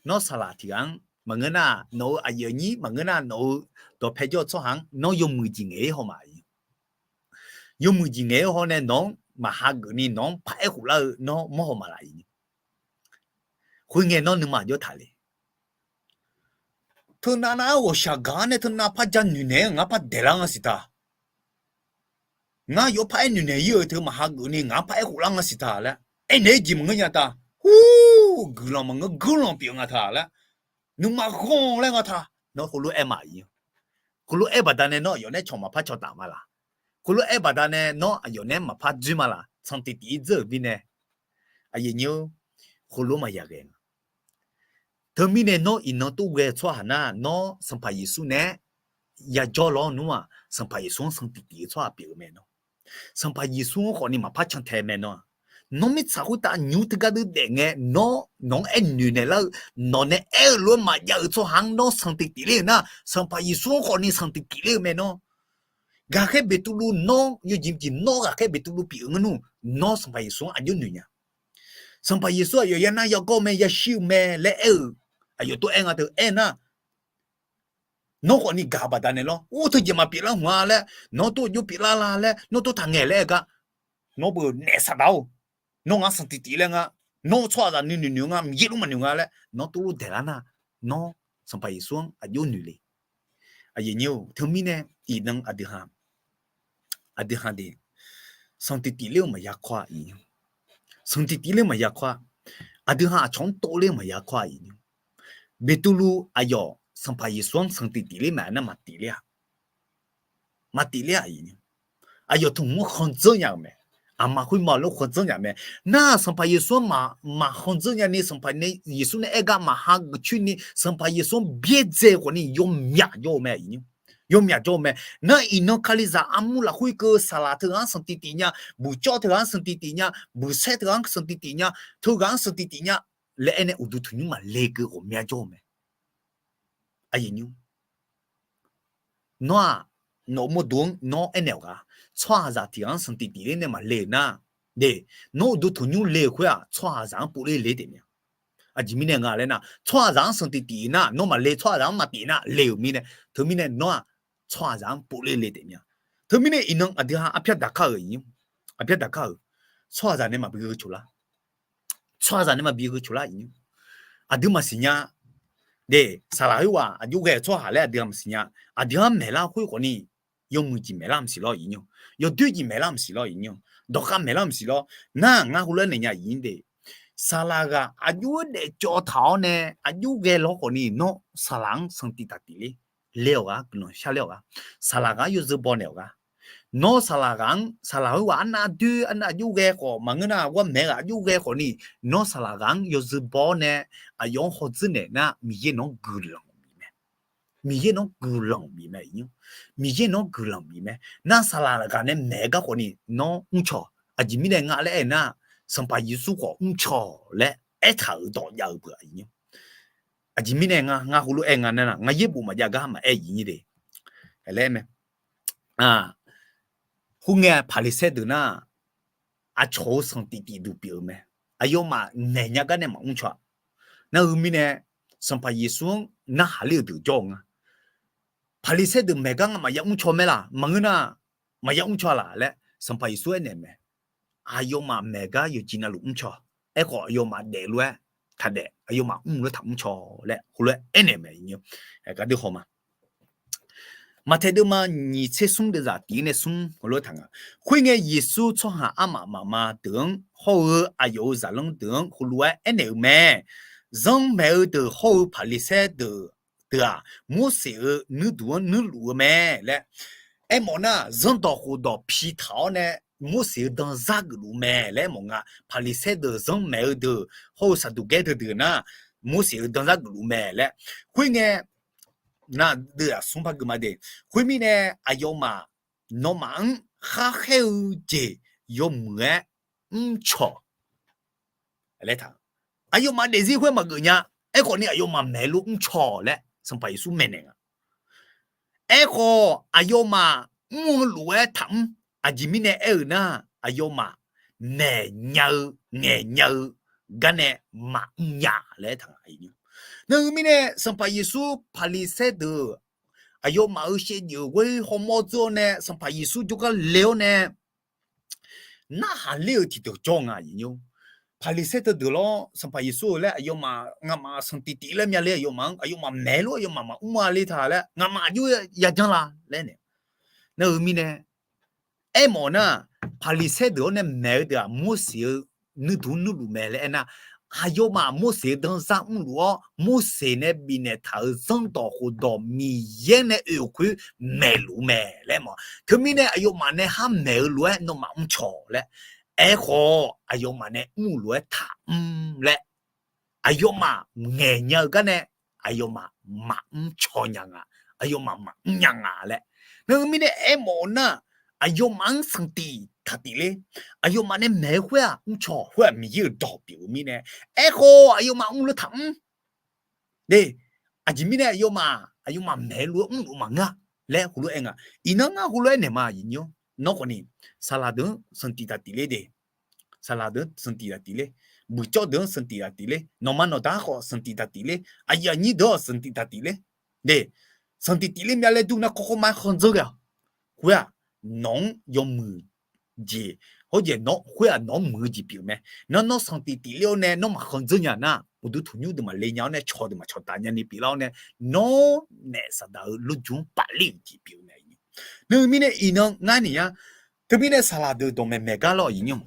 nawr saqlaq tiq ghaq-anr maqngeur nar, nawq-euq aqyuif aqnyir maqngeur nar, nawq-euq dawqpae jawr-eu tsawrhaq-anr nawr yawmuiq jeq ngaeq-ir haw ma. Yawmuiq jeq ngaeq-ir haw nae nawq-anr maqha geuf ni nawq-anr paraer khoflar-eu nawr mawrhaw ma laf-iq. Khoerngae nawr nuima jawr taq le. Teunav nav-aer ghawqshaq gaq-anr nae teunav par ja noeqnaeq-aer ngar par daeqlar nga siq taq. Ngar yawf paraer noeqnaeq-ir-euq teu maqha geuf ni ngaq-anr paraer khoflar nga siq taq laer aernaeq-aer jeq maqngeur nya taq. Hur, guiqlanq maqngeur guiqlanq pyeuf nga taq laer, nuima ghanr laer nga taq. Nawr heulof-aer ma-iq. Heulof-aer baqdanae nawr aqyawf nae cawq maqpar cawq taf ma laq. Heulof-aer baqdanae nawr aqyawf nae maqpar dzoer ma laq. Sanqtif tif-ir dzeur-euq mirnae, aqyuif aqnyir-or, heulof maqya ghae nga. Teumirnae nawr iqnan tov ghae-eu tsawrhaq nar, nawr Sanqpaq Yeqsur nae yajawr lawr nmr-aq, Sanqpaq Yeqsur-anr sanqtif tif-eu tsawrhaq pyeuf-eu mae nawr. Sanqpaq Yeqsur-anr khawfni maqpar cantae mae nawr-aq, nawr mirtsaq khoertav nymr teugar deuv daef ngae, nawr nawq-anr aernoeq naeqlar-eu, nawq nae aer-eu lof-aer maqjav-euq tsawrhaq-anr nawr sanqtif tif ler-euq nar, Sanqpaq Yeqsur-anr khawfni sanqtif tif ler-eu mae nawr. Ghaqkhaer Beqtuvluv nawr yawjeq jeq nawr ghaqkhaer Beqtuvluv pyeuf-eu ngar nmr, nawr Sanqpaq Yeqsur-anr aqjox noeq nya. Sanqpaq Yeqsur aqyawf yanar yagawr-eu mae, yashir-eu mae laer aer-euq, aqyawf tov aer nga teu aer nar, nawr khawfni gaq baqdanae lawr, or, teujeq maqpyeuf lar hmq-a laer, nawr tov aqjox pyeuf lar la laer, nawr tov taq ngae laer aer gar, nawr beu naef Saqdaq-or, nawr ngaq-anr sanqtif tif laer nga, nawr tsawrhaqzaq nuinoeq noeq nga, Miqyaer luf maqnoeq nga laer nawr tov lof daeqlar nar, nawr Sanqpaq Yeqsur-anr aqjox noeq le. Aqyuif aqnyir-or, teumirnae iqnan aqdui ha aqdui ha de, sanqtif tif ler-eu maqya kawr-a iq. Sanqtif tif ler maqya kawr-a. Aqdui ha aqcawq-anr tov ler maqya kawr-a iq. Beqtuvluv aqyawf Sanqpaq Yeqsur-anr sanqtif tif ler maqaer nar maqtif ler-a. Maqtif ler-a iq. Aqyawf tmq-anr khandzanr nya-euq mae. Aqma khoerma lof khandzanr nya mae. Nar Sanqpaq Yeqsur-anr maq, maq khandzanr nyani Sanqpaq nae Yeqsur nae aer gar maqha geuf coer ni Sanqpaq Yeqsur-anr byaerdzae khawfni yawmyaq jawr-eu mae iq. Yawmyaq jawr-eu mae. Nar iqnan Kalizaq armur lafkhoer keuv saqlaq teughaq-anr sanqtif tif nya, buqcawv teughaq-anr sanqtif tif nya, buqsaer teughaq-anr sanqtif tif nya, teughaq-anr sanqtif tif nya laer aernae uqduq tanqnymr maqle keuv ghawqmya jawr-eu mae. Aqyuif aqnyir, nawr-aq, nawq-euq mawrdo-anr nawr aernaeq-awq gar, tsawrhaqzaq tiq ghaq-anr sanqtif tif ler nae maqle-euq nar, de, nawr uqduq tanqnymr le-euq khoer-aq, tsawrhaqzaq-anr pov ler le taef mya. Aqjeq mirnae nga laer nar, tsawrhaqzaq-anr sanqtif tif nar, nawr maqle, tsawrhaqzaq-anr maqtif nar le-euq mirnae, teumirnae nawr-aq, tsawrhaqzaq-anr pov ler le taef mya. Teumirnae iqnan aqdui ha arpyar daq kar-euq iq. Arpyar daq kar-euq, tsawrhaqzaq nae maqbi gheu coq lar. Tsawrhaqzaq nae maqbi gheu coq lar iq. Aqdui maqsiq nya. De, saqlaq khoerghaq aqjox ghae-euq tsawrhaq laer aqdui ha maqsiq nya. Aqdui ha-anr maeqlar khoer khawfni, yawmuiq jeq maeqlar maqsiq lawr iq. Yawdoer jeq maeqlar maqsiq lawr iq. Dawqkhav maeqlar maqsiq lawr. Nar ngar heulof-aer naeq nya iq de. Saqlaq ghaq aqjox-aer daefcawv taq-awr nae, aqjox ghae lawr khawfni nawr saqlaq-anr sanqtif taq tif ler. Le-awq gar, guiqlanq shar ler-awq gar. Saqlaq ghaq-anr yawzeu baw naeq-awq gar. Nawr saqlaq ghaq-anr, saqlaq khoerghaq arnav doer, arnav aqjox ghae khawf, maqngeur nar ghawrmaeq ghaq aqjox ghae khawfni, nawr saqlaq ghaq-anr yawzeu baw-awr nae, aqyawf-anr hawdzeur naeq nar, Miqyaer nawq-anr guiqlanq bif mae. Miqyaer nawq-anr guiqlanq bif mae iq. Miqyaer nawq-anr guiqlanq bif mae. Nar saqlaq ghaq nae maeq-eu gar khawfni nawr mrcaw. Aqjeq mirnae nga laer aer nar, Sanqpaq Yeqsur khawf mrcaw laer aertaq-euq dawq jav-eu peuq-a iq. Aqjeq mirnae ngar, ngar heulof-aer nga nar, ngar yaerbof maqjav gar maqaer yif nyir de laer mae. Khoerngae Paqliqsaer deuq nar, aqcawq-euq sanqtif tif duq pyeuf-eu mae. Aqyawfmaf maeq nya gar nae maqmr caw-a. Nar-eu mirnae, Sanqpaq Yeqsur-anr narhaq ler-eu deuq jawr-eu nga. Paqliqsaer deuq maeq gar ngamaf ya mr caw mae laq, maqngeur nar, maqya mr caw laq laer Sanqpaq Yeqsur aernaeq mae. Aqyawfmaf maeq gar yawqjeq navluf mr caw. Aerkhawf aqyawfmaf daefluf-aer taqdaef, aqyawfmaf mrluf-aer taqmr caw laer heulof-aer aernaeq mae. Gaqdui haw ma. Maqtaeq deuvma nyiq tser smr deuvzaq tiq-ir nae smr heulof-aer taq nga. Khoerngae Yeqsur tsawrhaq armaf mafma deuq-anr hawr-eu aqyawf-euq zaqlanr deuq-anr heulof-aer aernaeq-eu mae. Zanrmaeq-eu deuq hawr-eu Paqliqsaer deuq deuq-aq, Morseq-euq nuirduq-anr nuirluf-eu mae laer aermawf nar, zanrdawq khofdawq pitaq-awr nae Morseq-euq danzar geufluf mae laer aermawf nga. Paqliqsaer deuq, zanrmaeq-eu deuq hawr-eu Saqduqgaer deuq deuq nar, Morseq-euq danzar geufluf mae laer. Khoerngae, nar deuv-aq smr par gui ma de. Khoermirnae, aqyawfmaf nawmaf-anr kharkhaer-eu jeq yawmuiq-aer mrcaw laer taq. Aqyawfmaf daefzir khoer maqgeuf nya. Aerkhawf ni aqyawfmaf maeqlof mrcaw laer Sanqpaq Yeqsur maeqnaeq nga. Aerkhawf aqyawfmaf mr-eu lof-aer taqmr. Aqjeq mirnae aer-euq nar, aqyawfmaf maeqnya-eu, ngaeqnya-eu gar nae maqmr nya laer taq nga. Nar-eu mirnae Sanqpaq Yeqsur Paqliqsaer deuq aqyawfmaf-euq shaevdzeuf ghoer hawmawr dzeur-awr nae Sanqpaq Yeqsur jawrgar le-awr nae narhaq ler-eu tiqdeuq jawr nga. Paqliqsaer teudeuq lawr, Sanqpaq Yeqsur-eu laer aqyawfmaf ngamaf sanqtif tif laer myav le, aqyawfmaf-anr aqyawfmaf maeqlof aqyawfmaf maqmr-a le taq laer, ngamaf aqjox ya janr la laer nae. Nar-eu mirnae aermawf nar, Paqliqsaer deuq-awr nae maeq-eu deuq-aq, Morseq-eu nuirduq nuirluf mae laer aernar, aqyawfmaf Morseq-eu danzar mrluf-awr, Morseq nae bifnaeq taq-euq zanrdawq khofdawq Miqyaer nae oe-euq khoer maeqluf mae laer mawf. Teumirnae aqyawfmaf nae khar maeq-eu lof-aer nawmaf mrcaw laer. Aerkhawf aqyawfmaf nae mr-eu lof-aer taqmr laer, aqyawfmaf ngaeqnya-eu gar nae aqyawfmaf maqmr caw nya nga, aqyawfmaf maqmr nya nga laer. Nar-eu mirnae aermawf-eu nar, aqyawfmaf-anr sanqtif taqtif ler. Aqyawfmaf nae maeq-eu khoer-aq mrcaw, khoer-aq Miqyaer-euq dawq pyeuf-eu mirnae. Aerkhawf aqyawfmaf mrluf taqmr de. Aqjeq mirnae aqyawfmaf, aqyawfmaf maeqlof-aer mrluf maqngeur laer heulof-aer nga. Iqnan ngar heulof-aer naeq ma aqyuif nyir-awr, nawr khawf ni saqlaq deuq-anr sanqtif taqtif ler de. Saqlaq deuq-anr sanqtif taqtif ler. Buiqcawv deuq-anr sanqtif taqtif ler. Nawqma nawqda khawf sanqtif taqtif ler. Aqyuif aqnyir deuq-awq sanqtif taqtif ler de. Sanqtif tif ler myav laer dur nar, kawrkawr ma-aer khanqdzeur ghae-awq. Khoer-aq, nawq-anr yawmuiq jeq, hawr jeq nawr khoer-aq nawq-anr muiq-eu jeq pyeuf mae. Nawr, nawr sanqtif tif ler-awr nae nawr maq khanqdzeur nya nar, uqduq tanqnymr deuq maqle nya-awr nae, caw deuq maq cawqtaf nyani pyeuflar-awr nae, nawr naef saqdaq-eu lurjmq-anr paf ler-euq jeq pyeuf mae. Nar-eu mirnae iqnan ngar naeq nya. Teumirnae saqlaq deuq dawqmaeq maeq gar lawr aqyuif nyir-awq.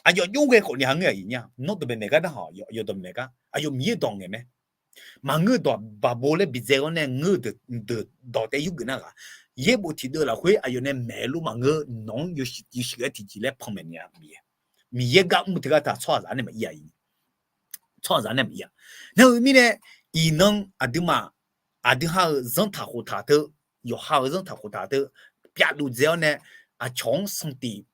Aqyawf jov ghae khawf ni ha ngeur aqyuif nyir-a. Nawr dawqmaeq maeq gar nar hawq, aqyawf dawqmaeq maeq gar, aqyawf Miqyaer-euq dawq ngaeq mae. Maqngeur-eu dawq baqbo laer bidzaq-awr nae ngeur-eu deuq dawq taef yurgeuf nar ghaq. Yaerbof tiqdeuv lafkhoer aqyawf nae maeqlof maqngeur, nawq-anr yawshuif ghae tiqjeq laer panmaeq naeq-a. Miqyaer gar mr-eu teugar taq tsawrhaqzaq nae maqir-a. Tsawrhaqzaq nae maqir-a. Nar-eu mirnae, iqnan aqduimaf, aqdui ha-euq zanrtaq khoftaq teu, yawqha-euq zanrtaq khoftaq teu, pyavdov dzae-awr nae, aqcawq-anr sanqtif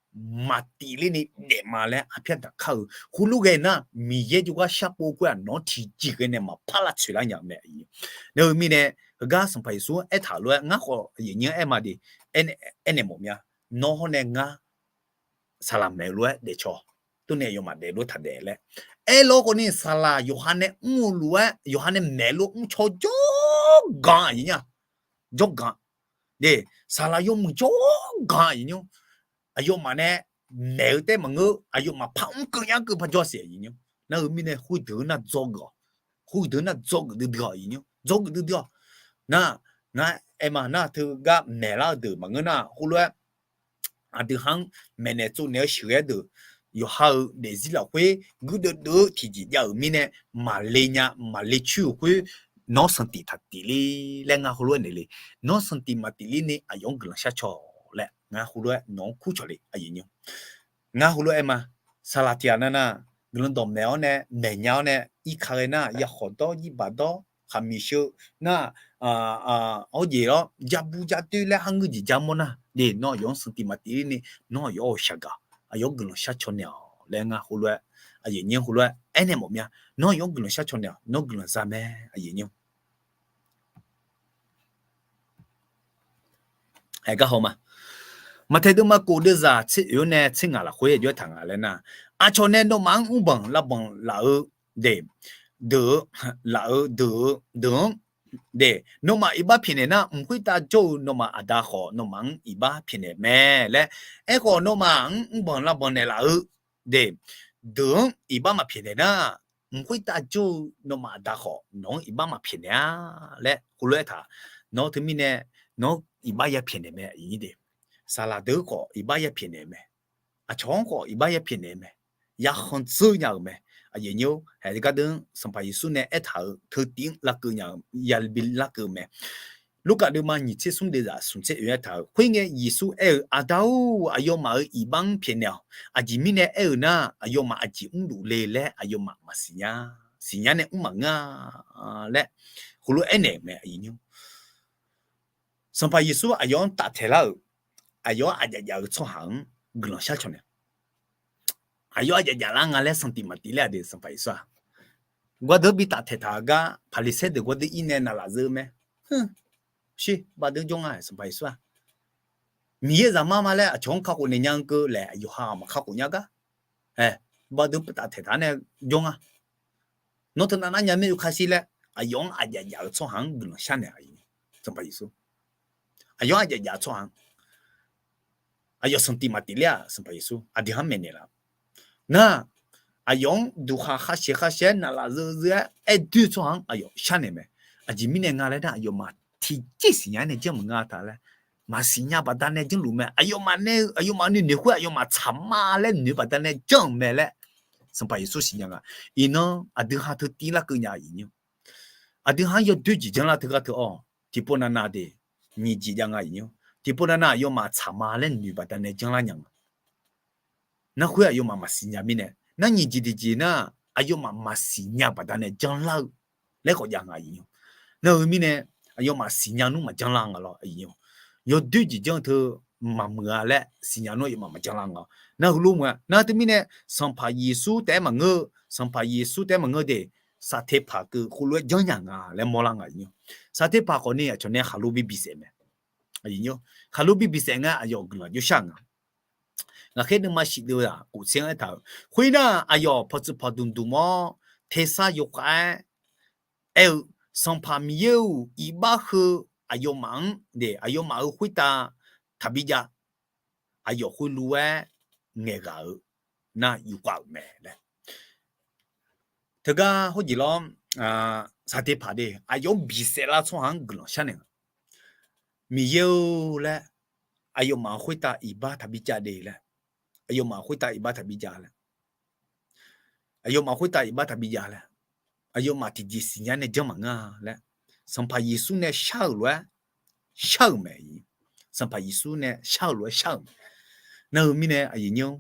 maqtif ler ni daef ma laer arpyar daq kar-eu. Khoerlof ghae nar, Miqyaer jawrgar sharpov khoer-aq, nawq-anr tiqjeq ghae nae maqpar lavtsoeq lar nya-eu mae. Nar-eu mirnae, heugar Sanqpaq Yeqsur-anr aertaq-euq lof-aer ngar khawf aqyuif nyir-anr aer ma de. Aernaeq mawf mya. Nawr hawr nae ngar saqlaq maeq-eu lof-aer daefcaw. Tov nae aqyawfmaf daeflof taqdaef laer aerlawr khawf ni, saqlaq yawqha nae mr-eu lof-aer, yawqha nae maeqlof mrcaw jawrganq aqyuif nyir-a. Jawrganq. Saqlaq yawmuiq jawrganq aqyuif nyir-a. Aqyawfmaf nae maeq-eu taef maqngeur, aqyawfmaf par mr keuv nya keuv par jawr siq aqyuif nyir-a. Nar-eu mirnae khoerdeuq nar dzawgeuf-awq. Khoerdeuq nar dzawgeuf duidui-awq aqyuif nyir-a. Dzawgeuf duidui-awq. Nar, ngar aer ma nar, teugar maeqlar-eu deuq maqngeur nar, khoerlof-aer aqdui ha-anr maeqnaeq tsovnaeq-eu sheuqghae deuq, yawqha-euq daefzir lafkhoer guirdeuv deuv-eu tiqjeq jav-euq mirnae, maqle nya maqle coer-euq khoer, nawr sanqtif taqtif ler laer ngar heulof-aer naeq le. Nawr sanqtif maqtif ler ni aqyawf-anr guiqlanq shar caw laer ngar heulof-aer nawq-anr kur cawq le aqyuif nyir-a. Ngar heulof-aer aer ma, saqlaq tiq ghaq nar nar, guiqlanq dawqmaeq-awr nae maeqnya-awr nae, irka ghae nar yakhawf dawr, irbaq dawr, khaqmiq sheu nar, hawr jeq-awr jabu jadoer laer har ngeur jeq jar mawr nar, de nawr aqyawf-anr sanqtif maqtif ler ni, nawr aqyawf-euq shaqgaq, aqyawf-anr guiqlanq shar caw naeq-awq laer ngar heulof-aer Aqyuif aqnyir heulof-aer aernaeq mawf mir-a. Nawr yawf-anr guiqlanq shar caw naeq-awq, nawr guiqlanq za mae, aqyuif aqnyir. Aer gar haw ma. Maqtaeq deuvma kof deuvzaq tser oeq-awr nae tser ngaq lafkhoer aqjox-aer taq nga laer nar, aqcawq nae nawmaf-anr mrbanq lavbanq laf-eu de, deuq-eu, laf-eu deuq-eu deuq-anr de, nawmaf iqbax pyaeqnaeq nar, mq khoertav jawr-eu nawmaf Aqda khawf nawmaf-anr iqbax pyaeqnaeq mae laer, aerkhawf nawmaf-anr mrbanq lavbanq naeqlaf-eu de, deuq-anr iqbax maqpyaeqnaeq nar, mq khoertav jawr-eu nawmaf Aqda khawf nawq-anr iqbax maqpyaeqnaeq-a laer heulof-aer taq. Nawr teumirnae nawq-anr iqbax ya pyaeqnaeq mae, aqyuif aqnyir de. Saqlaq deuq-anr khawf iqbax ya pyaeqnaeq mae. Aqcawq-anr khawf iqbax ya pyaeqnaeq mae. Yakhanq dzeur nya-euq mae. Aqyuif aqnyir-or, haeq gar deuq-anr Sanqpaq Yeqsur nae aertaq-euq teudin-anr lavkeuv nya-eu, yabi lavkeuv-eu mae. Lurkaf deuvma nyiq tser smr deuvzaq smq tser oeq-aer taq-euq, khoerngae Yeqsur aer-eu, Aqda-or, aqyawfmaf-euq iqbax-anr pyaeqnaeq-awq. Aqjeq mirnae aer-eu nar, aqyawfmaf aqjeq mrluf le laer aqyawfmaf maqsiq nya. Siqnya nae mr maqngeur-a laer heulof-aer aernaeq-euq mae, aqyuif aqnyir-or. Sanqpaq Yeqsur aqyawf-anr taftaeq lar-euq, aqyawf-anr aqjaf jaf-eu tsawrhaq-anr guiqlanq shar caw naeq. Aqyawf-anr aqjaf jaf lar nga laer sanqtif maqtif ler-a de, Sanqpaq Yeqsur-aq. Gawrdeuq bi taftaeq taq-eu gar Paqliqsaer deuq gawrdeuq ir nae naqlaf zeu mae. Shir, baqdeuq jawr nga, Sanqpaq Yeqsur-aq. Miqyaer zaqmar ma laer aqcawq-anr kakhof naeq nya-eu keuv laer yawqha maqkakhof nya gar. Ae, baqdeuq taftaeq taq nae jawr nga. Nawr teunav nar nya mir-eu khar shir laer, aqyawf-anr aqjaf jaf-eu tsawrhaq-anr guiqlanq shar naeq-a, Sanqpaq Yeqsur. Aqyawf-anr aqjaf jaf-eu tsawrhaq-anr, aqyawf sanqtif maqtif ler-aq, Sanqpaq Yeqsur aqdui-anr maeqnaeq laf. Nar, aqyawf-anr duqkhaq khar shaeq khar shaeq-aer naqlaf zeu zeu-aer aer doer-eu tsawrhaq-anr aqyawf shar naeq mae. Aqjeq mirnae nga laer nar, aqyawfmaf tiqjeq siqnya-aer nae janr maqnga taq laer, maqsiqnya baqdanae janrluf mae. Aqyawfmaf nae-eu aqyawfmaf nuinoeq khoer aqyawfmaf tsaqma laer noeq baqdanae janr-euq mae laer, Sanqpaq Yeqsur siqnya nga. Iqnan aqdui ha teu tiv larkeuv nya-a, aqyuif aqnyir-or. Aqdui ha-anr yawdoer jeq janrlar teugar teu-awr, tiqpov navnav de, nyiq jeq jav nga, aqyuif aqnyir-or. Tiqpov navnav aqyawfmaf tsaqma laer noeq baqdanae janrlar nya nga. Nar khoer aqyawfmaf maqsiqnya mirnae, nar nyiq jeq tiqjeq nar, aqyawfmaf maqsiqnya baqdanae janrlar-eu laer khawf jav nga, aqyuif aqnyir-or. Nar-eu mirnae, aqyawfmaf siqnya nmr maqjanr lar nga lawr, aqyuif aqnyir-or. Yawdoer jeq janr-eu teu maqmuiq-a laer siqnya nmr aqyawfmaf maqjanr lar nga. Nar heulof muiq-a. Nar teumirnae Sanqpaq Yeqsur taef-aer maqngeur-eu, Sanqpaq Yeqsur taef-aer maqngeur de, saqteqpaq keuv khoerlof-aer janrnya nga laer mawrlar nga, aqyuif aqnyir-or. Saqteqpaq khawfni aqcawq nae khaqlo bi bisaef mae. Aqyuif aqnyir-or, khaqlo bi bisaef ngar aqyawf guiqlanq jawrshar nga. Ngaqkhaer nuima shif deuv-aq, kof tser-anr aertaq-euq, khoernar, aqyawf pawqtsuif pawqdmq dmq-awr, tersar yawkhav-aer aer-eu, Sanqpaq Miqyaer-euq iqbax heu aqyawfmaf-anr de, aqyawfmaf-euq khoertav taqbi jav. Aqyawf khoerlof-aer ngaeqghaq-eu nar yufkhav-euq mae laer. Teugar hawr jeq lawr, saqteqpaq de aqyawf-anr bisaef lar tsawrhaq-anr guiqlanq sharnaeq-a. Miqyaer-eu laer, aqyawfmaf khoertav iqbax taqbi jav de laer, aqyawfmaf khoertav iqbax taqbi jav laer, aqyawfmaf khoertav iqbax taqbi jav laer, aqyawfmaf tiqjeq siqnya nae janr maqngeur-a laer, Sanqpaq Yeqsur nae shar-euq lof-aer shar-euq mae. Sanqpaq Yeqsur nae shar-euq lof-aer shar-euq mae. Nar-eu mirnae aqyuif aqnyir-or,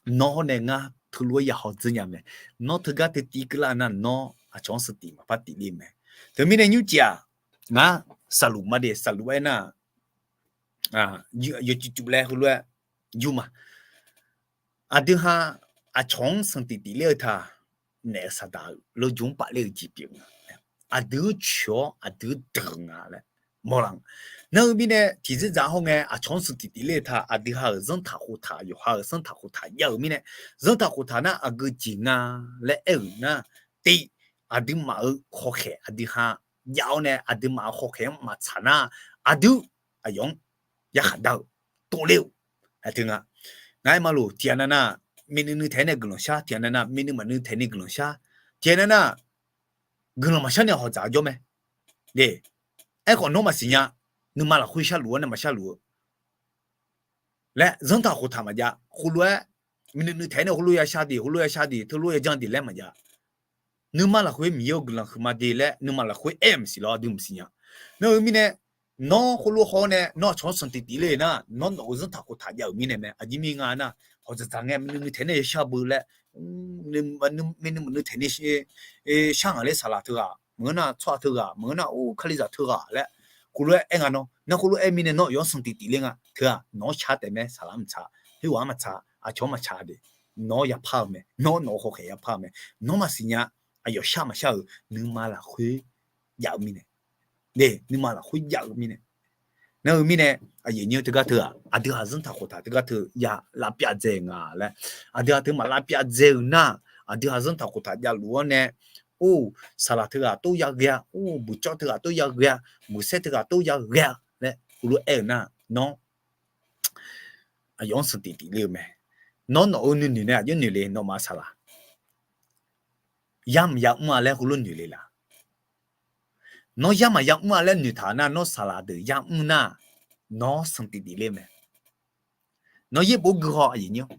nawr hawr nae ngar teulof-aer ya haw dzeur nya mae. Nawr teugar teu tiv keuvlar nar, nawr aqcawq-anr sanqtif maqpar tiv ler mae. Teumirnae nymrcif-aq, ngar saqluf ma de, saqluf-aer nar, yawcif cuf laer heulof-aer yur ma. Aqdui ha aqcawq-anr sanqtif tif ler-eu taq, naef-eu saqdaq-euq lawrjmq-anr paf ler-eu jeq pyeuf nga. Aqdui-anr coeq-awr aqdui-anr deuq nga laer mawrlar nga. Nar-eu mirnae tiqzir dzaq hawr ngae aqcawq-anr sanqtif tif ler-eu taq, aqdui ha-euq zanrtaq khoftaq, yawqha-euq zanrtaq khoftaq jav-euq mirnae, zanrtaq khoftaq nar aqgeu jeq nga laer aer-euq nar, tiv, aqduimaf-euq hawkhaeq aqdui ha jav-awr nae aqduimaf-euq hawkhaeq-anr maqtsaq nar, aqdui aqyawf-anr yarkhaq dar-eu tov ler-eu. Aqteu nga, ngar aer ma loq, tiqghaq nav nar, myavnuiv nuiv taeq-aer nae guiqlanq shar, tiqghaq nav nar myavnuiv maqnuiv taeq ni guiqlanq shar, tiqghaq nav nar guiqlanq maqshar ni hawq dzaq jawr mae. De, aerkhawf nawr maqsiq nya, nuima lafkhoer sharluf-awr nae maqsharluf-eu laer, zanrtaq khoftaq maqjav, heulof-aer myavnuiv nuiv taeq-aer nae heulof ya shar de, heulof ya shar de, teulof ya janr de laer maqjav. Nuima lafkhoer Miqyaer-eu guiqlanq huiqma de laer nuima lafkhoer aer-eu maqsiq lawr, aqdui maqsiq nya. Nar-eu mirnae, nawr heulof haw-awr nae nawr aqcawq-anr sanqtif tif ler nar, nawr nawq-euq zanrtaq khoftaq jav-euq mirnae mae. Aqjeq mirnae nga nar, hawq dzaqdzaq ngae myavnuiv nuiv taeq nae ya shar beu laer, myavnuiv maqnuiv taeq ni shar ngaq ler saqlaq teughaq maqngeur nar, tsawrhaq teughaq maqngeur nar, or, kalizaq teughaq laer, heulof-aer aer nga nawr. Nar heulof-aer mirnae nawr aqyawf-anr sanqtif tif ler nga. Teughaq nawq-anr shar taef mae, saqlaq-anr maqtsaq, khoerghaq-anr maqtsaq, aqcawq-anr maqtsaq de. nawr yapar-eu mae. Nawr nawq-euq hawkhaeq yapar-eu mae. Nawr maqsiq nya. Aqyawf shar maqshar-euq nuima lafkhoer jav-eu mirnae. Nuima lafkhoer jav-eu mirnae. Nar-eu mirnae, aqyuif aqnyir teugar teu-aq, aqdui haq zanrtaq khoftaq teugar teu ya lavpyav dzae-eu nga laer, aqdui haq teu maq lavpyav dzae-euq nar, aqdui haq zanrtaq khoftaq javluf-awr nae, or, saqlaq teughaq tov yaghae-a, or, buqcawv teughaq tov yaghae-a, muiqsaer teughaq tov yaghae-a laer heulof-aer aer-eu nar, nawr aqyawf-anr sanqtif tif ler-eu mae. Nawr nawq-euq nuinoeq nae aqjox noeq le, nawmaf saqlaq yar maqya mr-a laer heulof noeq le laq? Nawr yar maqya mr-a laer noeqtaq nar, nawr saqlaq deuq yar mr nar, nawr sanqtif tif ler mae. Nawr yaerbof gui haw aqyuif nyir-awr,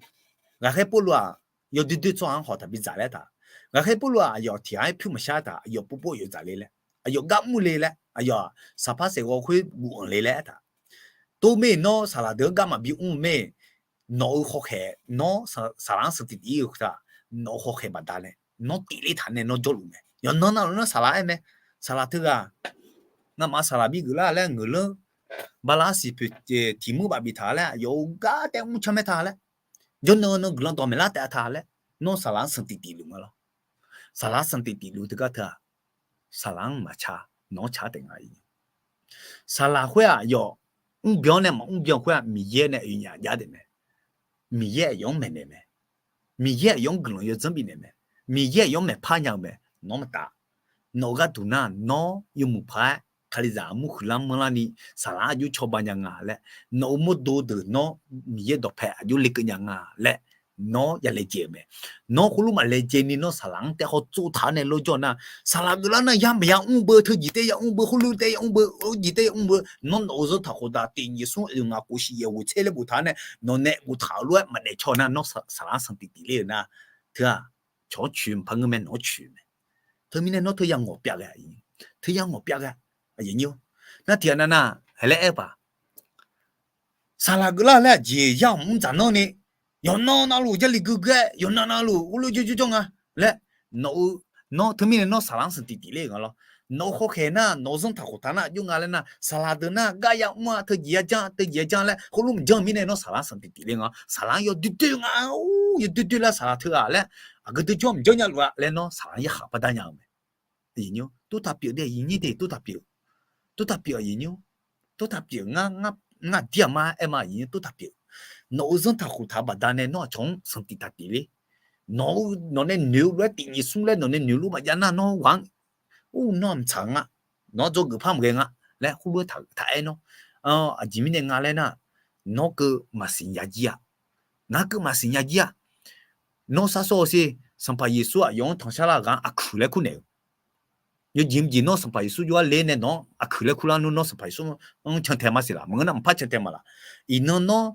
ghaqkhaer Pawrluv-aq yawdoer doer tsawrhaq-anr hawq taq bidzaq laer taq. Ghaqkhaer Pawrluv-aq aqyawf tiq ghaq-aer pyur maqshar taq, aqyawf povpov aqyawf dzaq le laer, aqyawf gar mr le laer, aqyawf-aq saqpar saeqghawv khoer gufanq le laer aertaq. Tov mir-eq, nawr saqlaq deuq-anr gar maqbi mr-eu mir-eq, nawq-euq hawkhaeq nawr saqlaq-anr sanqtif tif ir-eu khoertav, nawq-euq hawkhaeq baqdanae nawr tifler taq nae nawr jawrluf mae. Yawqnan navluf nar saqlaq aer mae. Saqlaq teughaq ngamaf saqlaq bi geuflar laer ngeuqlanr bala arsiq poeq tiq mur baf biftaq laer, aqyawf-euq gar taef mr can mae ta laer, jawrnan nan guiqlanq dawq maeqlar taef-a ta laer, nawr saqlaq-anr sanqtif tif luf nga lawr. Saqlaq-anr sanqtif tif luf teugar teu-aq, saqlaq-anr maqca, nawq-anr ca taef nga. Saqlaq khoer-aq aqyawf mrbyan-awr nae maqmr byan khoer-aq, Miqyaer nae oeqnyaf jar taef mae. Miqyaer aqyawf-anr maeqnaeq mae. Miqyaer aqyawf-anr guiqlanq yawdzanr bifnaeq mae. Miqyaer aqyawf-anr maeqpar nya-eu mae. Nawr maqtaf. Nawq-euq gharduq nar, nawr yawmuiq paq-aer Kalizaq armur huiqlar manrlar ni, saqlaq-anr aqjox cawba nya nga laer, nawq-euq mawrdo deuq nawr Miqyaer dawqpae aqjox lekeuv nya nga laer, nawr ya laejae-euq mae. Nawr khoerlof maq laejae ni nawr saqlaq-anr taef haw tsov taq-awr nae lawrjawr nar, saqlaq geuflar nar ya maqya mr beu, teujeq taef ya mr beu, khoerlof taef ya mr beu, khoerjeq taef ya mr beu, nawr nawq-euq zanrtaq khoftaq tiq nyiq smr oeq ngaq kof shiq yaeq ghoeq tser laer boftaq-awr nae, nawq nae boftaq-euq lof-aer maq daefcaw nar, nawr saqlaq-anr sanqtif tif ler-euq nar, teu-aq, cawq-anr coeq maqpar ngeur mae, nawq-anr coeq mae. Teumirnae nawr teuya ngawq pyav ghae, teuya ngawq pyav ghae. Aqyuif aqnyir-or, nar tiq ghaq navnav haeq laer aer-eu paq, saqlaq geuflar laer aqjeq yar-awq mr dzaq nanr ni, yawqnan navluf Jarlif gui gui-aer yawqnan navluf heulof jawrjawr jawr nga laer, nawq-eu, nawr teumirnae nawr saqlaq-anr sanqtif tif ler-eu nga lawr. Nawq-euq hawkhaeq nar, nawq-euq zanrtaq khoftaq nar aqjox nga laer nar, saqlaq deuq nar gar ya mr-a, teujeq ya janr, teujeq ya janr laer heulof maqjanr-eu mirnae nawr saqlaq-anr sanqtif tif ler nga. Saqlaq-anr yawdoer doer nga, or, yawdoer doer laer saqlaq teughaq laer aqgeu dui jawr maqjanr nya luf-a laer nawr saqlaq-anr yarkhaq baqda nya-eu mae. Aqyuif aqnyir-or, tov taq pyeuf de, aqyuif nyir de, tov taq pyeuf. Tov taq pyeuf, aqyuif nyir-or, tov taq pyeuf. Ngar, ngar aqdir aqma aer ma, aqyuif nyir tov taq pyeuf. Nawq-euq zanrtaq khoftaq baqdanae nawr aqcawq-anr sanqtif taq tif ler. Nawq-eu, nawq nae noeq-eu lof-aer tiq nyiq smr laer nawq nae noeq lof maqjav nar nawr ghaq-anr ur nawr mqtsaq nga, nawr dzawgeuf par maqghae nga laer khoerlof-aer taq aer nawr, aqjeq mirnae nga laer nar, nawr keuv maqsiq nya jir-a. Ngar keuv maqsiq nya jir-a. Nawr sar sawr-eu sher, Sanqpaq Yeqsur aqyawf-anr tanqshar lar ghaq-anr aqkuiq laer kurnaeq-eu. Yawjeq mqjeq nawr Sanqpaq Yeqsur jov-aer ler nae nawq-anr aqkuiq laer kurlar nmr, nawr Sanqpaq Yeqsur-anr cantae maqsiq laf. Maqngeur nar maqpar cantae maqlaf. Iqnan nawr,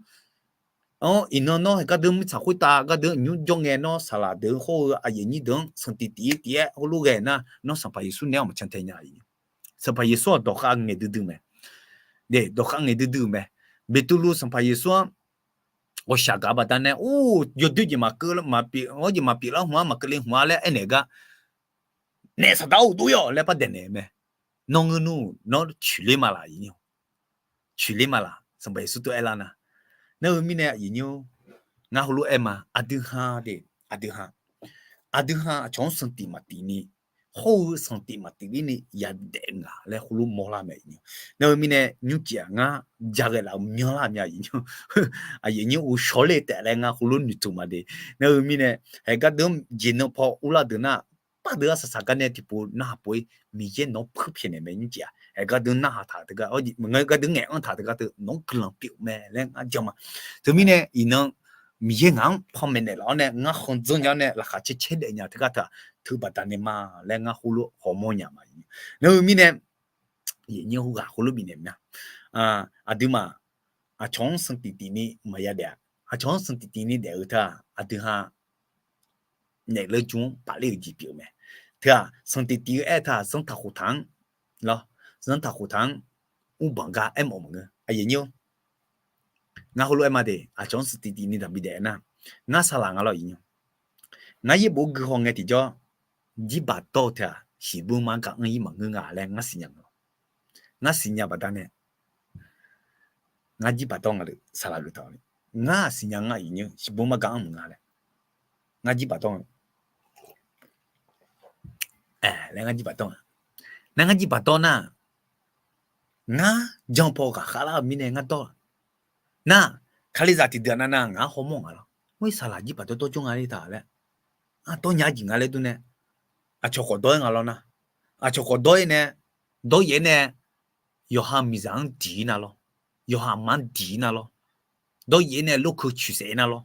anr, iqnan nawr haeqgar deuq mirtsaq khoertav gar deuq nymr jawr ngae nawr saqlaq deuq hawr-eu aqyuif aqnyir deuq-anr sanqtif tif-ir tif-aer heulof ghae nar, nawr Sanqpaq Yeqsur naeq-aer maqcantae nya. Sanqpaq Yeqsur-aq dawqkhav ngaeq duidui mae. Dawqkhav ngaeq duidui-euq mae. Beqtuvluv Sanqpaq Yeqsur-anr ghawqshaq gaq baqdanae, or, yawdoer jeq maqkeuv, maqpyeuf, hawr jeq maqpyeuf lar hmq-a, maqkeuv le hmq-a laer aernaeq gar, naef Saqdaq-or, dov-ir-awq laer par daeqnaeq mae. Nawr ngeur nmr, nawr coeqler ma laf, aqyuif nyir-or. Coeqler ma laf, Sanqpaq Yeqsur tov aerlar nar. Nar-eu mirnae aqyuif nyir-or, ngar heulof-aer ma, aqdui ha de, aqdui ha, aqdui ha aqcawq-anr sanqtif maqtif ni, hawr-eu sanqtif maqtif ler ni yadaef ngaq laer heulof mawrlar mae, aqyuif nyir-or. Nar-eu mirnae nymrcif-aq ngar jaghae laf-eu myanrlar mya, aqyuif nyir-or. Aqyuif nyir-or, shawr ler taef laer ngar heulof noeqtmq ma de. Nar-eu mirnae haeqgar deuq-anr jeq nan paw urlar deuq nar, pardeuq-aq saqsaq gar nae tiqpov narhaq pov-ir, Miqyaer nawq-anr puir pyaeqnaeq mae, nymrcif-aq. Haeqgar deuq-anr narhaq taq teugar, gar deuq ngaeq-anr taq teugar teu nawq-anr guiqlanq pyeuf mae laer ngar jan ma. Teumirnae iqnan Miqyaer ngaq-anr panmaeq naeqlaf-awr nae ngar khanqdzanr nya-awr nae laqkhaq caer caer daef nya teugar teu-aq, teu baqdanae ma laer ngar heulof hawmawr nya ma. Nar-eu mirnae aqyuif nyir-or, ghaq heulof bifnaeq mya. Aqduimaf aqcawq-anr sanqtif tif ni maqya daef-a. Aqcawq-anr sanqtif tif ni daef-eu teu-aq, aqdui ha naeq leur jmr-anr paf ler-euq jeq pyeuf-eu mae. Teu-aq, sanqtif tif-eu aer teu-aq, zanrtaq khoftaq-anr lawr, zanrtaq khoftaq-anr mrbanq gar aermawf maqngeur. Aqyuif nyir-or, ngar heulof-aer ma de, aqcawq-anr sanqtif tif ni daq bi daef nar, ngar saqlaq nga lawr, aqyuif nyir-or. Ngar yaerbof gui haw ngae tiqjawr, jirbaq dawr-eu teu-aq, shiqbur mar gar anr-ir maqngeur nga laer ngar siqnya nga. Ngar siqnya baqdanae, ngar jirbaq dawr nga le, saqlaq geuf taq-awq ni, ngar siqnya ngar, aqyuif nyir-or, shiqbur mar gar anr maqnga laer. Ngar jirbaq dawr-a. Aer, laer ngar jirbaq dawr-a. Nar ngar jirbaq dawr nar, ngar jan paw ghaqkhav lar-euq mirnae ngar dawr-a. Nar, Kalizaq tiqdeuq navnav ngaq-anr hawmawr nga lawr. Mr-ir saqlaq jirbaq dawr dawr jawr nga le taq laer, ardawr nya jeq nga laer durnae, aqcawq khawf dawr-aer nga lawr nar, aqcawq khawf dawr-aer nae, dawr yaef-aer nae, yawqha miqzaq-anr diq-ir nar lawr, yawqha aqma-anr diq-ir nar lawr, dawr yaef-aer nae lorkeuv coeqsaef-aer nar lawr,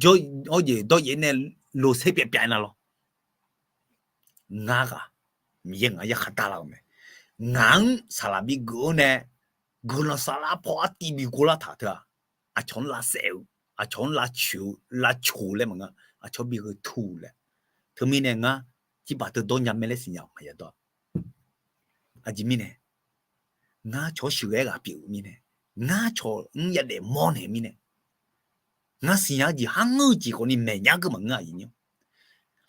dawr yaef-aer nae losaer pyav pyav-aer nar lawr. Ngar ghaq, Miqyaer ngaq-anr yarkhaq dar lar-euq mae. Ngaq-anr saqlaq bigeuf-awr nae, guiqlanq saflar paw artiv bi guvlar taq teu-aq, aqcawq-anr lavsaef-eu, aqcawq-anr lavcoeq-eu, lavcoq-eu laer maqngeur, aqcawq-anr bi gheu tu laer. Teumirnae ngar jirbaq dawr dawr nya mae laer siqnya-eu maqya dawr-a. Aqjeq mirnae, ngar cawq-awr sheuqghae-aer ghaq pyeuf-eu mirnae, ngar cawq-anr yadaef mawrnaeq-eu mirnae, ngar siqnya-eu jeq kharngeur-eu jeq khawfni maeqnya keuv maqngeur-a, aqyuif nyir.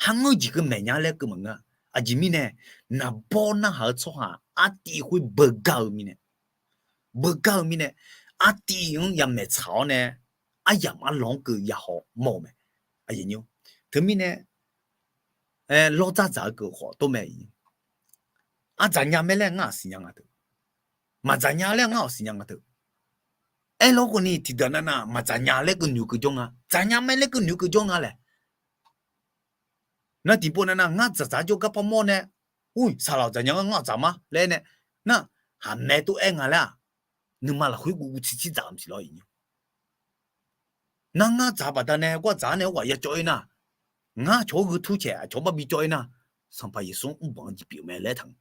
Kharngeur-eu jeq keuv maeqnya laer keuv maqngeur-a. Aqjeq mirnae, naqbawr narhaq-eu tsawrhaq artiv khoer beugar-eu mirnae, beugar-eu mirnae, artiv-anr yamaeq tsaq-awr nae, aryamq arlawq-anr keuv yahaw mawr-eu mae. Teumirnae, lawr dzardzaq-eu keuv khawf tov mae. Aqdzaq nya mae laer ngar-aq siqnya nga teu. Maqdzaq nya laer ngar-aq siqnya nga teu. Aerlawr khawfni tiqdeuq navnav maqdzaq nya laer keuv noeq keuv jawr nga. Dzaq nya mae laer keuv noeq keuv jawr nga laer. Nar tiqpov navnav ngar dzaqdzaq jawr gar par mawr nae, ur, saqlaq-awq dzaq nya ngar, ngar-awq dzaq ma laer nae, nar, haqmae tov aer nga laer-aq, nuima lafkhoer guv guv tsir tsir dzaq-eu maqsiq lawr, aqyuif nyir. Nar ngar dzaq-eu baqdanae gar dzaq-awr nae arghaq ya cawv-ir nar, ngar aqcawq-anr gheu tur caeq aqcawq-anr bar bi cawv-ir nar, Sanqpaq Yeqsur-anr mrbanq-eu jeq pyeuf mae laer taq-eu.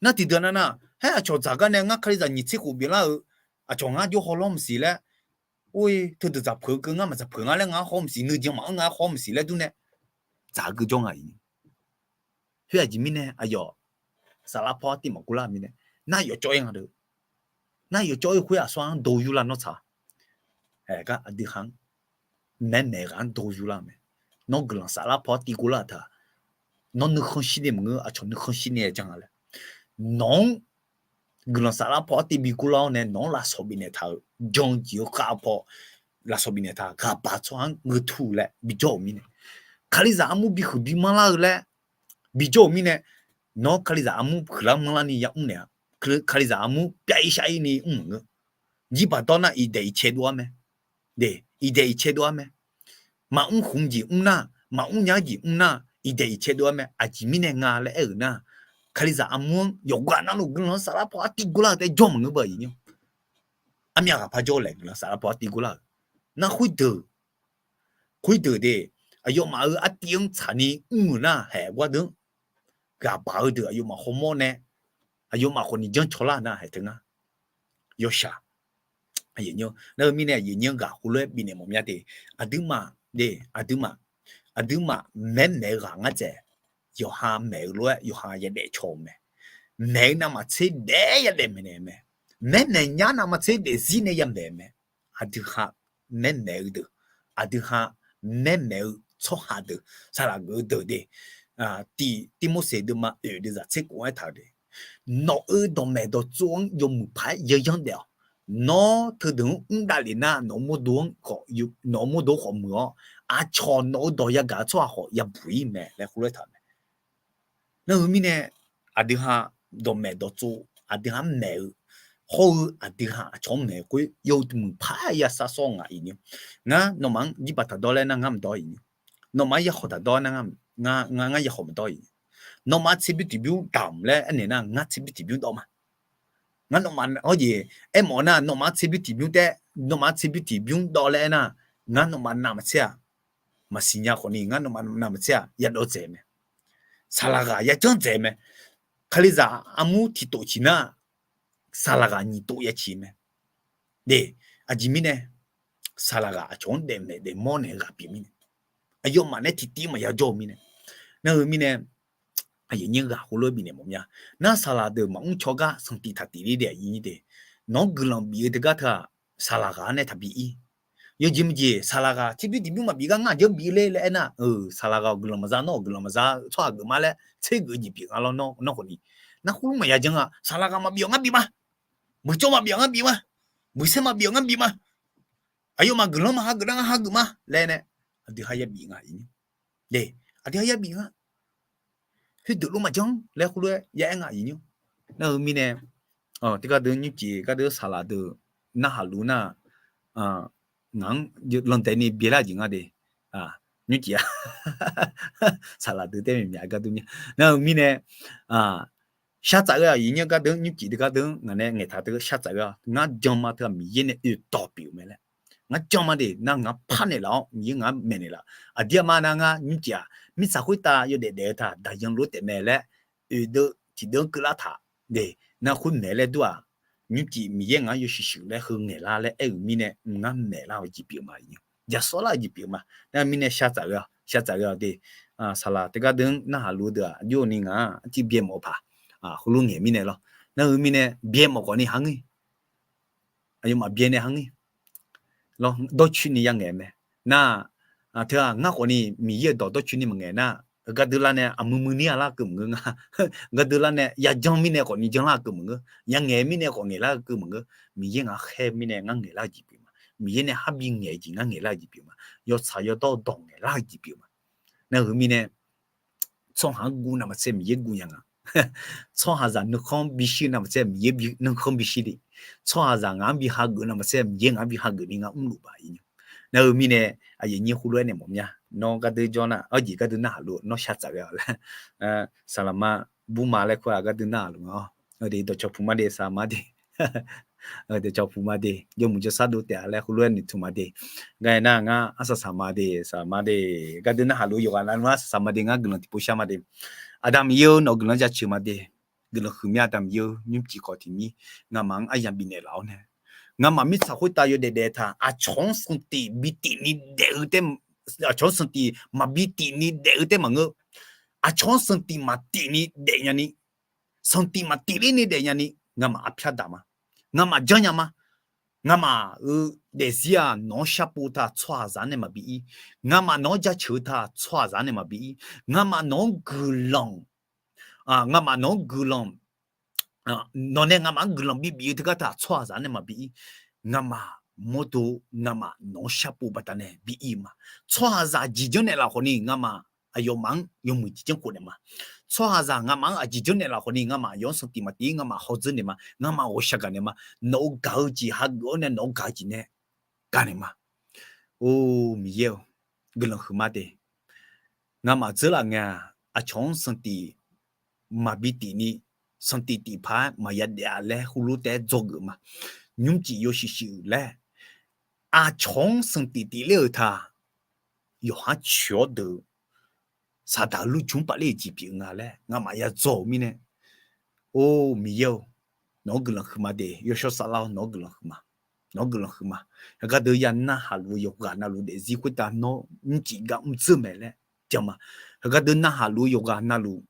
Nar tiqdeuq navnav, haer aqcawq dzaq gar nae ngar Kalizaq nyiq tser khof biflar-eu, aqcawq ngar jawr haw lawr maqsiq laer, or-ir, teudeuq dzaq peuq-eu keuv ngar maqdzaq peuq nga laer ngar-anr haw maqsiq, nuijan maqanr nga-anr haw maqsiq laer durnae, dzaq-eu keuv jawr nga, aqyuif nyir. Khoer aqjeq mirnae aqyawf saflar paw artiv maqguvlar-eu mirnae, nar yawf cawv-ir nga deuq. Nar yawf cawv-ir khoer aqsur-anr dov yurlar nawr tsaq. Aer gar aqdui ha-anr, maeqmaeq-eu ghaq-anr dov yurlar-eu mae. Nawr guiqlanq saflar paw artiv guvlar-euq taq, nawr nuikhanr shirni maqngeur, aqcawq nuikhanr shirni-aer jan nga laer. Nawq-anr guiqlanq saflar paw artiv bi guvlar-awr nae nawq-anr lafsawq bifnaeq taq-euq jan-eu jeq-eu khav paw lafsawq bifnaeq taq-euq ghaqbaq tsawrhaq-anr gheu tur laer bijawr-euq mirnae, Kalizaq armur bihuiq bimanr lar-eu laer bijawr-euq mirnae, nawr Kalizaq armur huiqlar manrlarni yamr naeq-a. Kalizaq armur pyav-ir shar-ir ni mr maqngeur. Jirbaq dawr nar iqdaeq iqcae dov-ar mae. Iqdaeq iqcae dov-ar mae. Maqmr khmq jeq mr nar, maqmr nya-eu jeq mr nar, iqdaeq iqcae dov-ar mae. Aqjeq mirnae nga laer aer-euq nar, Kalizaq armur-anr yawqghaq navluf guiqlanq saflar paw artiv guvlar-eu taef-aer jawr maqngeur beu, aqyuif nyir. Armyav ghaq par jawr laeq guiqlanq saflar paw artiv guvlar-euq. Nar khoerdeuq, khoerdeuq de, aqyawfmaf-euq artiv-anr tsaqni mr-euq nar haeq gar deuq-anr, ghaqbaq-eu deuq aqyawfmaf hawmawr nae, aqyawfmaf khawfni janr cawlar nar haeq teu ngar yawshaq. Nar-eu mirnae aqyuif nyir-anr ghaq heulof-aer bifnaeq mawf mya de. Aqduimaf de, aqduimaf, aqduimaf maermaeq-eu ghaq ngar dzaeq. Yawqha maeq-eu lof-aer yawqha yadaef caw-eu mae. Maeq-eu navmaqtser daef-aer yadaef maeqnaeq-eu mae. Maermaeq nyar navmaqtser daefzir nae yamaeq-eu mae. Aqdui ha maermaeq-eu deuq, aqdui ha maermaeq-eu tsawrhaq deuq, saqlaq geuf-eu deuq de. Tiq Tirmorseq deuvma oeq deuvzaq tser khof-aer taq-euq de, nawq-euq dawqmaeq dawqtsov-anr yawmuiq paq-aer yanyanr daef-awq. Nawr teudeuq-anr mr davlef nar, nawq-euq mawrdo-anr khawf, nawq-euq mawrdo khawf muiq-awr, aqcawq nawq-euq dawq yagaq-eu tsawrhaq khawf yabuq-ir mae laer heulof-aer taq-euq mae. Nar-eu mirnae, aqdui ha dawqmaeq dawqtsov, aqdui ha-anr maeq-eu, hawr-eu aqdui ha aqcawq-anr maeq-eu khoer yawmuiq paq-aer ya sar sawr nga, aqyuif nyir. Ngar nawmaf-anr jirbaq taq dawr laer nar ngar maqdawr, aqyuif nyir. Nawmaf-anr yakhawf taq dawr nar, ngar yakhawf maqdawr, aqyuif nyir. Nawmaf-anr tserbymr tiqbymr damq laer aernaeq nar ngar tserbymr tiqbymr dawr ma. Ngar nawmaf-anr, hawr jeq aermawf nar nawmaf-anr tserbymr tiqbymr taef, nawmaf-anr tserbymr tiqbymr dawv laer aernar, ngar nawmaf navmaqtser-aq, maqsiq nya khawfni ngar nawmaf navmaqtser-aq yadawv dzaeq mae. Saqlaq ghaq yajanr dzaeq mae. Kalizaq armur tiqtof ciq nar, saqlaq ghaq nyiq tof yaciq mae. De, aqjeq mirnae, saqlaq ghaq aqcawq-anr daefmaeq daefmawr naeq-eu ghaq pyeuf mirnae, aqyawfmaf nae tiqtiv maqya jawr-eu mirnae, nar-eu mirnae, aqyuif nyir ghaq heulof-aer bifnaeq mawf mya. Nar saqlaq deuq maqmr caw gar sanqtif taqtif ler de, aqyuif nyir de. Nawq-anr guiqlanq bif-eu teugar teu-aq, saqlaq ghaq-anr nae taqbi ir. Yawjeq maqjeq saqlaq ghaq tserbymr tiqbymr maqbif gar ngar aqjeq-anr bif ler laer aernar, saqlaq ghaq-awq guiqlanq maqza, nawr-awq guiqlanq maqza, tsawrhaq geufma laer tser geuf-eu jeq pyeuf nga lawr, nawr khawfni. Nar khoerlof maqya janr-a, saqlaq ghaq maqbif-awq ngar bif ma. Buiqcawv maqbif-awq ngar bif ma. Buiqsaer maqbif-awq ngar bif ma. Aqyawfmaf guiqlanq maq hageuf nar ngar hageuf ma laer nae, aqdui ha yabif nga. Aqdui ha yabif nga. Khoerdeuq lof maqjanr laer khoerlof-aer ya aer nga aqyuif nymr. Nar-eu mirnae, teugar deuq nymrcif gar deuq saqlaq deuq narhaq luf nar, ngaq-anr landaeq ni byaelar jeq nga de. Nymrcif-a, saqlaq deuq taer maqmyaq gar dur nya. Nar-eu mirnae, shartsaf ghae-aq, aqyuif nymr gar deuq nymrcif deuq gar deuq-anr ngaq nae ngaeqtaq teu shartsaf ghae-awq. Ngar jan ma teu-aq Miqyaer nae oeqdawq pyeuf-eu mae laer. Ngar jan ma de, nar ngaq-anr parnaeq laf-awr Miqyaer ngaq-anr maeqnaeq laf. Aqdir aqma nar ngar nymrcif-aq mirtsaq khoertav yawdaef daef-eu taq daqyan lof-aer taef mae laer oeqdeuv tiqdeuv-anr keuvlar taq de. Nar khoer maeq laer dur-aq, nymrcif Miqyaer ngaq-anr yawshuif shuif laer heu ngaeqlar laer aer-euq mirnae ngar maeqlar-eu jeq pyeuf ma. Jaqsawr lar-eu jeq pyeuf ma. Nar mirnae shartsaf ghae-awq, shartsaf ghae-awq de. Saqlaq teugar deuq-anr narhaq luf-eu deuq-aq, aqjox ni ngaq-anr artiv byae mawf-eu paq, heulof ngaeq mirnae lawr. Nar-eu mirnae byae mawf khawf ni ha ngir, aqyawfmaf byae nae ha ngir, dawrcoeni ya ngaeq mae. Nar, teu-aq ngar khawf ni Miqyaer-euq dawq dawrcoeni maqngaeq nar, heugar deuq lar nae aqmuiq muiq nir-a lar keuv maqngeur nga. Heugar deuq lar nae yajanr mirnae khawf ni janr lar keuv maqngeur. Ya'ngaeq mirnae khawf ngaeq lar keuv maqngeur. Miqyaer ngaq-anr khaer-eu mirnae ngar ngaeqlar-eu jeq pyeuf ma. Miqyaer nae har bi ngaeq-eu jeq ngar ngaeqlar-eu jeq pyeuf ma. Yawtsaq yawdawr-eu dawq ngaeqlar-eu jeq pyeuf ma. Nar-eu mirnae tsawrhaq-anr guv navmaqtser Miqyaer guv nya nga. Tsawrhaqzaq nuikhanr bishir navmaqtser Miqyaer nuikhanr bishir le. Tsawrhaqzaq ngaq-anr bi hageuf navmaqtser Miqyaer ngaq-anr bi hageuf ni ngar mrluf baq-a. Nar-eu mirnae aqyuif nymr khoerlof-aer naeq mawf mya. Nawr gar deuq jawr nar, arjeq gar deuq narhaq luf nawr shartsaf ghae-awq laer, saqlaq ma, burma laer khoer-aq gar deuq narhaq luf nga-awr. Dawqcawq puq ma de, saqlaq ma de. Dawqcawq puq ma de, jawrmuiq jawrsar dov taef-a laer khoerlof-aer noeqtmq ma de. Gar aernar ngar arsaq saq ma de, saqlaq ma de. Gar deuq narhaq luf yawqghaq navluf arsaq saq ma de, ngar guiqlanq tiqpov shar ma de. Aqda Miqyaer-eu, nawq-eu guiqlanq jaceuq ma de. Guiqlanq huiqmya Aqda Miqyaer-eu, nymrcif khawf tiq mir ngamaf-anr aryamq bifnaeq laf-awr nae, ngamaf mirtsaq khoertav yawdaef daef-eu taq aqcawq-anr sanqtif bi tif ni daef-eu taef, aqcawq-anr sanqtif maqbi tif ni daef-eu taef maqngeur. Aqcawq-anr sanqtif maqtif ni daef nya ni, sanqtif maqtif ler ni daef nya ni, ngamaf arpyar daq ma. Ngamaf janrnya ma. Ngamaf-euq daefzir-aq nawq-anr sharpov taq tsawrhaqzaq-anr nae maqbi ir. Ngamaf nawq-anr jaceuq-eu taq tsawrhaqzaq-anr nae maqbi ir. Ngamaf nawq-anr guiqlanq, ngamaf nawq-anr guiqlanq, nawq nae ngamaf-anr guiqlanq bibif-eu teugar taq tsawrhaqzaq-anr nae maqbi ir. Ngamaf mawrdo, ngamaf nawq-anr sharpov baqdanae bi ir-eu ma. Tsawrhaqzaq aqjeq janrnaeq laf khawf ni ngamaf aqyawfmaf-anr yawmuiq jeq janr khof naeq ma. Tsawrhaqzaq ngamaf-anr aqjeq janrnaeq laf khawf ni ngamaf aqyawf-anr sanqtif maqtif ir, ngamaf hawdzeur naeq ma, ngamaf ghawqshaq gaq naeq ma. Nawq-eu gaq-eu jeq hageuf-awr nae nawq-eu gaq-eu jeq nae gaq naeq ma. Or Miqyaer-or, guiqlanq huiqma de. Ngamaf dzeurlaf ngae-aq aqcawq-anr sanqtif maqbi tif ni, sanqtif tif paq-aer maqya daef-a laer heulof taef-aer dzawgeuf ma. Nymrcif yawshuif shuif laer aqcawq-anr sanqtif tif ler-euq taq yawqha coeq-awr deuq saqdaq lurjmq paf ler-euq jeq pyeuf nga laer ngamaf ya dzaw-euq mirnae, or Miqyaer-or, nawq-anr guiqlanq huiqma de. Yawshawr Saflar-or, nawq-anr guiqlanq huiqma. Nawq-anr guiqlanq huiqma. Heugar deuq ya narhaq luf-eu yawqghaq navluf daefzir khoertav nawr nymrcif gar mrdzeur mae laer jan ma. Heugar deuq narhaq luf-eu yawqghaq navluf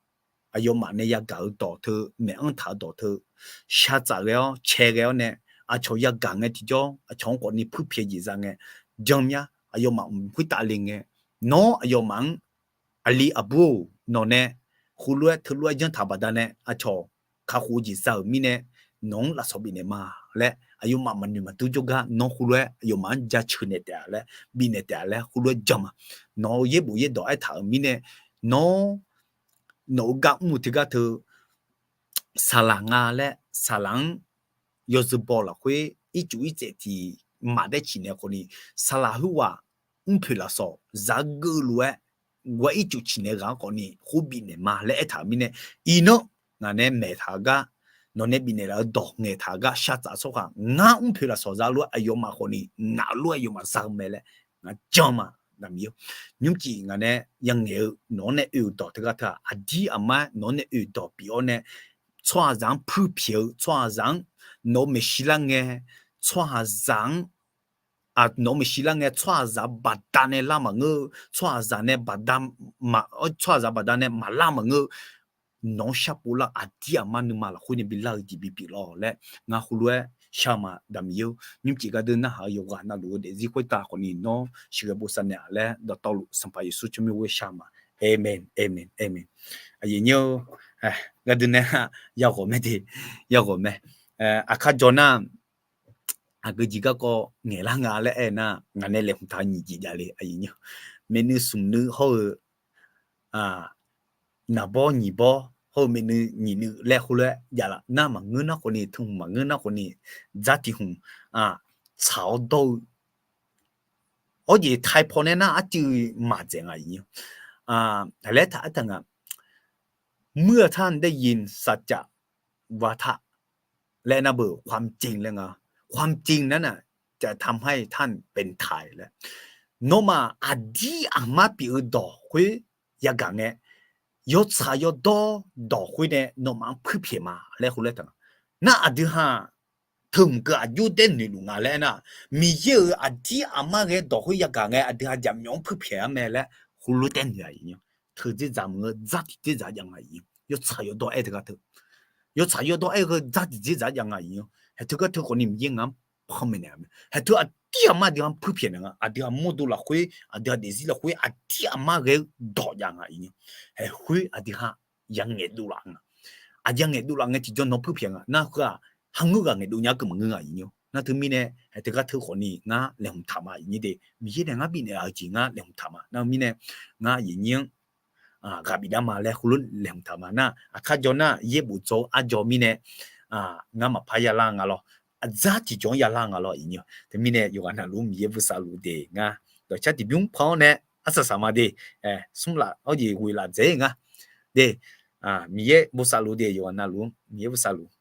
aqyawfmaf nae yagaq-eu dawq teu, maeq-anr taq-eu dawq teu, shar tsaf ghae-awr cae ghae-awr nae, aqcawq yagaq ngae tiqjawr aqcawq-anr khawf ni puirpyaeq jeq za ngae, jan mya aqyawfmaf mq khoertav le ngae, nawr aqyawfmaf-anr, aqli aqbur-or, nawq nae heulof-aer teulof-aer janr taq baqdanae aqcawq kakhof-eu jeq za-euq mirnae, nawq-anr lafsawq bifnaeq ma laer aqyawfmaf maqnoeq maqdur jawrgar nawr heulof-aer aqyawfmaf-anr jaceuq naeq taef-a laer, bifnaeq taef-a laer heulof-aer jan ma. Nawq-eu yaerbof yaerdawq aertaq-euq mirnae, nawr nawq-eu gar mr-eu teugar teu saqlaq nga laer saqlaq-anr yawzeu baw lafkhoer ircuf irtsaev tiq maf daer ciqnaeq khawf ni, saqlaq khoerghaq mrpoeq lafsawq zaq geuf lof-aer ghae ircuf ciqnaeq ghaq-anr khawf ni khoer bifnaeq ma laer aertaq-euq mirnae, iqnan ngaq nae maeqtaq-eu gar, nawq nae bifnaeq laf-eu dawq ngaeqtaq-eu gar shar tsaf tsawrhaq ngar mrpoeq lafsawq za lof-aer aqyawfmaf khawf ni ngaq lof-aer aqyawfmaf za-eu mae laer ngaq jan ma. Nymrcif ngaq nae yangaeq-eu nawq-anr nae oe-euq dawq teugar teu-aq, aqdir aqmar nawq-anr nae oe-euq dawq pyeuf-awr nae, tsawrhaqzaq-anr puirpyaeq-eu, tsawrhaqzaq-anr nawq-eu maeqshi lar ngae, tsawrhaqzaq-anr nawq-eu maeqshi lar ngae, tsawrhaqzaq baqdanae lar maqngeur-eu, tsawrhaqzaq nae baqda, tsawrhaqzaq baqdanae maqlar maqngeur-eu, nawq-anr sharpov lar aqdir aqmar nuima lafkhoer nae bi lar-eu jeq bipyeuf lawr laer ngar heulof-aer shar-eu ma. Daqmiq-or, nymrcif gardeur narhaq-eu yawqghaq navluf-eu daefzir khoertav khawf ni nawr sheuqghae bosav naeq-a laer dawqtawvluf Sanqpaq Yeqsur tsawrmyanr ghoer shar-eu ma. Aqmeq, aqmeq, aqmeq. Aqyuif nyir-or, gardeur nae yaghawq mae de, yaghawq mae. Aqkar jawr nar, aqgeu jeq garkawv ngaeqlar nga laer aer nar, ngaq nae laeqhmq taq-eu nyiq jeq javle, aqyuif nyir-or. maeqnuiv smq nuiv hawr-eu, naqbawr nyiq bawr hawr-eu maeqnuiv nyiq nuiv laer heulof-aer jav laf nar maqngeur nar khawfni, teu hmq maqngeur nar khawfni, dzar tiq hmq tsaq-awr dawr-eu, awr jeq taiq paw nae nar arcuiv maqdzaeq nga iq nyir. Laer taq aertaq nga, เมื่อท่านได้ยินสัจจะวาทะ laer nar beu ความจริง laer nga, ความจริงนั้นน่ะ จะทำให้ท่านเป็นไทย laer. Nawmaf aqdir aqmar pyeuf-eu dawq khoer yagaq ngae, yawtsaq yawdawr dawq khoer nae nawmaf-anr puirpyaeq ma laer heulof-aer taq nga. Nar aqdui ha teu hmq keuv aqjox daer noeqluf nga laer nar, Miqyaer-euq aqdir aqmar ghae dawq khoer yagaq ngae aqdui ha jaqmyawf-anr puirpyaeq-a mae laer heulof-aer daer noeq-a iq nyir. Teu dzerdzaq maqngeur, dzar tiq dzerdzaq jav nga iq nyir. Yawtsaq yawdawr aer teugar teu, yawtsaq yawdawr aer-eu dzar tiq dzerdzaq jav nga iq nyir. Haeq teugar teu khawfni Miqyaer ngaq-anr panmaeq naeq-a mae. Haeq teu aqdir aqmar aqdui ha puirpyaeq naeq nga. Aqdui ha mawrdo lafkhoer, aqdui ha daefzir lafkhoer aqdir aqmar ghae-eu dawq jav nga iq nyir. Haeq khoer aqdui ha yangaeq dovlaf nga. Aqyawf ngaeqdov laf ngae tiqjawr nawr puirpyaeq nga. Nar khoer-aq, harngeur ghaq ngaeqdov nya-eu keuv maqngeur nga iq nyir. Nar teumirnae haeq teugar teu khawfni ngar laeqhmq taq ma iq nyir de. Miqyaer nae ngar bifnaeq laf-eu jeq ngar laeqhmq taq ma. Nar mirnae ngar iq nyir-anr ghaq bifdav ma laer heulof laeqhmq taq ma. Nar aqkar jawr nar yaer bof dzaw-eu arjaw mirnae ngar maqpar yalar nga lawr. Aqdzar tiqjawr-anr yalar nga lawr iq nyir. Teumirnae yawqghaq navluf-anr Miqyaer bosav luf de ngar dawqcar tiqbymr pan-awr nae arsaq saq ma de. Smr laf awr jeq ghoeq laf dzaeq-ir nga de. Miqyaer bosav luf de yawqghaq navluf-anr Miqyaer bosav luf.